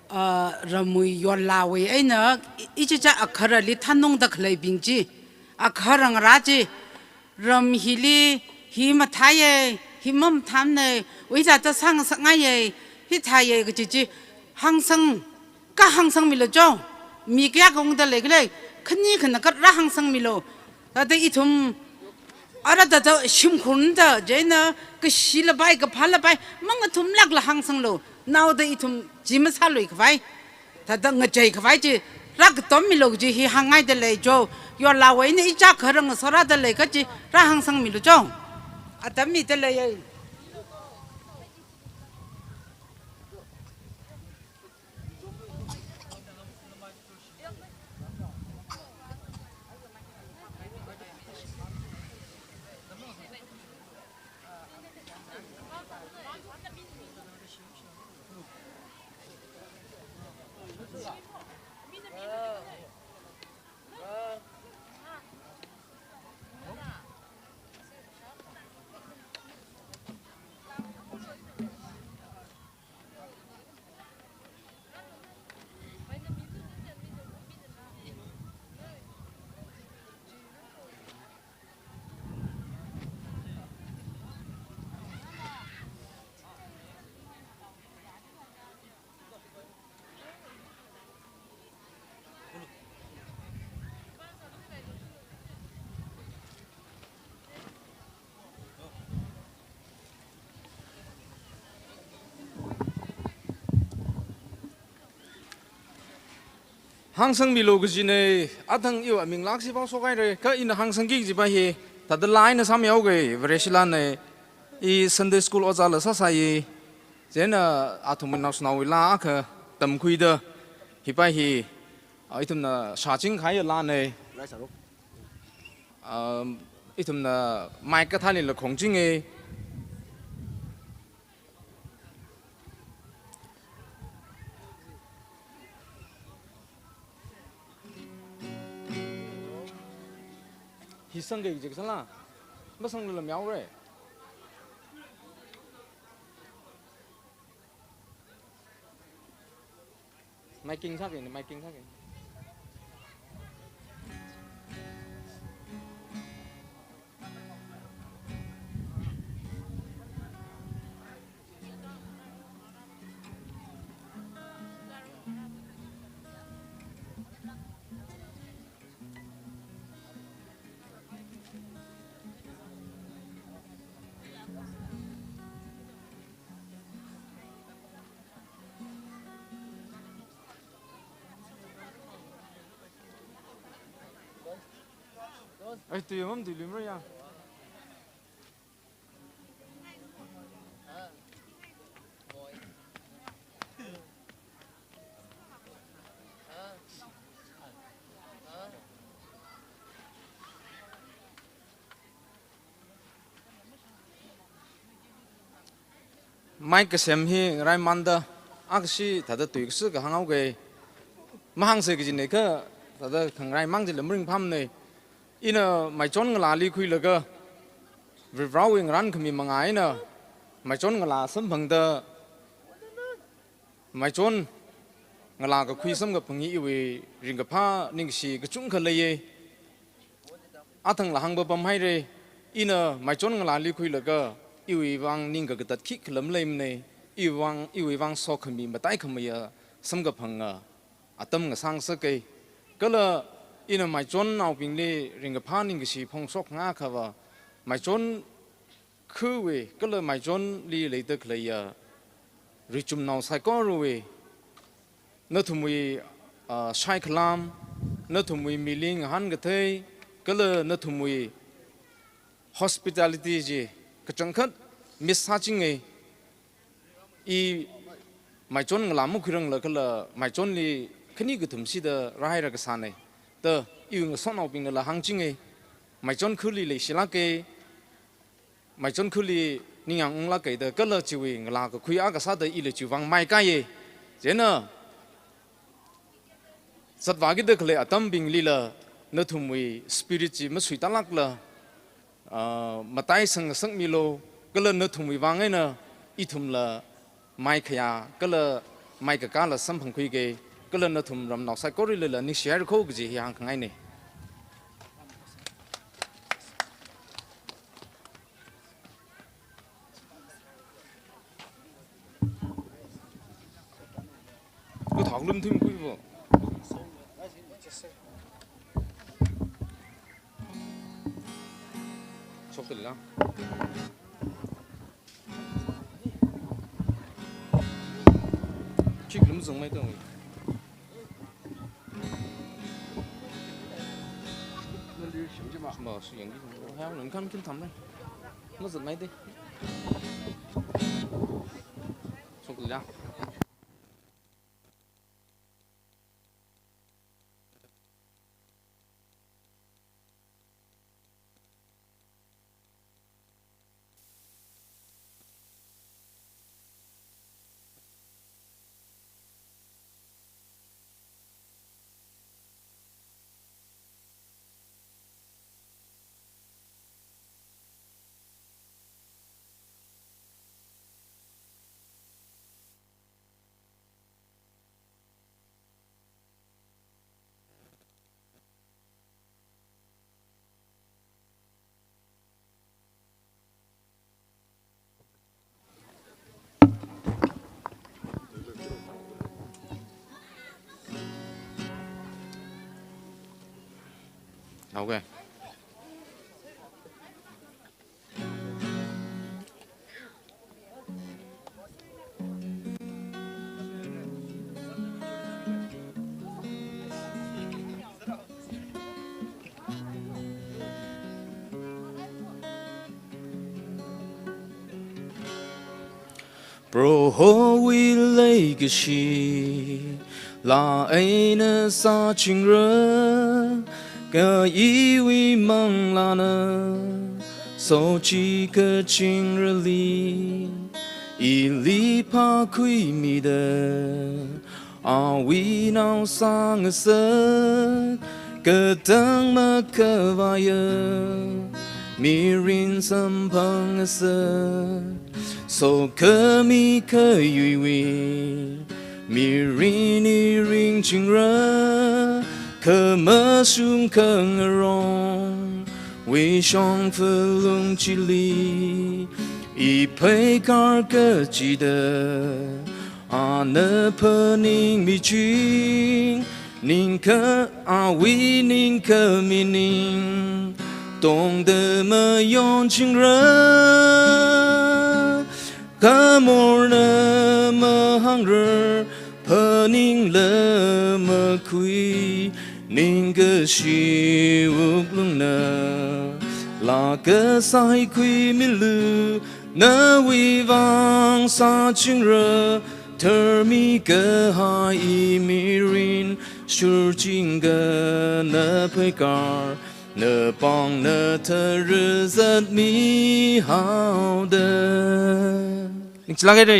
ah, ramwui yollāwui eina i-, ichicha agaharali thanungda khaleibing chi, agaharangarā chi, ram hili hi mathāya, hi mamathāmana, hithāda sāngasakngaiya, hithāya kaji chi, hāngsang kahāngsangmilu cho. Mi kayākha ungda leikhala, khani khana kha rāhāngsangmilu. Thāda ithum, ara thāda shimkhurda, chieina kashilapai, kaphālapai, mangathumlākla hāngsanglu. Naoda ithum chi masāluikhavai. Thāda ngacheikhavai chi, rākatommilu chi hi hāngngaida lei cho. Yollāwui eina ichā kharang sorāda lei kaji, rāhāngsangmilu cho. Atam mida leiya. Hāngsangmilu kajina, athang iwui aming lākshi pao shokhaira, kha ina hāngsangki kajipa hi, thāda laa eina sāmihaoga, Vareshi laana, i Sunday school ojāla sāsai, chieina athum naoshinao laa akha tamkhuida, hipa hi, a, ithumna shāching kahai laana. Um, ithumna mic kathālila khongchinga. Hi sangga jik sala. Masanglala mihaora. Miking sāki, miking sāki. Ai, tui mam tui limra ya. Mic kasem hi ngaraimanda, akhashi thāda tui kashi kahānghaoga. Mahāngsa kajina kha, thāda khangarai mang jila maringphāmana. Ina Maichon ngalāli khuilaga, Varivarāwui ngarānkhami manga eina, Maichon ngalā samphangda, Maichon ngalā kakhui samkaphang hi iwui ringkaphā ningkashi kachungkha leiya. Athangla hāngpapam haira, ina Maichon ngalāli khuilaga, iwui vang ningkakatat khikhala maleimana, iwui vang, iwui vang sokhami mataikhameiya samkaphanga atam ngasā ngasaka. Kala ina Maichonnaobingli ringkaphā ningkashi phongshok ngakha va, Maichon khawui, kala Maichonli leida khaleiya richumnao saikorawui, nathumwui, ah, shaikhalam, nathumwui mili ngahānkathei, kala nathumwui hospitality chi kachangkhat miss sāchinga. I Maichon ngalā makhuirangla kala Maichonli khani kathum shida rāhaira kasāna. Da iwui ngasotnaobingnala hāngchinga. Maichon khali leishilāka, Maichon khali ningyāng unglāka da kala chiwui ngalā kakhui akha sāda ila chiwui vang maikaiya. Chieina zatvākida khalei atambinglila nathumwui spirit chi masuitālākla, ah, mataisang ngasakmilu, kala nathumwui vang eina ithumla maikhayā, kala maikakāla samphangkhuiga, kala nathum ramnao saikorilala ningshihaira kho kaji hi hāngkhangaina. Kathak lum thim khuiva. Shokdalila. Chik lum zangmei tong. Shimba su yangki. Hayang nang kan kin thamlei. Mazatmeida. Shokdalila. Okay. Prohowui leikashi laa eina sāchingra, kha iwui manglāna sochikachingrali ili phākhuimida, awui nao sāngasak, katang makhavaiya mirin samphangngasak, sokhami khayuiwui mirin iring chingra, khamashung khangarongwui shongfa lung chili, i pheikar kachida ana phaningmi ching, ningkha awui ningkhami ning tongda mayonchingra. Khamorna mahāngrar, phaningla makhui, ningkashi wuklungna laa kasā haikhuimilu, nawui vang sāchingra, tharmi kahai i mirin shurchingkha na pheikar, na pāng na tharā zatmihaoda. Ningshilāk haira.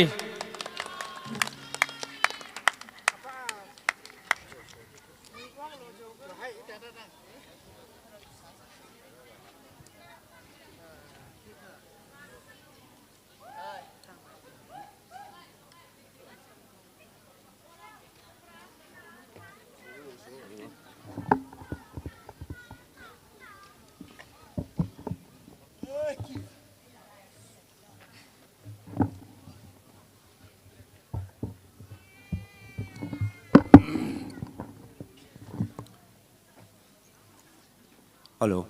Hello.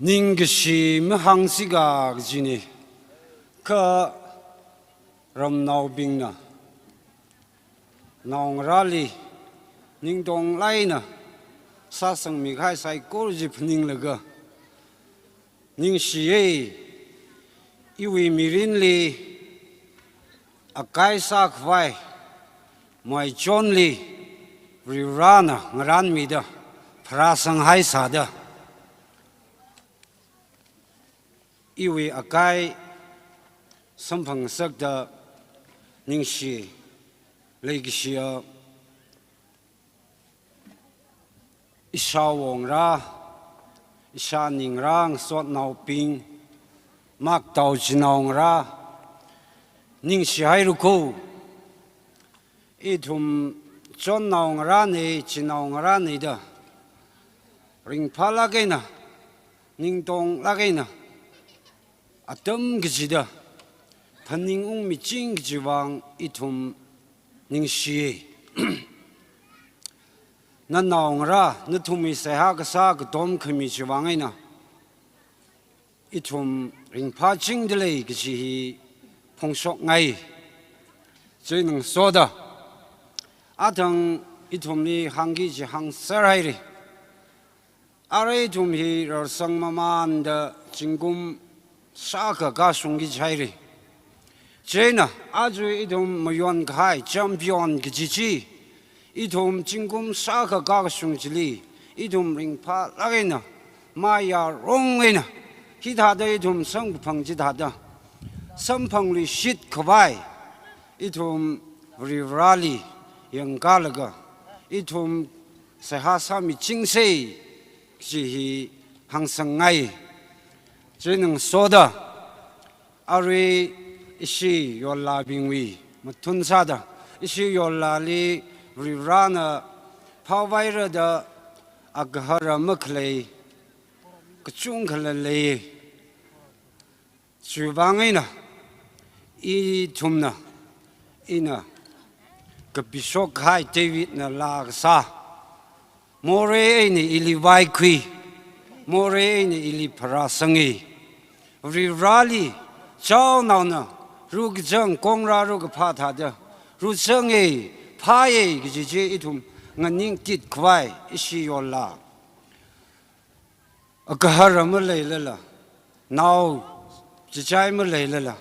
Ningkashi mahāngsi kajina, kha ramnaobingna naongarāli ningtonglāk eina sāsangmi kahai saikora chi phaninglaga, ningshiya, iwui mirinli akai sākhavai Moichonli Varivarāna ngarānmida pharāsang haisāda, iwui akai samphangngasakta ningshi, leikashiya ishāwo ngarā, ishāni ngarā, ngasotnaobing, maktao chinao ngarā, ningshi haira ko. Ithum chonnao ngarāna, chinao ngarāna da ringphālāk eina, ningtonglāk eina, atam kachida phaningungmi ching kaji vang ithum ningshiya. Nanao ngarā, nathumwui seihā kasā katom khami chi vang eina ithum ringphāchingda lei kaji hi phongshokngai. Chieina ngasoda, athang ithumli hāngki kaji hāngser haira. Arui ithum hi rarsang mamānda zingkum shākha kashungki jihaira. Chieina aja ithum mayon kahai champion kaji chi, ithum zingkum shākha kashung chili ithum ringphālāk eina, mayarong eina, hithāda ithum samkaphang chithāda samphangluishit khavai ithum Varivarāli yangkālaga ithum seihā sāmichingsa kaji hi hāngsangngai. Chieina ngasoda, arui ishi yollābingwui mathun sāda, ishi yollāli Varivarāna phāvaira da agahara makhalei kachungkhala lei. Chiwui vang eina ithumna, ina kapishok kahai Davidna laa kasā, morei eina ili vaikhui, morei eina ili pharāsanga. Varivarāli chaonaona rukazang kongra rukaphā thāda ruzanga, phāya kaji chi ithum nganingtit khavai ishi yollā. Agahara maleilala, nao chichai maleilala,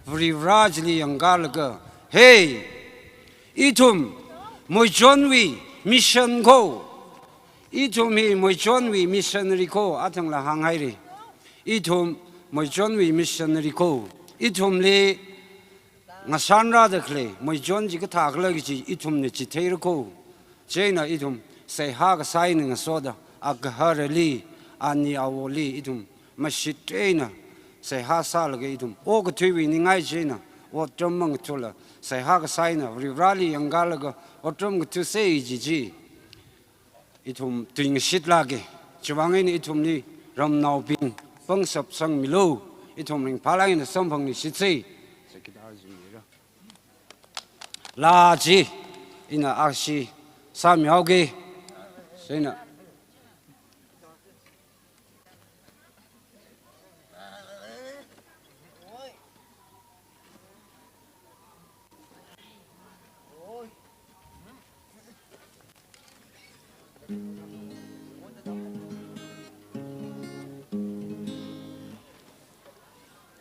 Varivarā chili yangkalaga, hey, ithum Moichonwui mission ko, ithum hi Moichonwui missionary ko, athangla hānghaira. Ithum Moichonwui missionary ko, ithumli ngashan rāda khalei Moichon chi kathā khala kaji ithumna chitheira ko. Chieina ithum seihā kasā eina ngasoda, agaharali, ani awoli ithum mashit eina seihā sālaga ithum okathuiwui ningai chieina otram mangathula, seihā kasā eina Varivarāli yangkalaga otram kathusa kaji chi ithum tuingashit lāka. Chiwuivang eina ithumli ramnaobing pangshap sangmilu, ithum ringphālāk eina samphangluishitsa. Laa chi ina ashi sāmihaoka. Chieina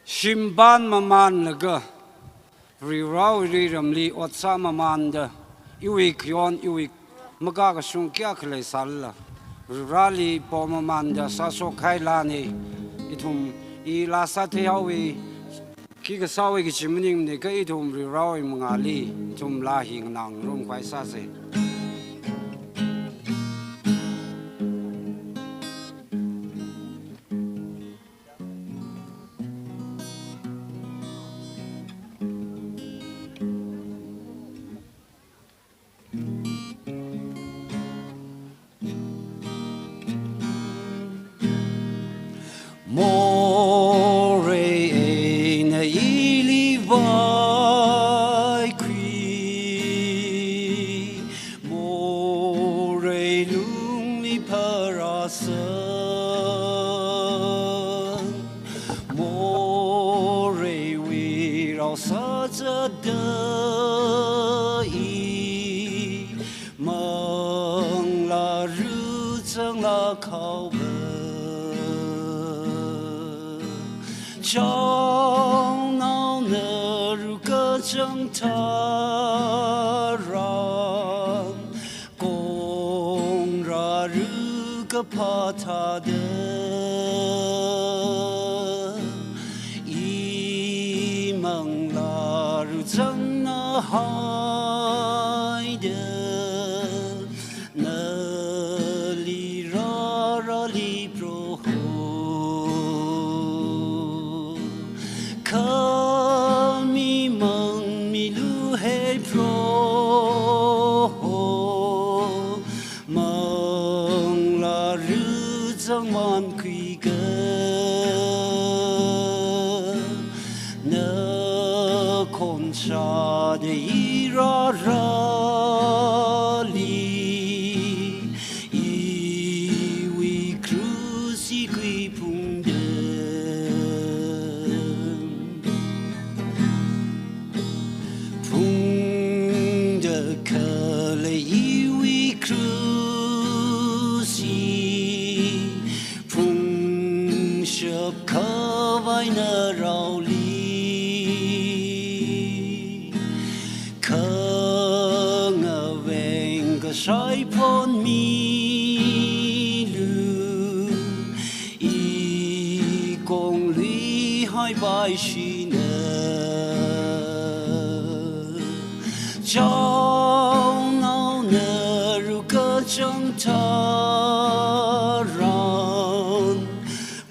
shimpan mamānlaga, Varivarāwui ramli ot sāmamānda, iwui khayon, iwui makakashung kayākha leisālala, Varivarāli pomamānda sāshok kahai laana. Ithum i laa sātheihaowa, khi kasāwui kachi maningmana, kha ithum Varivarāwui mangāli ithum laa hi nganāngarum khavai sāsa. Morei eina ili vaikhui, morei lungli pharāsang, moreiwui rao sāzatda i manglā ruzanglāk haowa. Chaonaona rukachang tharan, kongra rukaphā thāda, i manglā ruzangna haida, nali rārali Proho. Khami mangmilu he Proho, manglā ruzangmānkhuiga, nakhon shāda i rārali, iwui krush hi khuiphungda, phungda khalei iwui krush hi phungshap khavai naraoli, khangaveng kashai phonmilu, i kong luihai paishina. Chaonaona rukachang tharan,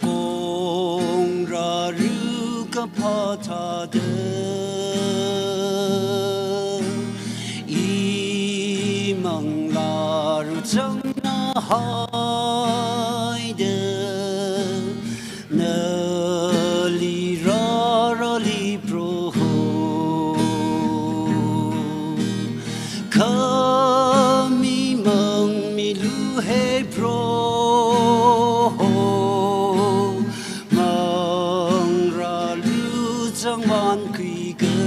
kongra rukaphā thāda, i manglā ruzangna haida, nali rārali Proho. Khami mangmilu he Proho, manglā ruzangmānkhuiga,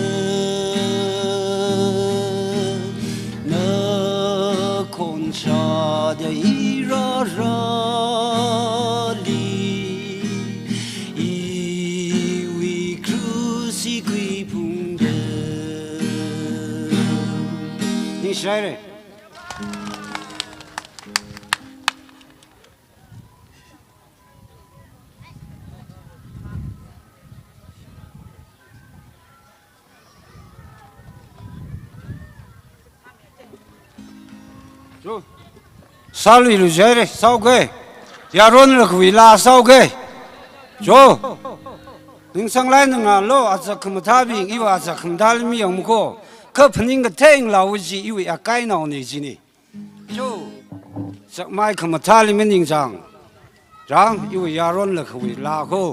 nakhon shāda i rārali, iwui krush Tikui phungda. Ningshihaira. Jo. Sāluilu jihaira, sāuga. Yaron lakhawui laa sāuga. Jo. Ningsanglai nganālu, azak khamathābing, iva azak khamathāli mayangmakho. Kha phaning kathei ngalāva chi, iwui akainaona jina. Jo. Zakmai khamathāli maningchāng. Rang, iwui yaron lakhawui laa kho.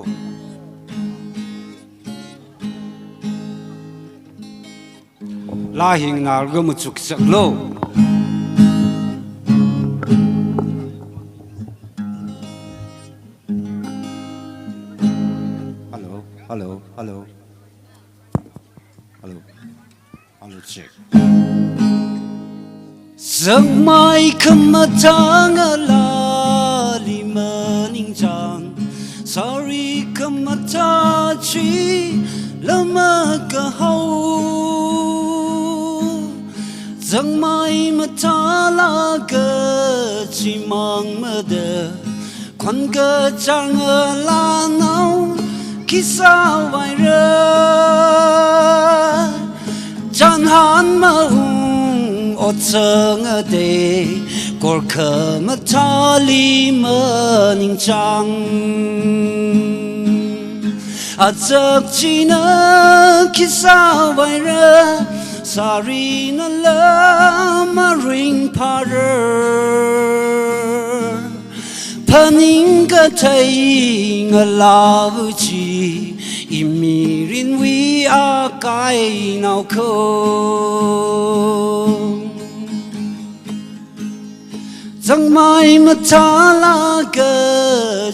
Laa hi nganālaga machukchaklu. Hello, hello, hello. Hello. Hello, check. Zakmai khamathā ngalāli maningchāng, sari khamathā chila makahao. Zakmai mathālāka chimang mada, khon kachāng ngalānao khi sāvaira. Chānhan maung ot sānga da, kor khamathāli maningchāng. Azak china khi sāvaira, sarinala maringphāra. Phaning kathei ngalāva chi, imirinwui akainao kho. Zakmai mathālāka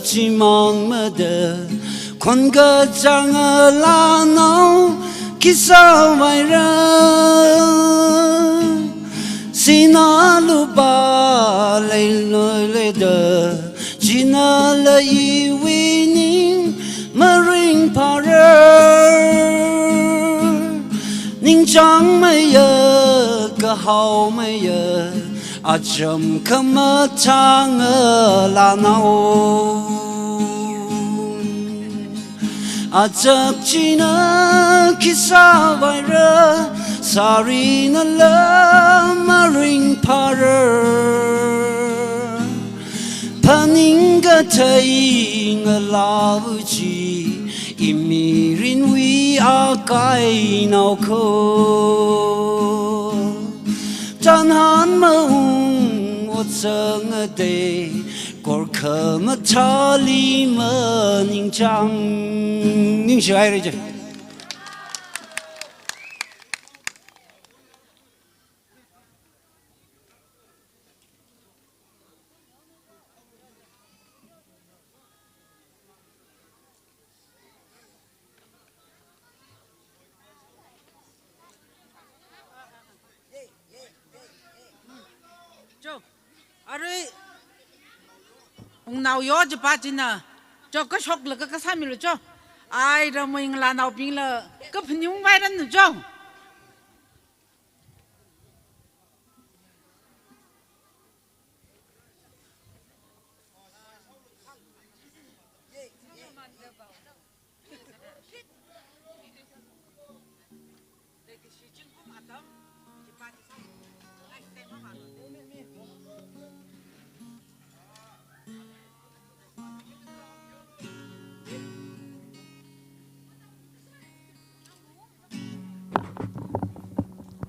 chimang mada, khon kachāng ngalānao khi sāvaira. Sinā lupā leilui leida, chinala iwui ning maringphāra. Ningchāngmeiya, kahaomeiya, acham khamathā ngalānao. Azak china khi sāvaira, sarinala maringphāra. Phaning kathei ngalāva chi, imirinwui akainao kho. Chānhan maung ot sānga da, kor khamathāli maningchāng. Ningshihaira je. Jo, arui, ungnao yo jipa china, jo, kashoklaga kasāmilu jo. Ai, ramwui ngalānaobingla kaphaning vairanlu jo.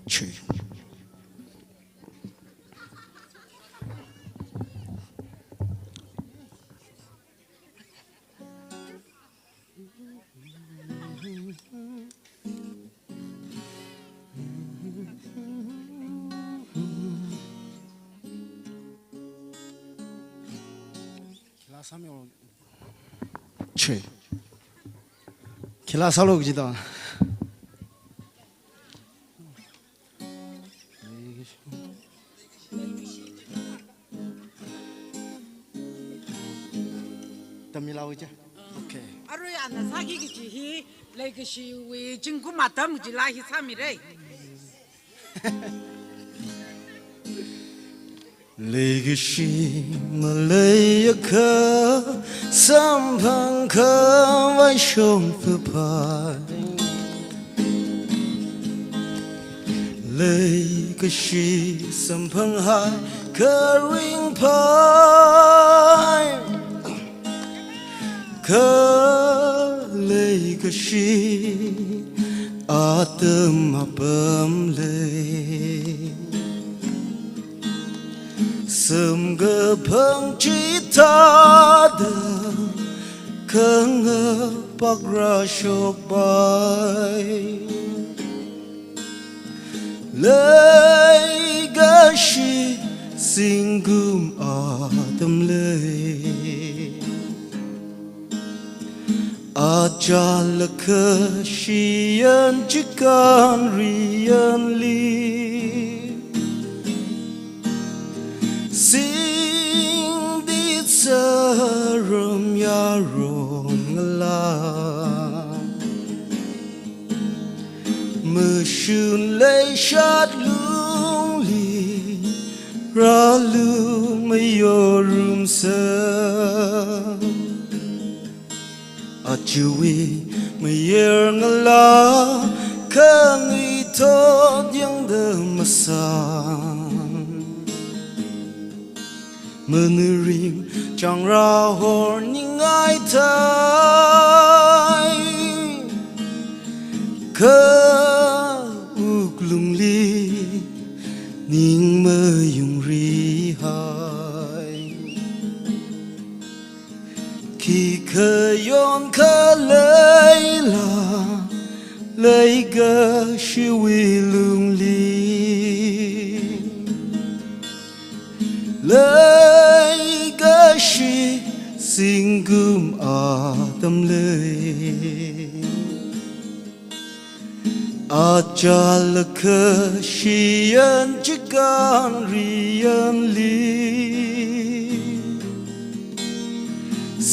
Chi. Khila sāmilu. Che. Khila sālu kaji da. Tamil au je. Okay. Arui ana sāki kaji hi Leikashiwui zingkum atam kaji laa hi sāmira. Leikashi maleiakha samphangkhavai shongfaphai. Leikashi samphanghaiakha ringphai. Kha leikashi atam apam lei. Samkaphang chithāda khangapakra shokpai. Leikashi zingkum atam lei. Achālakha shiyan chikān riyanli, singdit sāram yaron ngalā. Mashun leishat lungli rālu mayorumsa. Ajawui mayar ngalā khanuithot yangda masang. Manurim changrā horningai thai, kha wuklungli ning mayungrihai. Khikha yonkha leila, leikashiwui lungli. Leikashi zingkum atam lei. Achālakha shiyan chikān riyanli,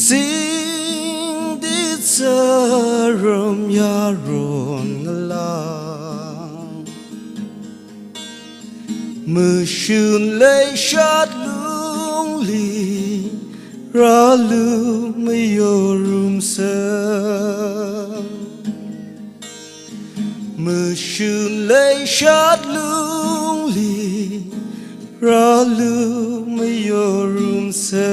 singdit sāram yaron ngalā. Mashun leishat lungli rālu mayorumsa. Mashun leishat lungli rālu mayorumsa.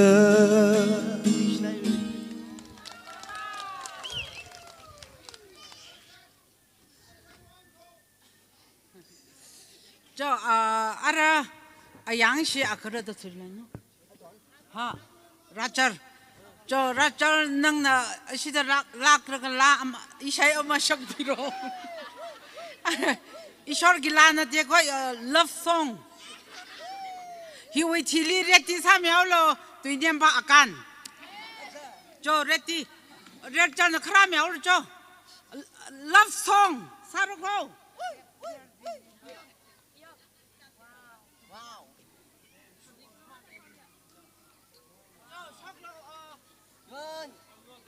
Cho, ah, ara, ayang shi akara da thulano. Ha, Rachel. Cho, Rachel nangna ashida lak, lak raga laa ama, ishai ama shakpiro. Ishorki laa nate koi, ah, love song. Hiwui thili ready sāmihaolo, Tuinempa Akan. Cho, ready. Rachelna kharāmihaolo cho. Love song sāra kho.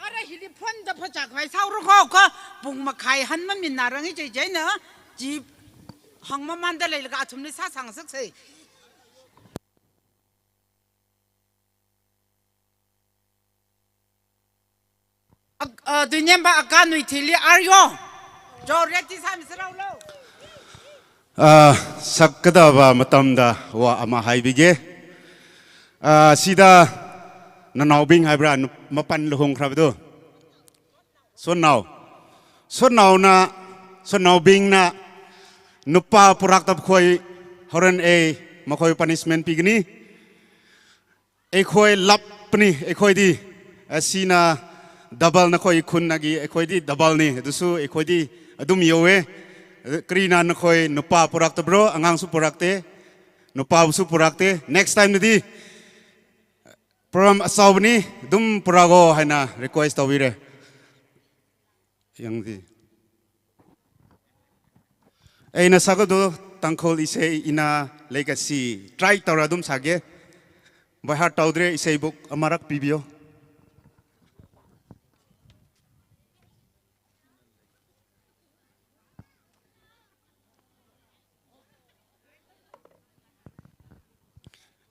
Ara hili phonda phachak vai sāra kho kha pung makhai han maminna rangi chei chei na chi hangmamanda leilaga athumli sāsang saksei. Ak-, ah, Tuinempa Akanwui thili aryo. Cho ready sāmi sāraolo. Ah, sakkadava matamda wā ama haibige. Ah, sida nanaobing haibra nup-, mapan luhung khrabdu. Sonnao. Sonnaona, sonnaobingna nupā purakta khoi horen ei makhoi punishment pigani. Eikhoi lapni, eikhoidi, asina double nakhoi khunna gi, eikhoidi double ni, adusu eikhoidi adum yowe, karina nakhoi nupā purakta bro, angangsu purakte, nupāsu purakte, next time nadi, program asaobani, adum purako haina request tobire. Yangdi. Eina sākado Tangkhul isei ina leikashi try taura adum sāge. By heart taudre isei book amarak pibiyo.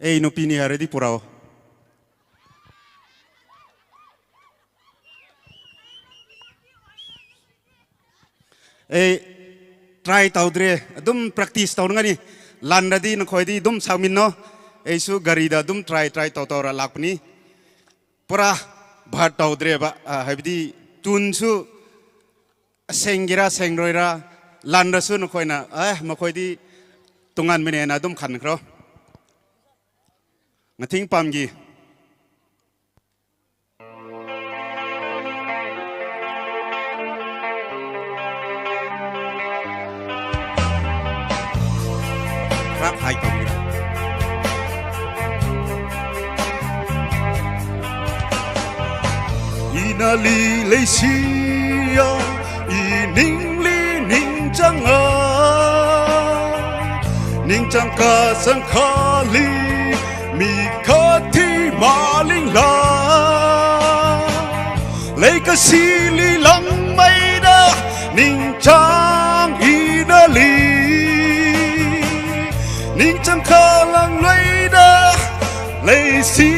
Ei, nupini aradi purao. Ei, try tau dre, adum practice tau ngani, lanradi nakhoidi adum sāmino, eisu garida adum try, try tau tau ra lakpani, pura bhat tau dre ba, ah, haibidi tune su, senggira, sengroira, lanrasu nakhoina, eh, makhoidi tungan mine na adum khan kro. Ngathing pamgi. Rak hai tong. Inali leishiya, iningli ningchanga, ningchang kasang khali, mi kathi malingla. Leikashili langmeida, ningchang inali. Ningchang khalang leida, leishi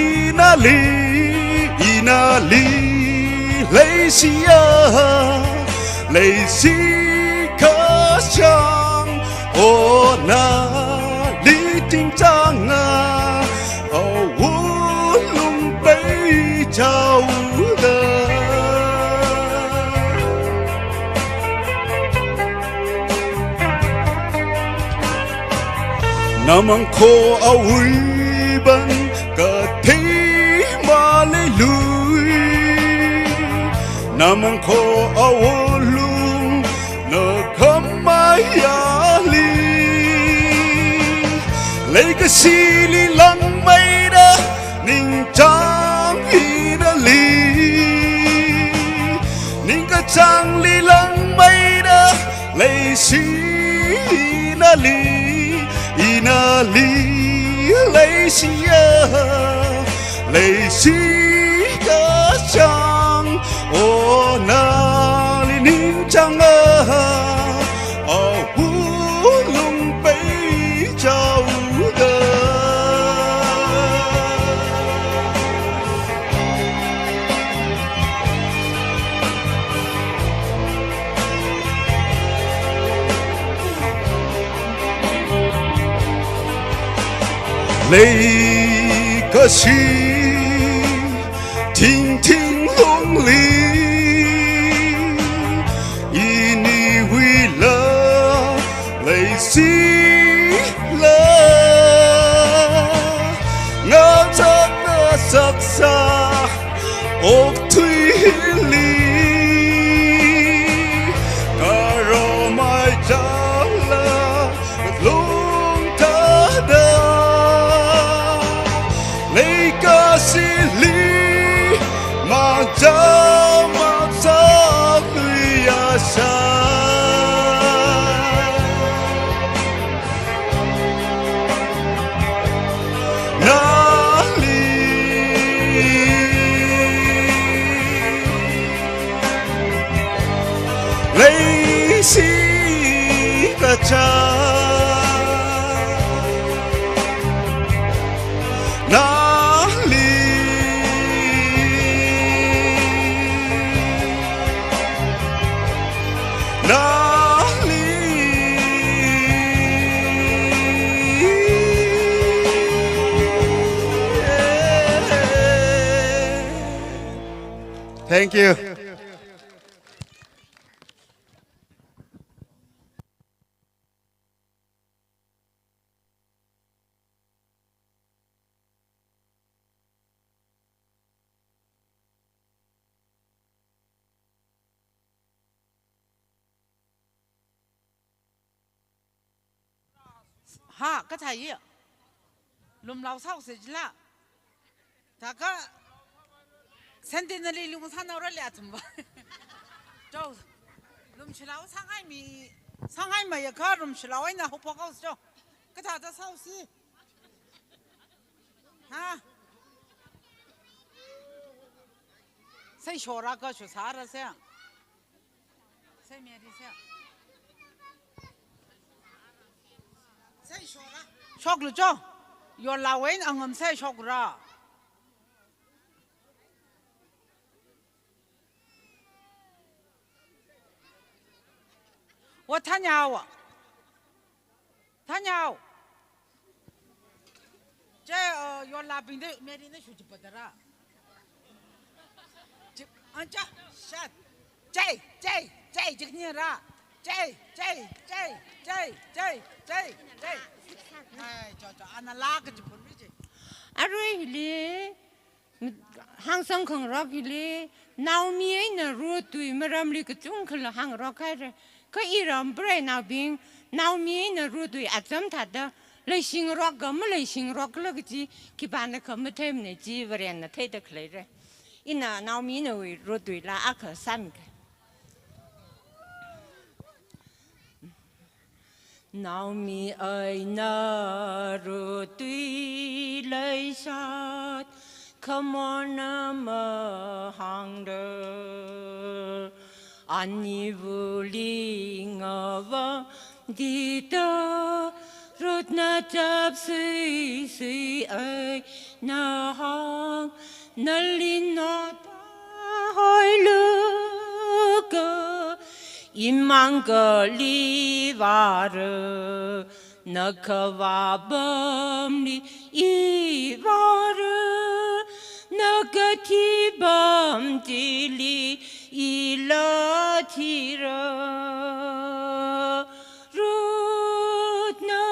inali, inali, leishiya, leishi kachang, o nali tingchanga, awui lung peichaoda. Namang kho awui bang kathei maleilui. Namang kho awui lung nakhamayali. Leikashili langmeida, ningchang inali. Ningkachangli langmeida, leishi inali, inali leishiya, leishi kachang, o nali ningchanga, awui lung peichaoda. Leikashi thingthing lungli, iniwuila leishila, ngachakna saksa okthuili, karomai chala lungthāda, leikashili machama saklui asā. Nali leishi kachang, nali, nali. Thank you. Ha, kathāya. Lumlao sāhaosa jila. Thākha Centenary lung sānao rale athumva. Chao. Lumshilao sāngaimi, sāngaimeiakha lumshilao eina haophok haosa chao. Kathāda sāhaosi. Ha? Sai shora ka shu sāra se. Sai meri se. Sai shora. Shoklu cho. Yorlāwui eina angam sāshokra. Wa thanyao. Thanyao. Che, uh, yorlābingda Mary na shuji padara. Chip, ancha, shat. Che, che, che, jikni ra. Che, che, che. Ai, cho, cho, ana lāka chipun mi che. Arui hili, hāngsang khangarok hili, Naomi eina Ruth tui maramli kachungkhala hāngarok haira. Kha iram preinaobing, Naomi eina Ruth tui acham thāda, leishingarok ka maleishingarok khala kaji, khipānakha matheimana chi Varena theida khaleira. Ina Naomi nawui Ruth tuila akha sāmika. Naomi eina Ruth tui leishat khamorna mahāngda, aniwuili ngavā dida Ruthna chapsuisui eina hāng, nali notā hoilu ka, imang kali vāra, na kavā pamli i vāra, na kathi pam chili ila thira. Ruthna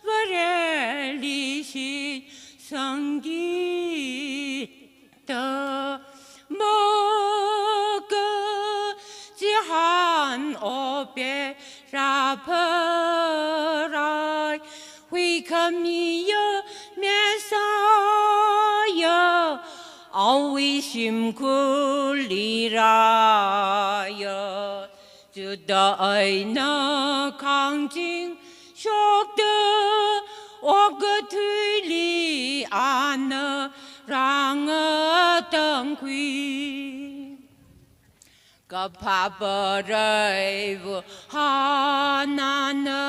Vareli shitsangki da maka chihān ope rāpharai, huikhamiya Messiah awui shimkhurli rāya. Juda eina khangaching shokta okathuili ana rāngatangkhui. Kaphā preiva Hannahna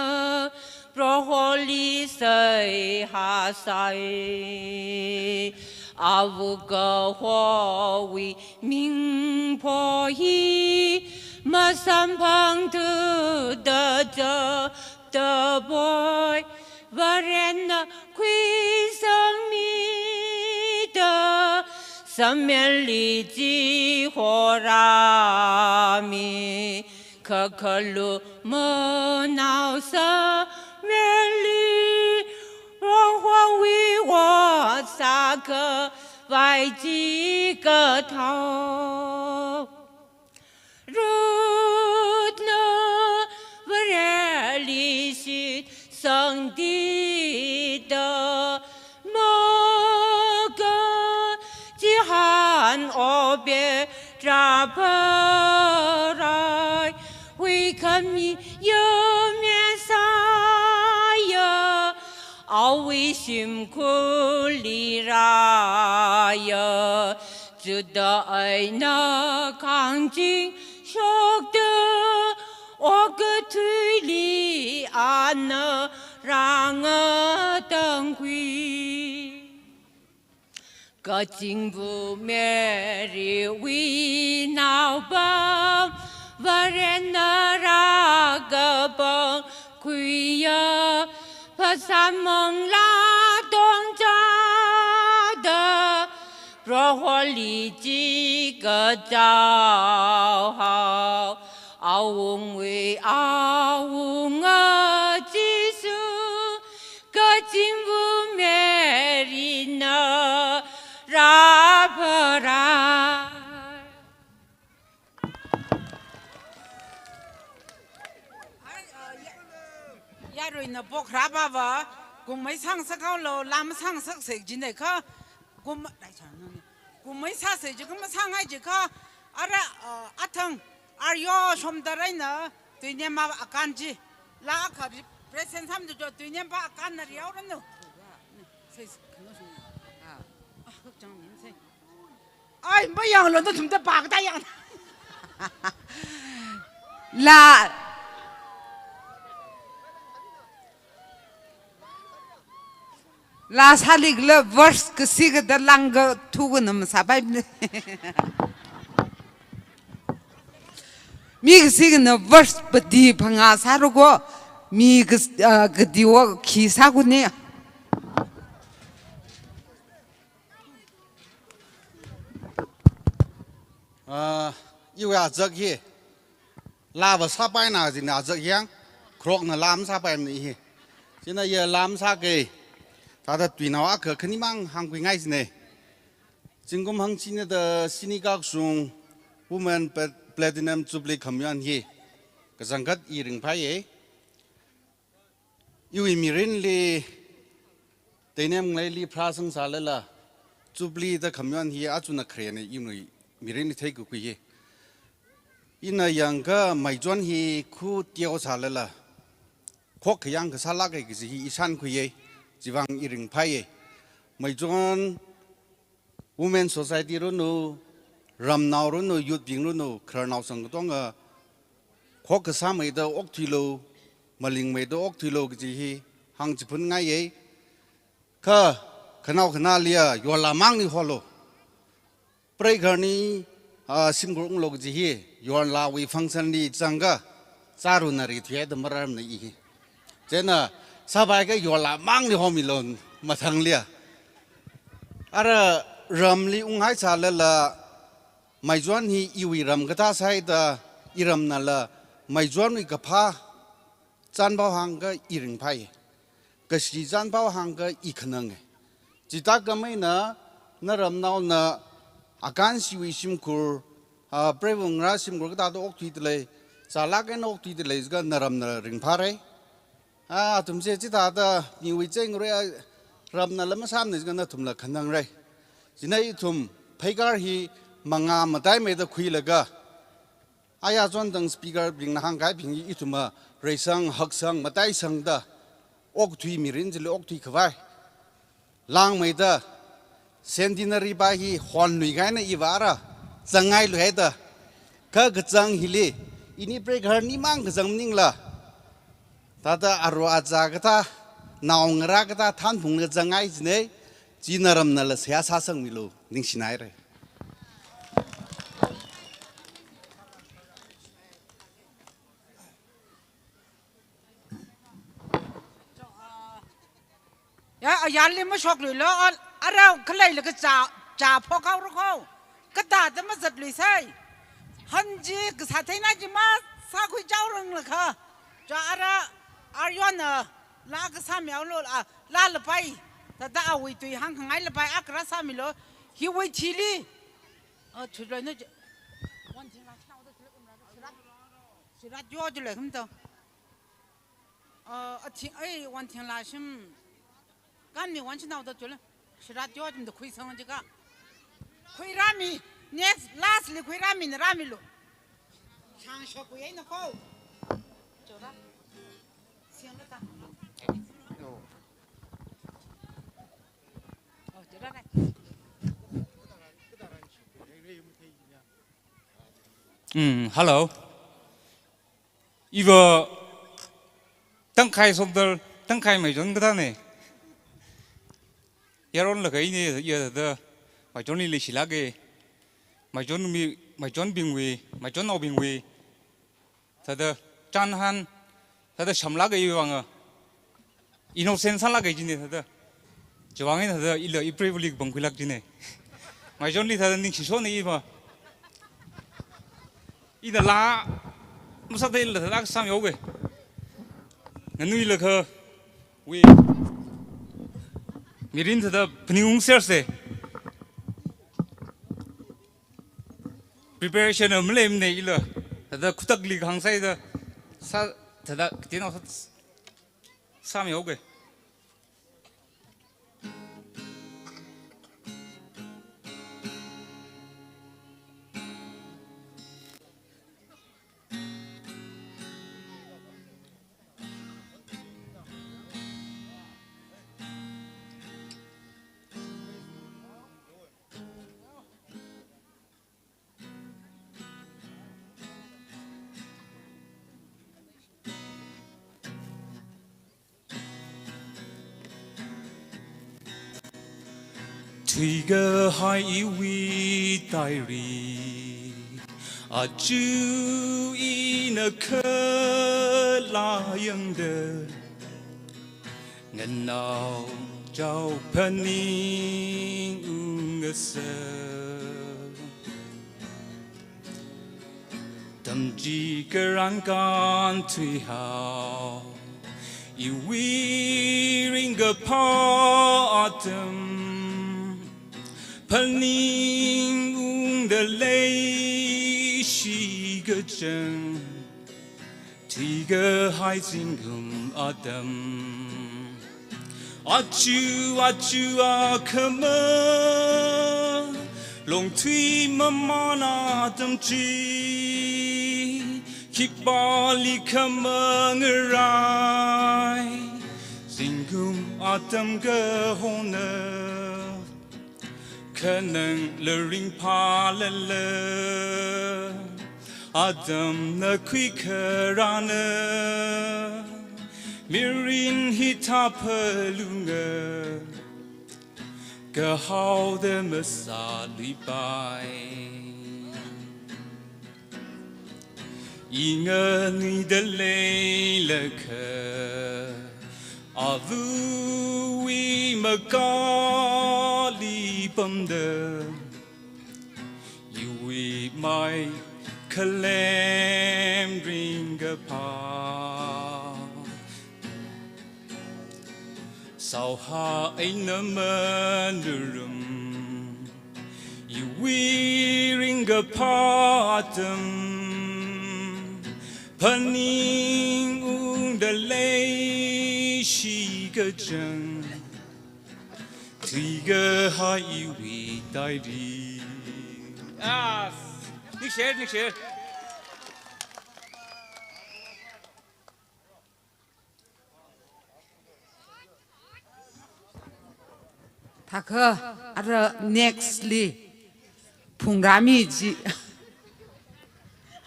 Proholi seihā sai. Āva kahowui mingpho hi masamphangthuda chaptapoi. Varena khuisangmida Samuelli chihorāmi. Kha khalu manao Samuelli Prohowui ot sākhavai chikathā. Ruthna Vareli shitsangtida maka chihān ope rāpharai, huikhamiya Messiah awui shimkhurli rāya. Juda eina khangaching shokta okathuili ana rāngatangkhui. Kazingva Marywui naopam Varena rākapangkhuiya, phasā manglā tongchāda Proholi chikachao hao, awungwui awunga Jishu, kazingva Maryna rāpharai. Ai, uh, ya-, yaruina pokharā pava, kungmei sāngasak haolu, lā masāngasaksei jina kha, kum-, dai chang nani. Kungmei sāsei jikha masāngai jikha, ara, uh, athang, aryo shomda raina, tuinemma akan chi, lā kha represent sāmda jo, tuinempa akanna riao ranu. Sei, kano shung. Ah, ah, kak chang min sei. Ai, mayanglu nathumda pākatā yang. Lā. Laa sālikhala verse kashikada langkathuka na masāpaimana. Mi kashikana verse pati phangā sāra ko, mi kas-, ah, katiwa khi sākuni. Ah, iwui azak hi, laava sāpaina jina azak yang, kharokna laa masāpaimana hi. China ya laa masākei, thāda tuinao akha khanimang hāngkhuingai jina. Zingkum hangchinada Sini Kaksung Women Plat-, Platinum Jubilee Khamayuan hi, kachangkhat i ringphāya. Iwui mirinli, teinem ngaleili pharāsang sālala, Jubilee da khamayuan hi achuna kharena iwui mirinli theikakhui hi. Ina yangakha Maichon hi khu teo sālala, khokkha yangkha sālāka kaji hi i shānkhuiya, chivang i ringphāya. Maichon Women Society ranu, ramnao ranu, youth bing ranu, khararnao sang katonga, khokkha sāmeida okthuilu, malingmeida okthuilu kaji hi hāngchiphunngai ye. Kha, khanao khanāliya, yorlaa mangli holu. Preigharni, ah, shimkhur unglu kaji hi, yorlaawui function li zangakha, chārunna rithuida mararmana i hi. Chieina, sāpaikha yorlaa mangli homilu mathangli. Ara ramli unghai sālala, Maichon hi iwui ram kathā sāhaida, iramnala, Maichonwui kaphā chānpao hāngakha i ringphāya. Kashi chānpao hāngakha i khananga. Chithākhameina, naramnaona, akanshiwui shimkhur, ah, preivung ra shimkhur kathāda okthuidalei, zālāk eina okthuidalei jiakha naramna ringphāra. Ah, athumse chithāda miwui cheng re, ah, ramnala masāmana jiakha nathumla khanangra. China ithum pheikar hi mangā mataimeida khuilaga, aya chondang speaker bingna hāngkahaibing hi ithumva reisang, haksang, mataisangda, okthui mirin chili okthuikhavai. Langmeida, centenary pa hi honluikahaina iva ara, zangngailui haida. Kha kazang hili, ini preigharnimang kazang maningla, thāda aru aja kathā, naongarā kathā, thanphungla zangngai jina, chi naramnala seihā sāsangmilu, ningshinaira. Ya, ayarli mashokluilu, a-, ara khalei laga cha, cha phok haora ko. Kathāda mazatluisai. Hanji kasā theina ji masākhui chaoranglakha. Cha ara, aryona, laa kasā mihaolu, a, laa lapai. Thāda awui tui hāngkhangai lapai, akha rāsāmilu. Hiwui thili. A, thuiluina ji. One thing last now, the, shirat, shirat yo jilei khamto. Uh, a thing, ai, one thing la shim. Kan mi one chin out of chula. Shirat yo jim the khui sang jika. Khuirāmi. Next, lastly, khuirāmi, narāmilu. Chang shok khuiya na ko. Chora. Siang la ta. Oh, chora na. Mm, hello. Iva tangkhai Somdal, tangkhai Maichon kathāna. Yaronlaga ini ya thāda Maichonli leishilāka. Maichon mi, Maichonbingwui, Maichonnaobingwui, thāda chānhān, thāda shamlāka iwui vanga. Innocent sālāka jina thāda. Chiwui vang eina thāda ila ipreivali kapangkhuilāk jina. Maichonli thāda ningshishona iva. Ina laa masātheila thāda kasā mihaoka. Nganuilakha wui mirin thāda phaningung serse. Preparation maleimana ila. Thāda khutakli kahāng sāda sā, thāda katinao sā, sāmihaoka. Thuikahai iwui tairi, aja ina khalayangda, nganaojao phaningung asa. Tamchithei karan kan thuihao, iwui ringkaphā atam, phaningungda leishi kachang, thuikahai zingkum atam. Aja, aja akhama, longthui mamān atam chi, khipāli khamangarai, zingkum atam kahona, khanangla ringphālala, atamna khuikharāna, mirin hithā phalunga, kahaoda masāluipai. I nganuida leilakha, avawui makali pamda, iwui mai khalem ringkaphā. Saoha eina manarum, iwui ringkaphā atam, phaningungda leishi kachang, thuikahai iwui tairi. Yes. Ningshi, ningshi. Thākha, ara next li, Phungrami chi,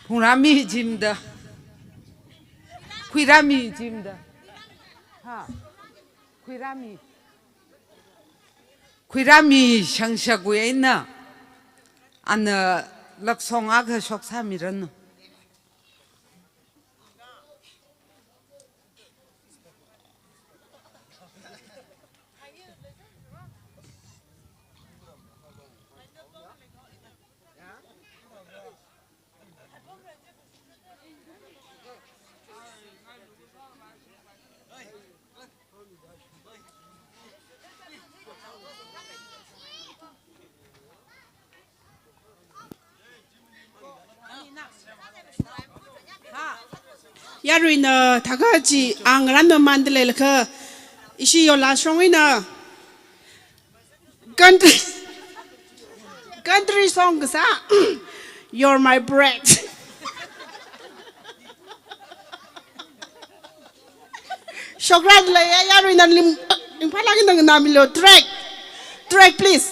Phungrami chimda, Khuirami chimda, ha, Khuirami, Khuirami Shangshak wui eina, ana love song akha shoksāmiranu. Yaruina thākha chi angaran mamānda leilakha, ishi yola shong eina country, country song kasā, You're My Bread. Shokra leiya, yaruina ling, lingphalak eina nganāmilu. Track, track please.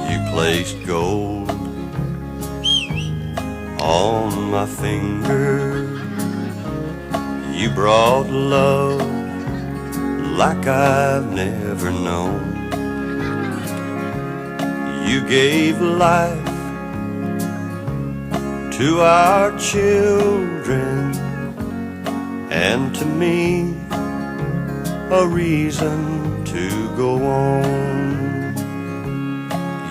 You placed gold on my finger. You brought love like I've never known. You gave life to our children and to me a reason to go on.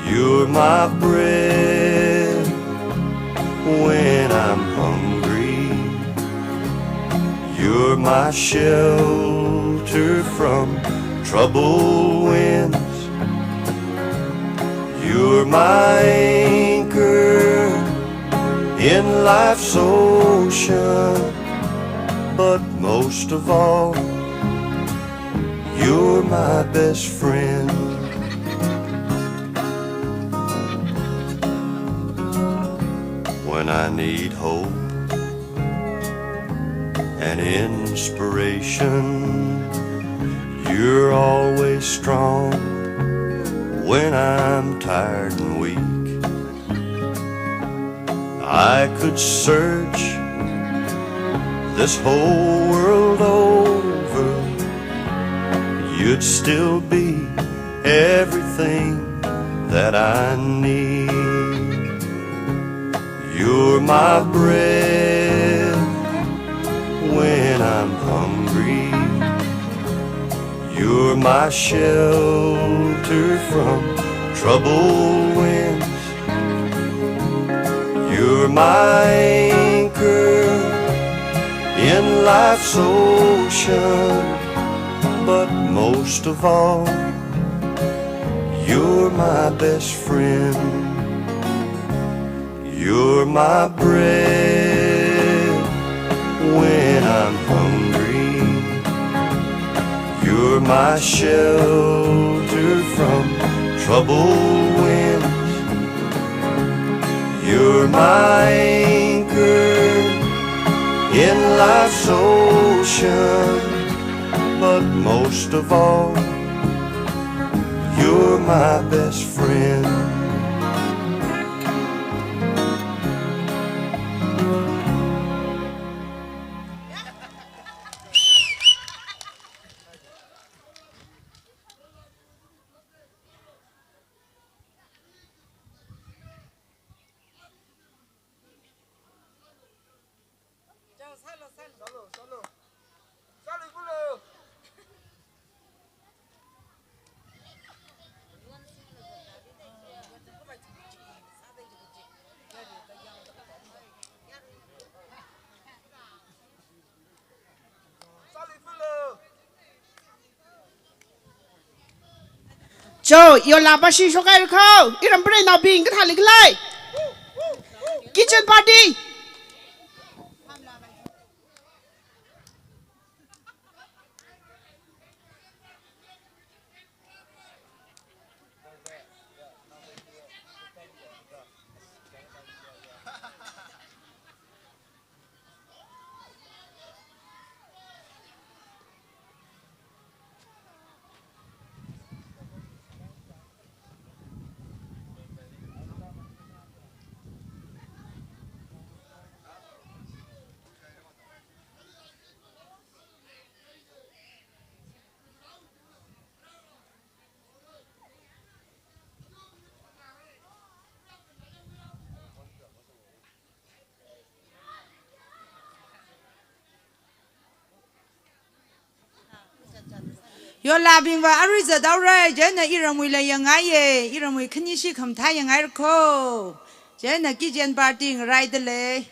You're my bread when I'm hungry. You're my shelter from troubled winds. You're my anchor in life's ocean. But Most of all, you're my best friend. When I need hope and inspiration, you're always strong when I'm tired and weak. I could search this whole world over, you'd still be everything that I need. You're my bread when I'm hungry. You're my shelter from troubled winds. You're my anchor in life's ocean. But most of all, you're my best friend. You're my bread when I'm hungry. You're my shelter from troubled winds. You're my anchor in life's ocean. But most of all, you're my best friend. Cho, yola bashi shokai rako. Iram preinaobing kathā leikhala? Kitchen party. Yolabingva arui zathaora, chieina iramwuila yangngaiya, iramwui khanishi khamathā yangngairakho. Chieina kitchen party ngaraidalei.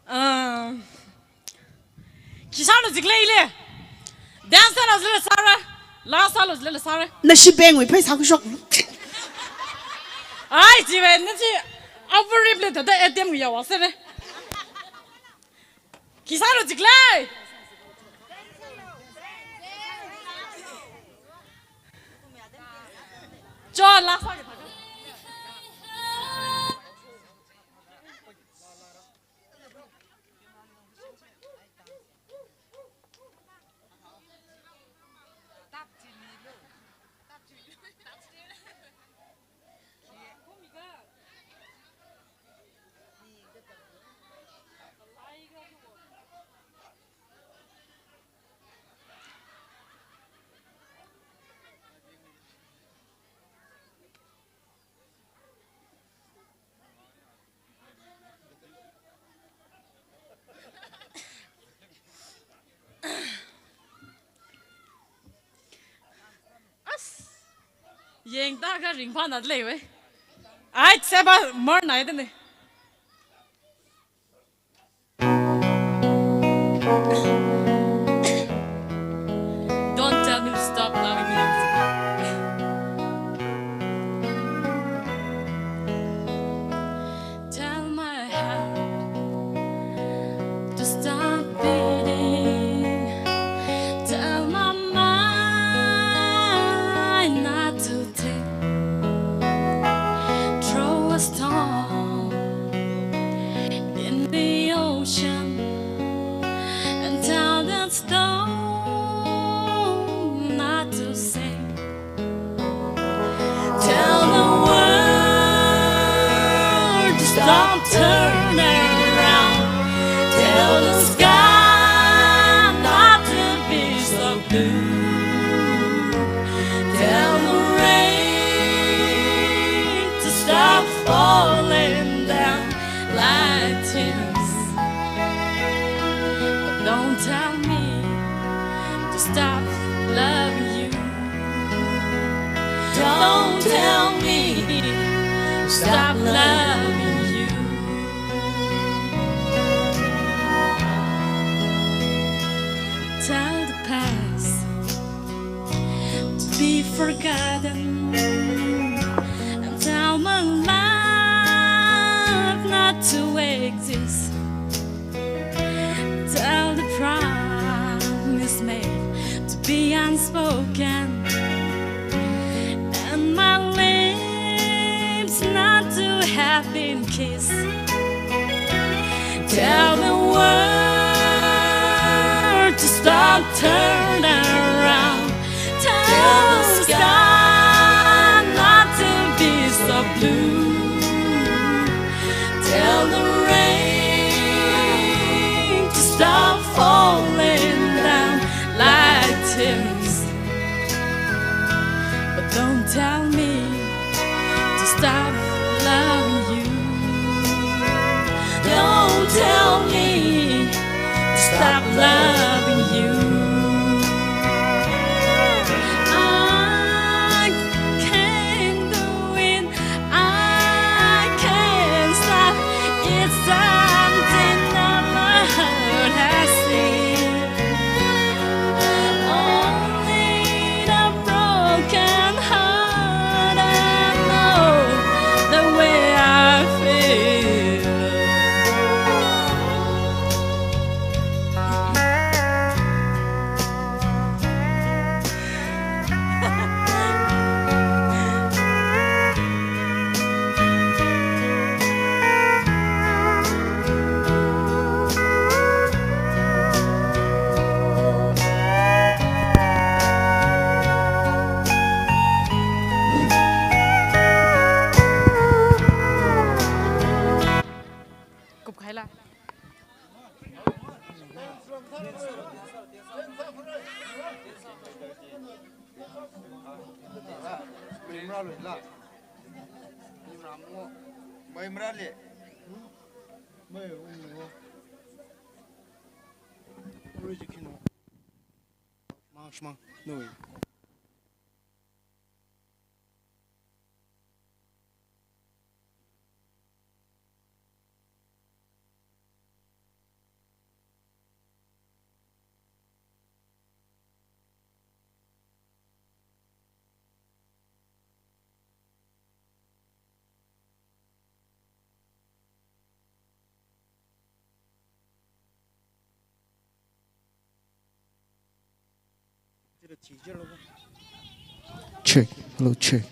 Um, khi sālu jikhala? Dance sālu jilala sāra, laa sālu jilala sāra. Nashi bengwui pheisā khuishok. Ai, chiwui eina chi, abu rip le thāda A T M yawa sāra. Khi sālu jikhala? Cho, laa sāki. Yangda kha ringphāna leiwe. Ai, seba mar nai dane. Don't tell me to stop loving you. Tell my heart to stop beating. Tell my mind not to think. Throw a stone in the ocean and tell the stone not to sink. Tell the world to stop turning around. Tell the sky not to be so blue. Tell the rain to stop falling down like tears. But don't tell me to stop loving you. Don't tell me to stop loving you. Tell the past to be forgotten. And tell my life not to exist. Tell the promise made to be unspoken. And my lips not to have been kissed. Tell the world to stop turning around. Tell the sky not to be so blue. Tell the rain to stop falling down like tears. But don't tell me to stop loving you. Don't tell me to stop loving you. I can't do it. I can't stop. It's something that my heart has seen. Only the broken heart I know the way I feel. Kupkhaila. Mei mara le. Mei ungo. Rui jikino. Mang shmang. No. Check. Hello, check.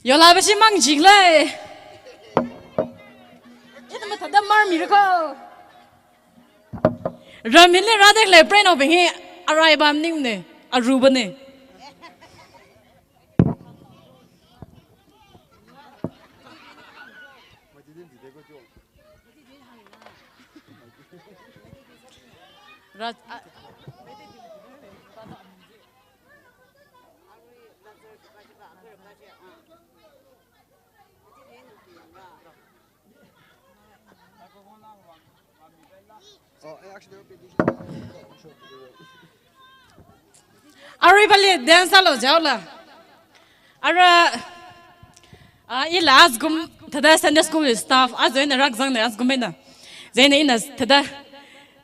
Yola bashi mang jing lei. Ina mathāda mar mira ko. Ramin le radek le pray no bing hi arai bam ning ne, aruba ne. Raj, a, Arui pali dance lo jaola. Ara, ah, ila asgum thāda Sunday school staff, azo ina rakzang na asgum ina. Zai ina thāda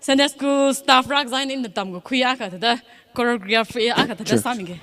Sunday school staff rakzang ina tamkakhui akha thāda choreography akha thāda Sure. sāminge.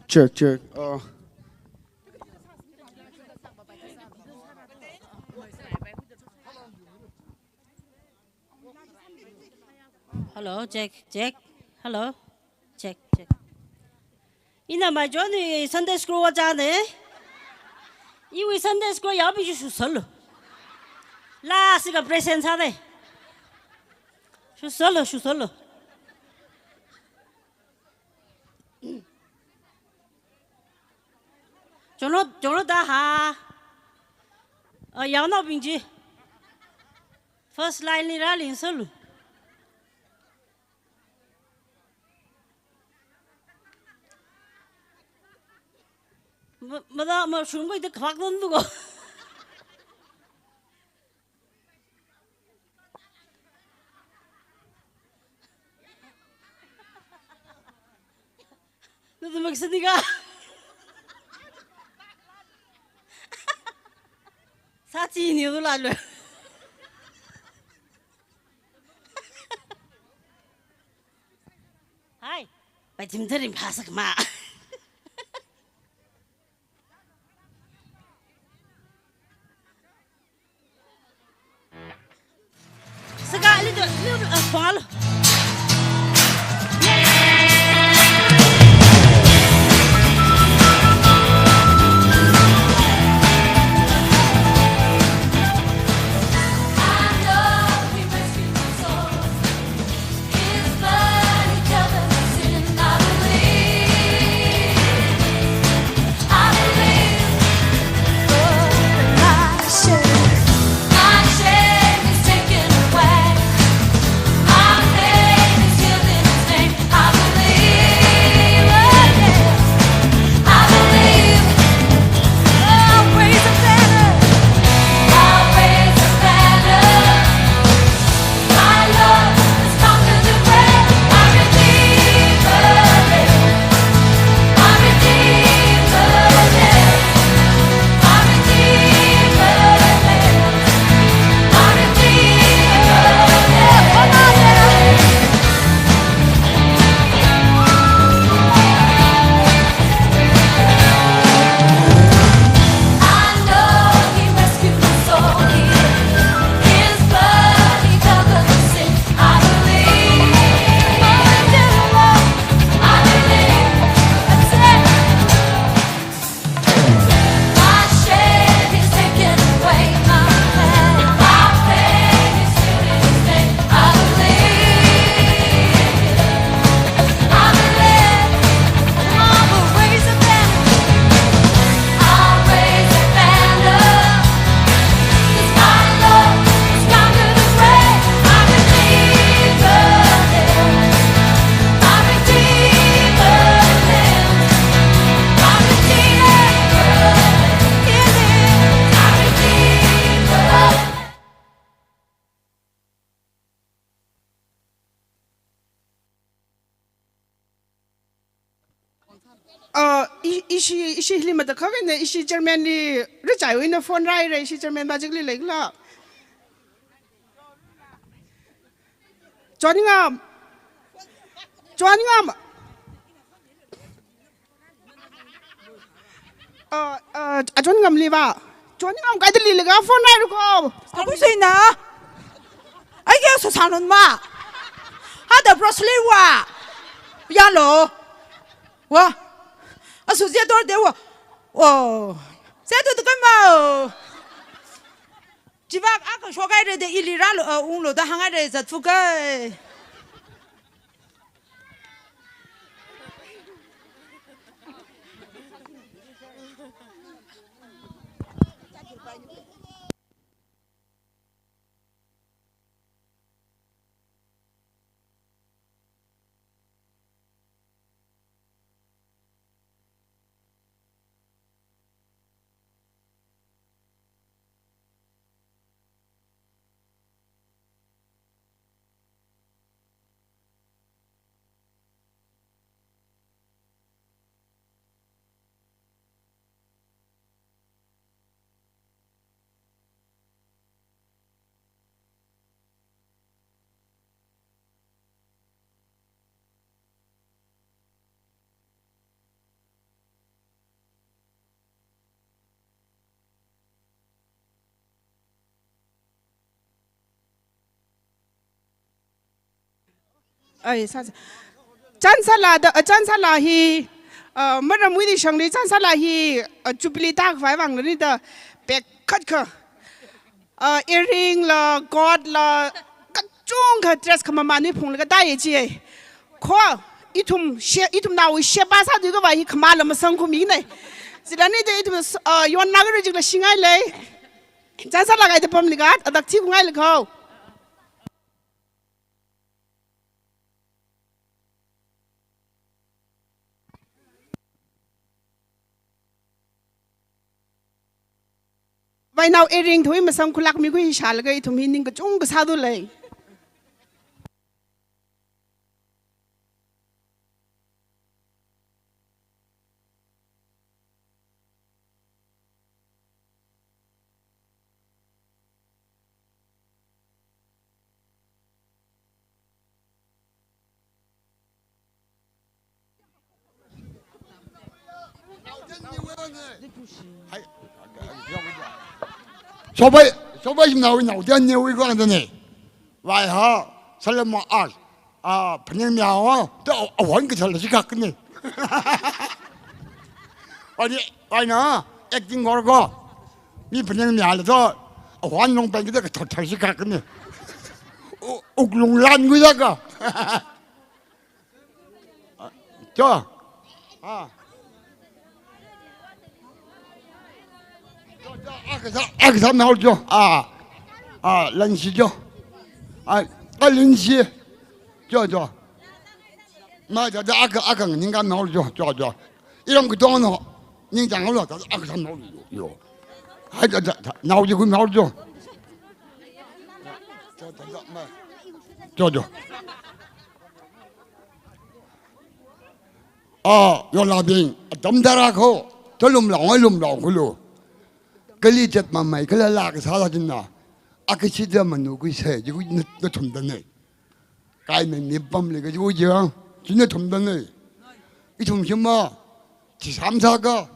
Check, check. Uh, Hello, check, check. Hello, check, check. Ina Maichonwui Sunday school ojāna. Iwui Sunday school yaobi shu solo. La sika present sāda. Shu solo, shu solo. Chunglo, chunglo da ha. A, yaonaobing chi. First line li rāli sālu. Ma, mada, mashun koi de khak don du ko. Nada mak sini ka. Sāchi ni tu lalu. Hai, pai tim tarim phasak ma. Saka, little, little, uh, follow. Uh, i-, ishi, ishi hili matakhak eina ishi chairman li rachai wui eina phone rāhaira, ishi chairman ba chikli leikhala. Choningam. Choningam. Uh, uh, achon ngamli ba. Chon ngam kaida lila ka phone rāhaira ko. Abu sina. Ai ke so sanon ma. Hada brosle wa. Ya lo. Wa. Asu je dor de wa. Oh. Je dor de kan ma. Chibak a kashok haira de ili rālo, uh, unglo da hānghaira zatfuka. Ai, sa, sa. Chansala da, uh, chansala hi, uh, maram wui di shangli chansala hi, uh, Jubilee tak vai vang ni da pek khat kha. Uh, earring la, gold la, kachungkha dress khamamān wui phunglaga dai chi ai. Kho, ithum she, ithum nao sheba sāthui kava hi khamāla masang khumi nei. Chilani de ithum, uh, yonna kari jikla shingai lei. Chānsālāk kahai da pamli kat, adak thikungailikho. Vainao Ering Thuimasang khulakmikhui shālaga ithum hi ningkachungkha sāda lei. Shobai, shobai shimnao naoda niwui khuida ne. Vai ha, salama a, a, phaning miao, ta awan kasāla shikakne. Ani, aina, acting kor ko. Mi phaning miala to, awan long peng kita kathar thar shikakne. U-, uklung lan kuida ka. Cho. Ah. Cho, cho, akha sā, akha sā maol cho. Ah. Ah, lanshi cho. Ah, ah, lanshi. Cho, cho. Ma cho, cho, akha, akha ningkha maol cho, cho, cho. Iram katonga no. Ningchānglo, cho, akha sā maol yo, yo. Hai, cho, cho, cho. Nao ji kui maol cho. Cho, cho, cho, ma. Cho, cho. Ah, yorlābing, atam tharan kho, thalum long, ai lum long kulu. Kali chat mamai, kala la kasā la jinna. Akha chida manu kui sai, ji kui na, nathumda ne. Kai me mi pamli ka ji kui jang, ji nathumda ne. Ithum shima, chi sam sa ka,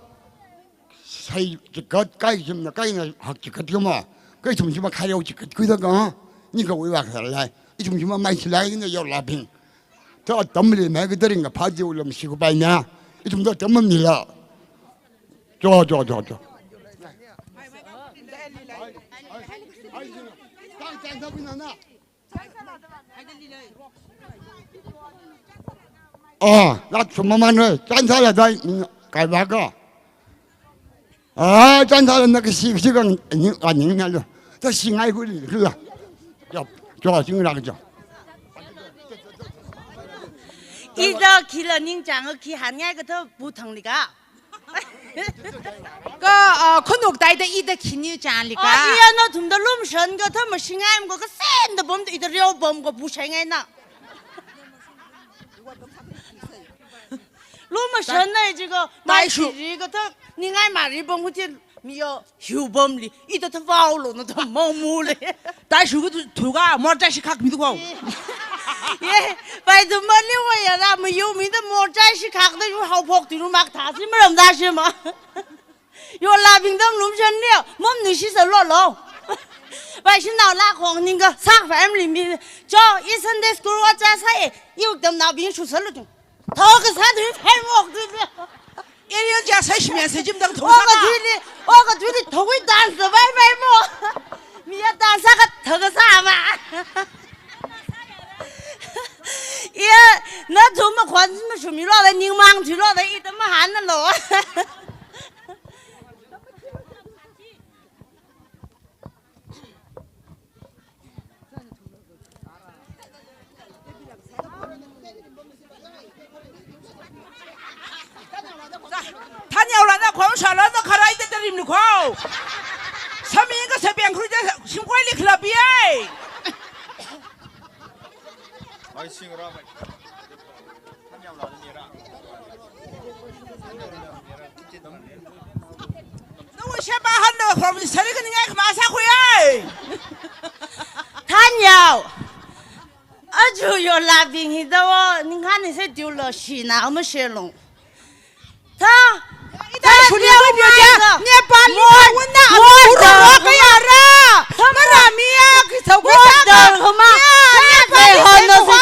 sai chikat, kai shimna, kaina hak chikat kama. Kai ithum shima khareo chikat kuida ka, ni kawui vak salai. Ithum shima mai silai na yorlābing. Ta atamli mai kadaring kaphā ji ulam shikupai na. Ithum ta atam mila. Cho, cho, cho, cho. Ah, lat sum maman oi. Chānsāla dai, kai ba ka. Ah, chānsāla na kashi, kashi kang, ning, ah, ning na lo. Ta shingai kuli, kula. Cho, cho, shingra cho. Ida khila ningchāng, khi hānngai katha bu thangli ka. Ka, ah, khunuk taida ida khini chāngli ka. Ah, iya nathumda lumshan katha mashingai ko, kasenda pamda ida reo pam ko bu shaingai na. Lumashan na ji ko, tai shu. Mai ji katha, ningai mari pam kuti, mi yo, hiu pamli, ida thavao lo na thamang mule. Tai shu kathu, thuka, mor tai shikhak mi tu ko. Ye, pai tu mali wa yara, mayu mi da mor tai shikhak da yu hao phok tu ru mak tha, si maram da shi ma. Yorlābing tam lumshan leo, mom ni shi sa lo lo. Pai shi nao la khong ning ka, sak family mi. Cho, i Sunday school wa cha sa e, i uk tam naobing shu sa lo tu. Tho kasā tu, phai mok tu. Area ja sa shimya sa jim dang tho sa ka. O ka tui li, o ka tui li, tho kui dance sa bai bai mo. Mi ya dance ka tho kasā ma. Iya, nathum makhon mashumi lo da, ningmang thui lo da, i tam mahān na lo. Thanyo la na khong shala na kharai te te rim ni kho. Sami ka se peng khrui te shimkhoi li khlapi ai. Ai sing ra mai. Nawui sheba han da khom sari ka ningai kama sa khui ai. Thanyo. Aju yorlābing hi da wo, ningkhan ni se tiu lo shi na ama she long. Tha. Ita shuni wi pyo ja. Nepal ni wun na ama uro ro ka ya ra. Mara mi ya ki sa wi sa ka. Mara mi ya ki sa wi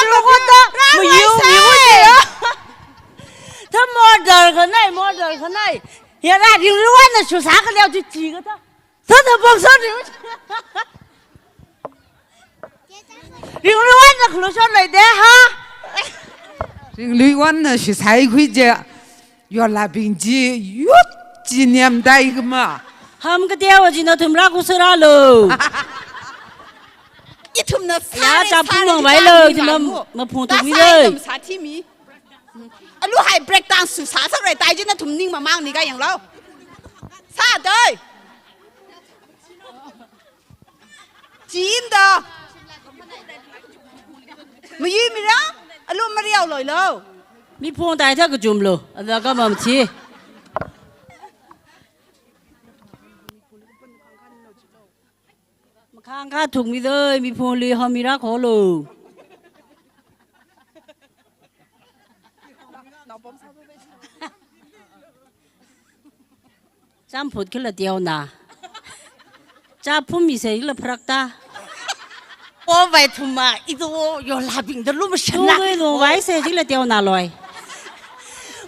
sa ka. Mayu mi wi ya. Tha model khanai, model khanai. Yara ringluiwan na shu sa ka leo chi chi ka tha. Tha tha bang sa ring. Ringluiwan na khlu shon lai de ha. Ringluiwan na shu sai khui je. Yorlābing ji yut. Chi niam dai kama. Ham kateowa chi nathum rākhuisāralo. Ithumna ya, sāra, cha phung sāra mang chi vailo, tangmi ithumna vangmo. Maphung thukmi dai. Sāra, sāra, sāthimi. Alu hai break dance su sāsāra tai chi nathum ning mamangni kha yanglo. Sā dai. Chim da. Mayuimira, alu mariao loilo. Miphung tai thā kachumlo, ada kha mamthi. Makhangkha thukmi dai, miphungli hami rākholo. Champhut khala teona. Cha phummi se khala pharakta. O vaithuma, ito yola bing da lum shana. Tungui lung vai se khala teona loi.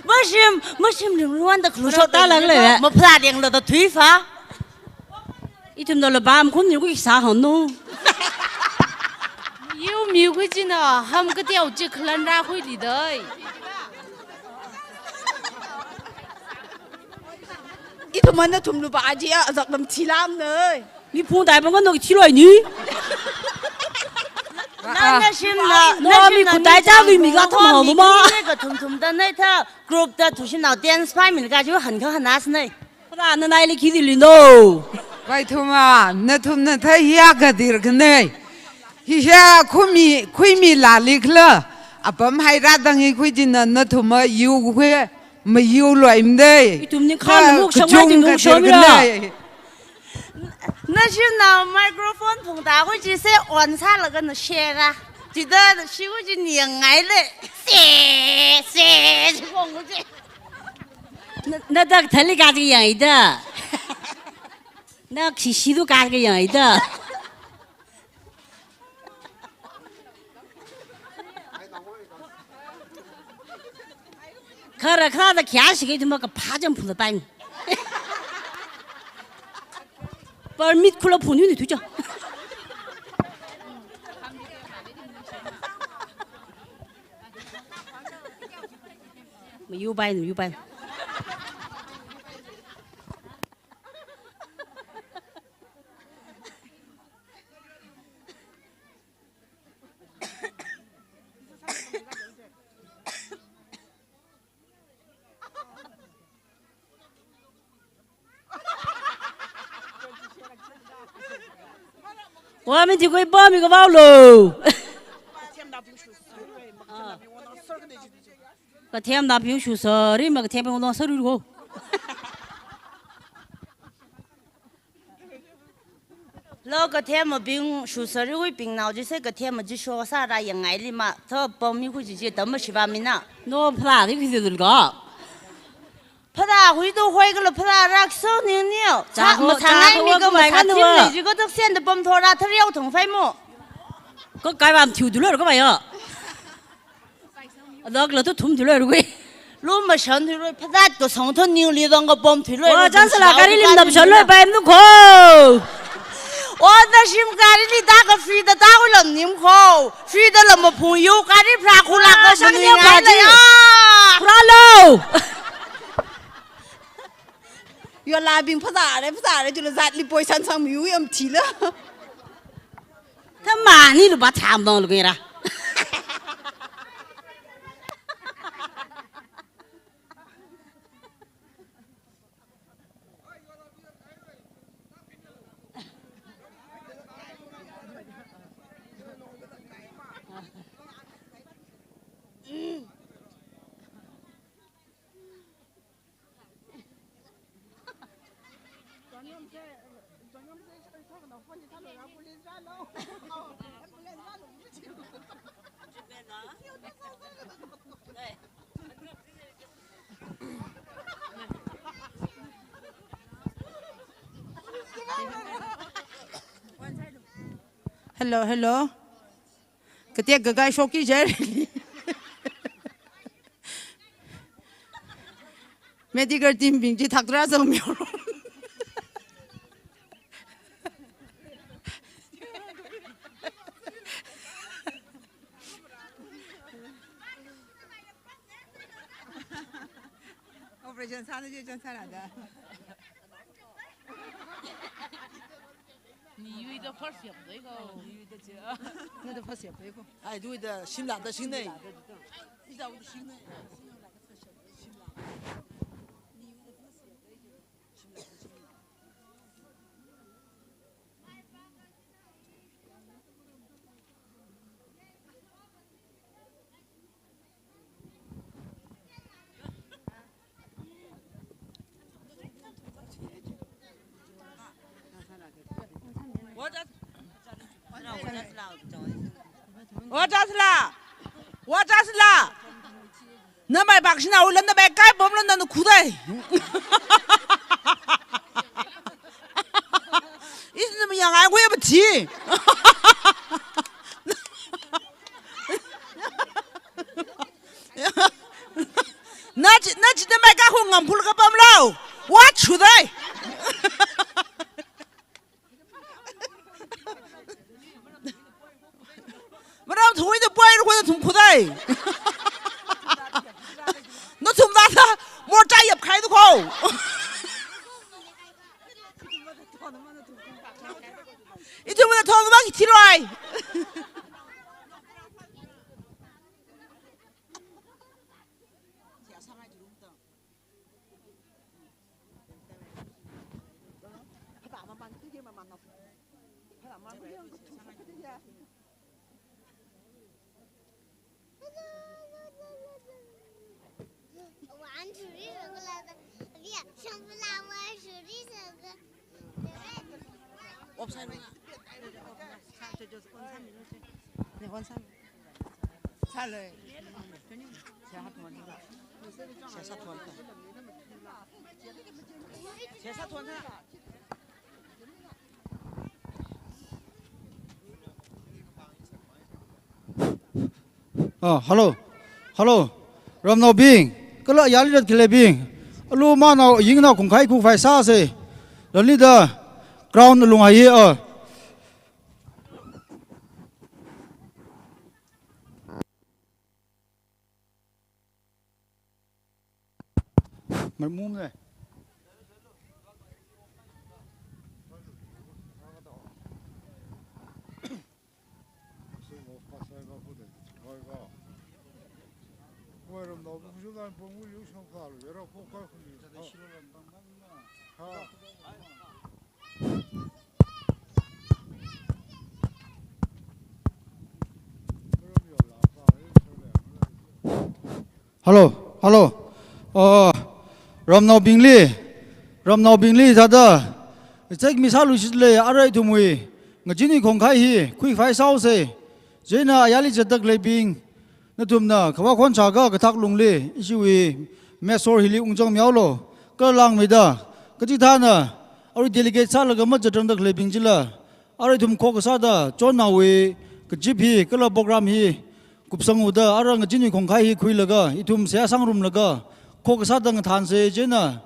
Mashim, mashim ling luan da khlu shot ta lang le. Mapha deng lo da thui fa. Ithum da lo bam khun ni ku sa hanu. Yu mi ku chi na ham kateo chi khalan rākhuili dai. Ithum mana thum lupa aji a, azak lam thilam nei. Miphung tai bang nok thiloi ni. Na, nashim na, no, nashim mi na, khutai ni ta lui mi ga thum hao ma. Ni ka thum thum da nei tha, group da thushi nao dance pai min ka ju han kha hanas nei. Phara nanaili khi dili no. Vaithuma, nathumna thā hiya kadir khanei. Hiya khumi, khuimi lali khala. Apam hai rātang hi khui jina nathuma yu khui. Mayu loimdei. Ithum ni kha namuk shang mai kachung tingdung kachir shomira. Kanei. Nashim na microphone phungta khui chi se on sālaga na share ra. Chida shi khui chi ni yangngai le. Se, se, chi kong khui chi. Na, na dak thali ka chi yangai da. Na khi shi du ka chi yangai da. Khara khara da kya shi ke thuma ka pha jam phula pai. Permit khula phun yu ni tu cha. Mayu pai, mayu pai. Wa mi thi koi pa mi ka vao lo. Kathem da piu shu sa, ri ma kathem piu no sa ru ko. Lo kathema bing shusari hui bing nao jise kathema jisho sāra yangngaili ma, tha pami hu jiji tamma shiva mina. No phara ki khi dul ga. Phara hui do hoi kala phara rak so ni ni. Cha ho, ma cha thang ai ho mi ka ma thang thim ni ji ko tok sen da pam thora thariau thong fai mo. Ko kai bam thiu dul ko ba yo. Adak la tu thum thiloi rui. Lu ma shan thiloi, phadat ko song thon niu li dong ko pom thiloi. Wa, rui chang sala kari lim dam shan loi pai nu ko. O, nashim kari li da ko free da ta ko lam nim ko. Free da lam ma phung yu kari phra khu la ko shang ni ngai la ya. Phra lo. Yo la bing phazare, phazare, jula zat li poi san sang miu yam thila. Thamani lu ba tham dong lu ngira. Hello, hello. Katek kakai shoki jai. Medical team bing chi thaktra zang myo. Jen sana je, jen sana da. Ni yuida first yapdai ko. Ni yuida je. Nada first yapdai ko. Ai, duida shimla da shingnei. Ida uda shingnei. Watasla! Watasla! Namai bakshina ula namai kai bomla nana khudai. Is namai yang ai kuya bati. Nachi, nachi namai ka khong ngam khul ka bomla. Wa chudai. Maram thui da poi ru da thum khudai. Nathum da da mor chai yap khai du ko. Ithum da thong ba ki thiloi. Ah, hello. Hello. Ramnaobing. Kala yali dat khaleibing. Alu manao yingnao khongkhai khu phai sāse. Lani da ground alung hai, ah. Mai mum ne. Hello, hello. Uh, ramnaobingli, ramnaobingli thāda, check mi sāluishit lei, arui ithumwui ngazin khongkhai hi khuiphai sāuse. Chieina ayarli zatda khaleibing, nathumna khavā khon chākha kathak lungli, ishiwui mess hall hili ungzangmihaolu. Kala langmeida, kachithāna arui delegate sālaga mazatranglāk khaleibing chila, arui ithum khokkha sāda, chonnaowui kazip hi, kala program hi kupsanghaoda, arui ngazin khongkhai hi khuilaga, ithum seihā sāngarumlaga, khokkha sāda ngathānse. Chieina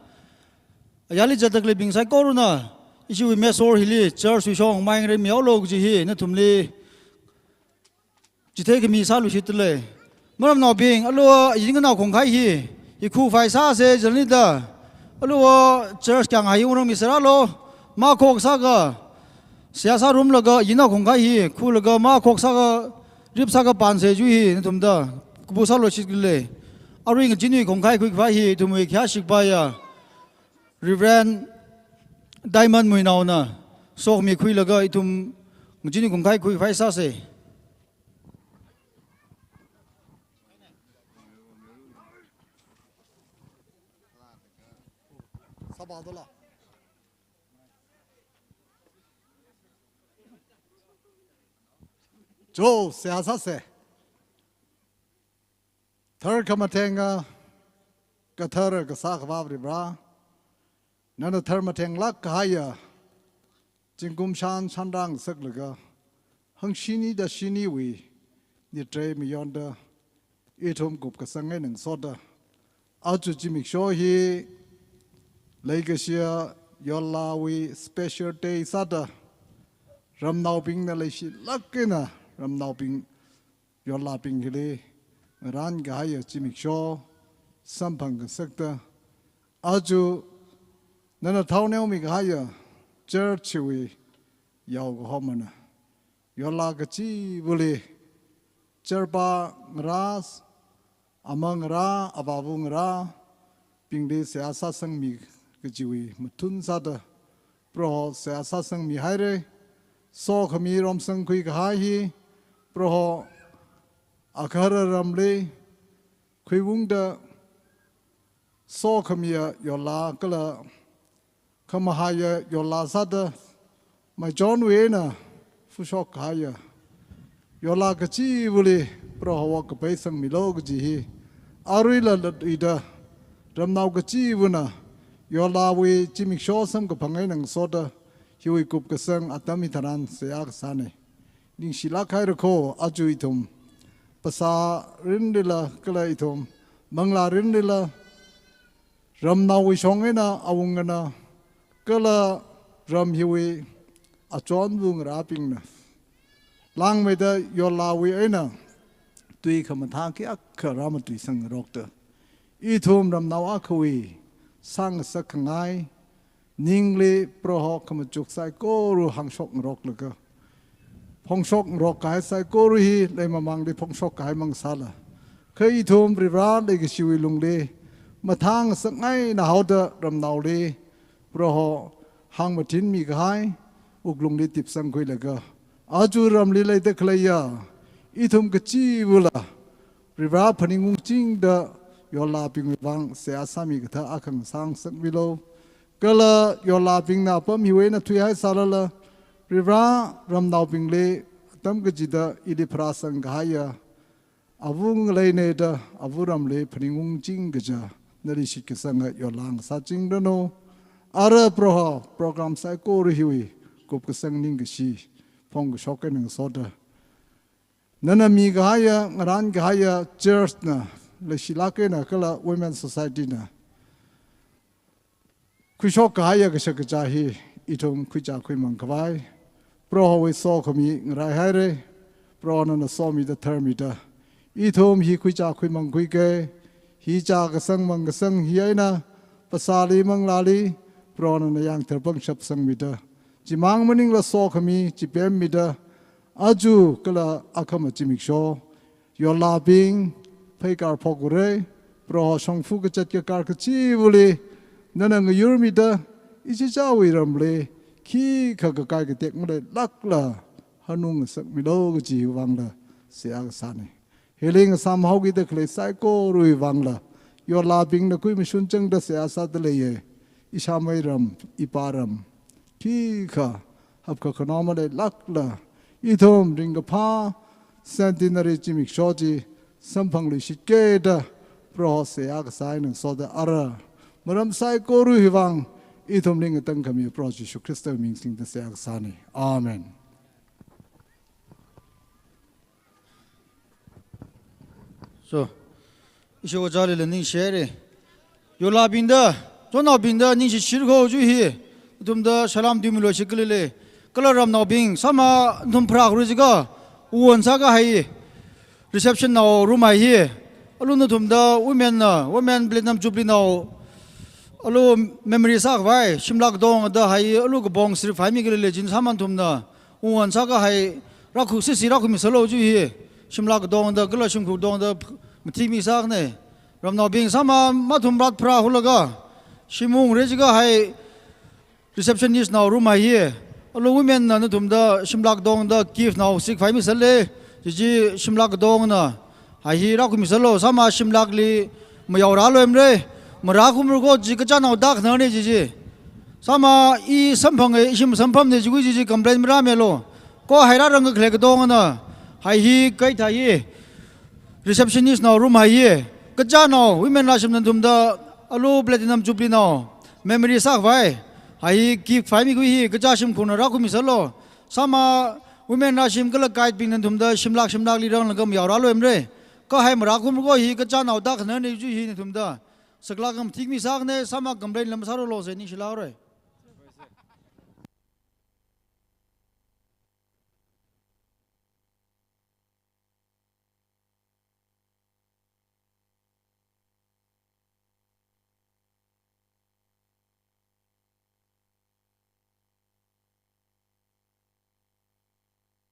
ayarli zatda khaleibing saikorana ishiwui mess hall hili church wui shong mai ngareimihaolu kaji hi nathumli chithei khami sāluishit lei. Maramnaobing, alu yingnao khongkhai hi, hi khuphai sāse, chieina da. Alu church kayāngva hi ungrangmi sārālu, ma khokkha sākha seihā sārumlaga, yingnao khongkhai hi khulaga, ma khokkha sākha, rip sākha panse kaji hi nathumda kapu sāluishit lei. Arui ngazin khongkhai khuiphai hi ithumwui khayā shikpaiya Reverend Diamond Muinaona sokhami khuilaga ithum ngazin khongkhai khuiphai sāse. Sāba dola. Jo, seihā sāse. Tharkhamatheng, ah, kathara kasā Akhava Varivara, nana tharmathenglāk kahaiya zingkum shān shānrang saklaga, hangshini da shiniwui nitrei mayonda, ithum kupkasang eina ngasoda, aja zimiksho hi leikashiya Yollawui special day sāda, ramnaobingna leishilāk eina ramnaobing Yollabing hili ngarān kahaiya zimiksho samphang ngasakta, Aja nana thaonao mikahaiya church wui yaokahomana. Yorla kachivali churchpa ngarā, ama ngarā, avāva ngarābingli seihā sāsangmi kajiwui mathun sāda Proho seihā sāsangmihaira. Sokhami romsangkhui kahai hi Proho agahara ramli khuiungda sokhamiya yorla kala khamahaiya yorla sāda maichonwui eina phushok kahaiya yorla kachivali Proho kapai sangmilu kaji hi aruila latluida ramnao kachivana yorlawui zimiksho samkaphang eina ngasoda hiwui kupkasang atam hitharan seihā kasāna. Ningshilāk haira kho, aja ithum phasā rinlila kala ithum manglā rinlila ramnaowui shong eina awungana kala ram hiwui achonva ngarābingna langmeida yorlawui eina tui khamathā kayākha rāmatuisangngarokta ithum ramnao akhawui sāngasak khangai ningli Proho khamachuk saikora hāngshokngaroklaga phongshokngarok kahai saikora hi leimamangli phongshok kahai mang sāla, kha ithum Varivara leikashiwui lungli mathāngasakngaina haoda ramnaoli Proho hāngmathinmi kahai wuklungli tipsangkhuilaga aja ramli leida khaleiya ithum kachivala Varivara phaningung chingda yorlabingwui vang seihā sāmi kathā akha ngasāngasakmilu. Kala yorlabingna apam hiwui eina thuihai sālala Varivara ramnaobingli atam kachida ili pharāsang kahaiya ava ngaleinada ava ramli phaningung chingkaja nali shitkasanga yorla ngasāchingranu. Ara Proho program saikora hiwui kupkasang ningkashi phongkashok eina ngasoda nana mikahaiya, ngarānkahaiya church na, leishilāk eina kala Women Society na khuishok kahaiya kashak kazā hi ithum khuichā khuimang khavai Prohowui sokhami ngaraihaira. Proho nana somida tharmida ithum hi khuichā khuimang khuikei, hi chā kasang mang kasang hi eina phasāli manglāli Proho nana yangthar pangshap sangmida chimang maningla sokhami chi pemmida aja kala akhama zimiksho yorlabing pheikar phokura. Proho shongfa kazat kakar kachivali nana ngayurmida ichichāwui ramli khikha kakai katek maleilākla hanung ngasakmilu kajiwui vangla seihā kasāna. Hili ngasām haokida khalei saikorawui vangla yorlabingna khuimashun changda seihā sāda leiya. Ishāmei ram, ipā ram, khikha hapkhakhano maleilākla ithum ringkaphā centenary zimiksho chi samphangluishit keda Proho seihā kasā eina ngasoda ara maram saikorawui vang ithumli ngatangkhami Proho Jishu Khristawui ming singda seihā kasāna. Amen. So, ishi ojālila ningshihaira. Yorlabingda, chonnaobingda ningshishit kho aja hi. Nathumda salam tuimilu shikali lei. Kala ramnaobing, sāma nathum pharākhuira jiakha, uwan sākahai reception nao room hai hi. Alu nathumda women na, women platinum jubilee nao alu memory sākhavai shimlak katongda hai alu kapong sirip phaimi kali lei jin sāma nathumna uwan sākahai rākhu sisi rākhumisalu aja hi. Shimlak katongda kala shimkhur katongda mathimi sākhanei. Ramnaobing sāma mathum rat pharākhuilaga shim ungra jiakha hai receptionist nao room hai hi. Alu women na nathumda shimlak katongda gift nao sik phaimisalei. Chichi shimlak katongna hai hi rākhumisalu, sāma shimlakli mayaorāluimara. Marākhumra kho chi kachānao da khanane chichi. Sāma i samphanga, ishim masamphamne chiwui chichi complain marāmilu. Kho hai rārangkakhalei katongna hai hi kaithā hi receptionist nao room hai hi. Kachānao women rāshim nathumda alu platinum jubilee nao memory sākhavai hai hi gift phaimikhui hi kachā shimkhurna rākhumisalu. Sāma women rāshim kala guide bing nathumda shimlak shimlakli ranglaga mayaorāluimara. Kha hai marākhumra kho hi kachānao da khanane aja hi nathumda saklak mathimi sākhanei, sāma complain lam sāralu se ningshilākra.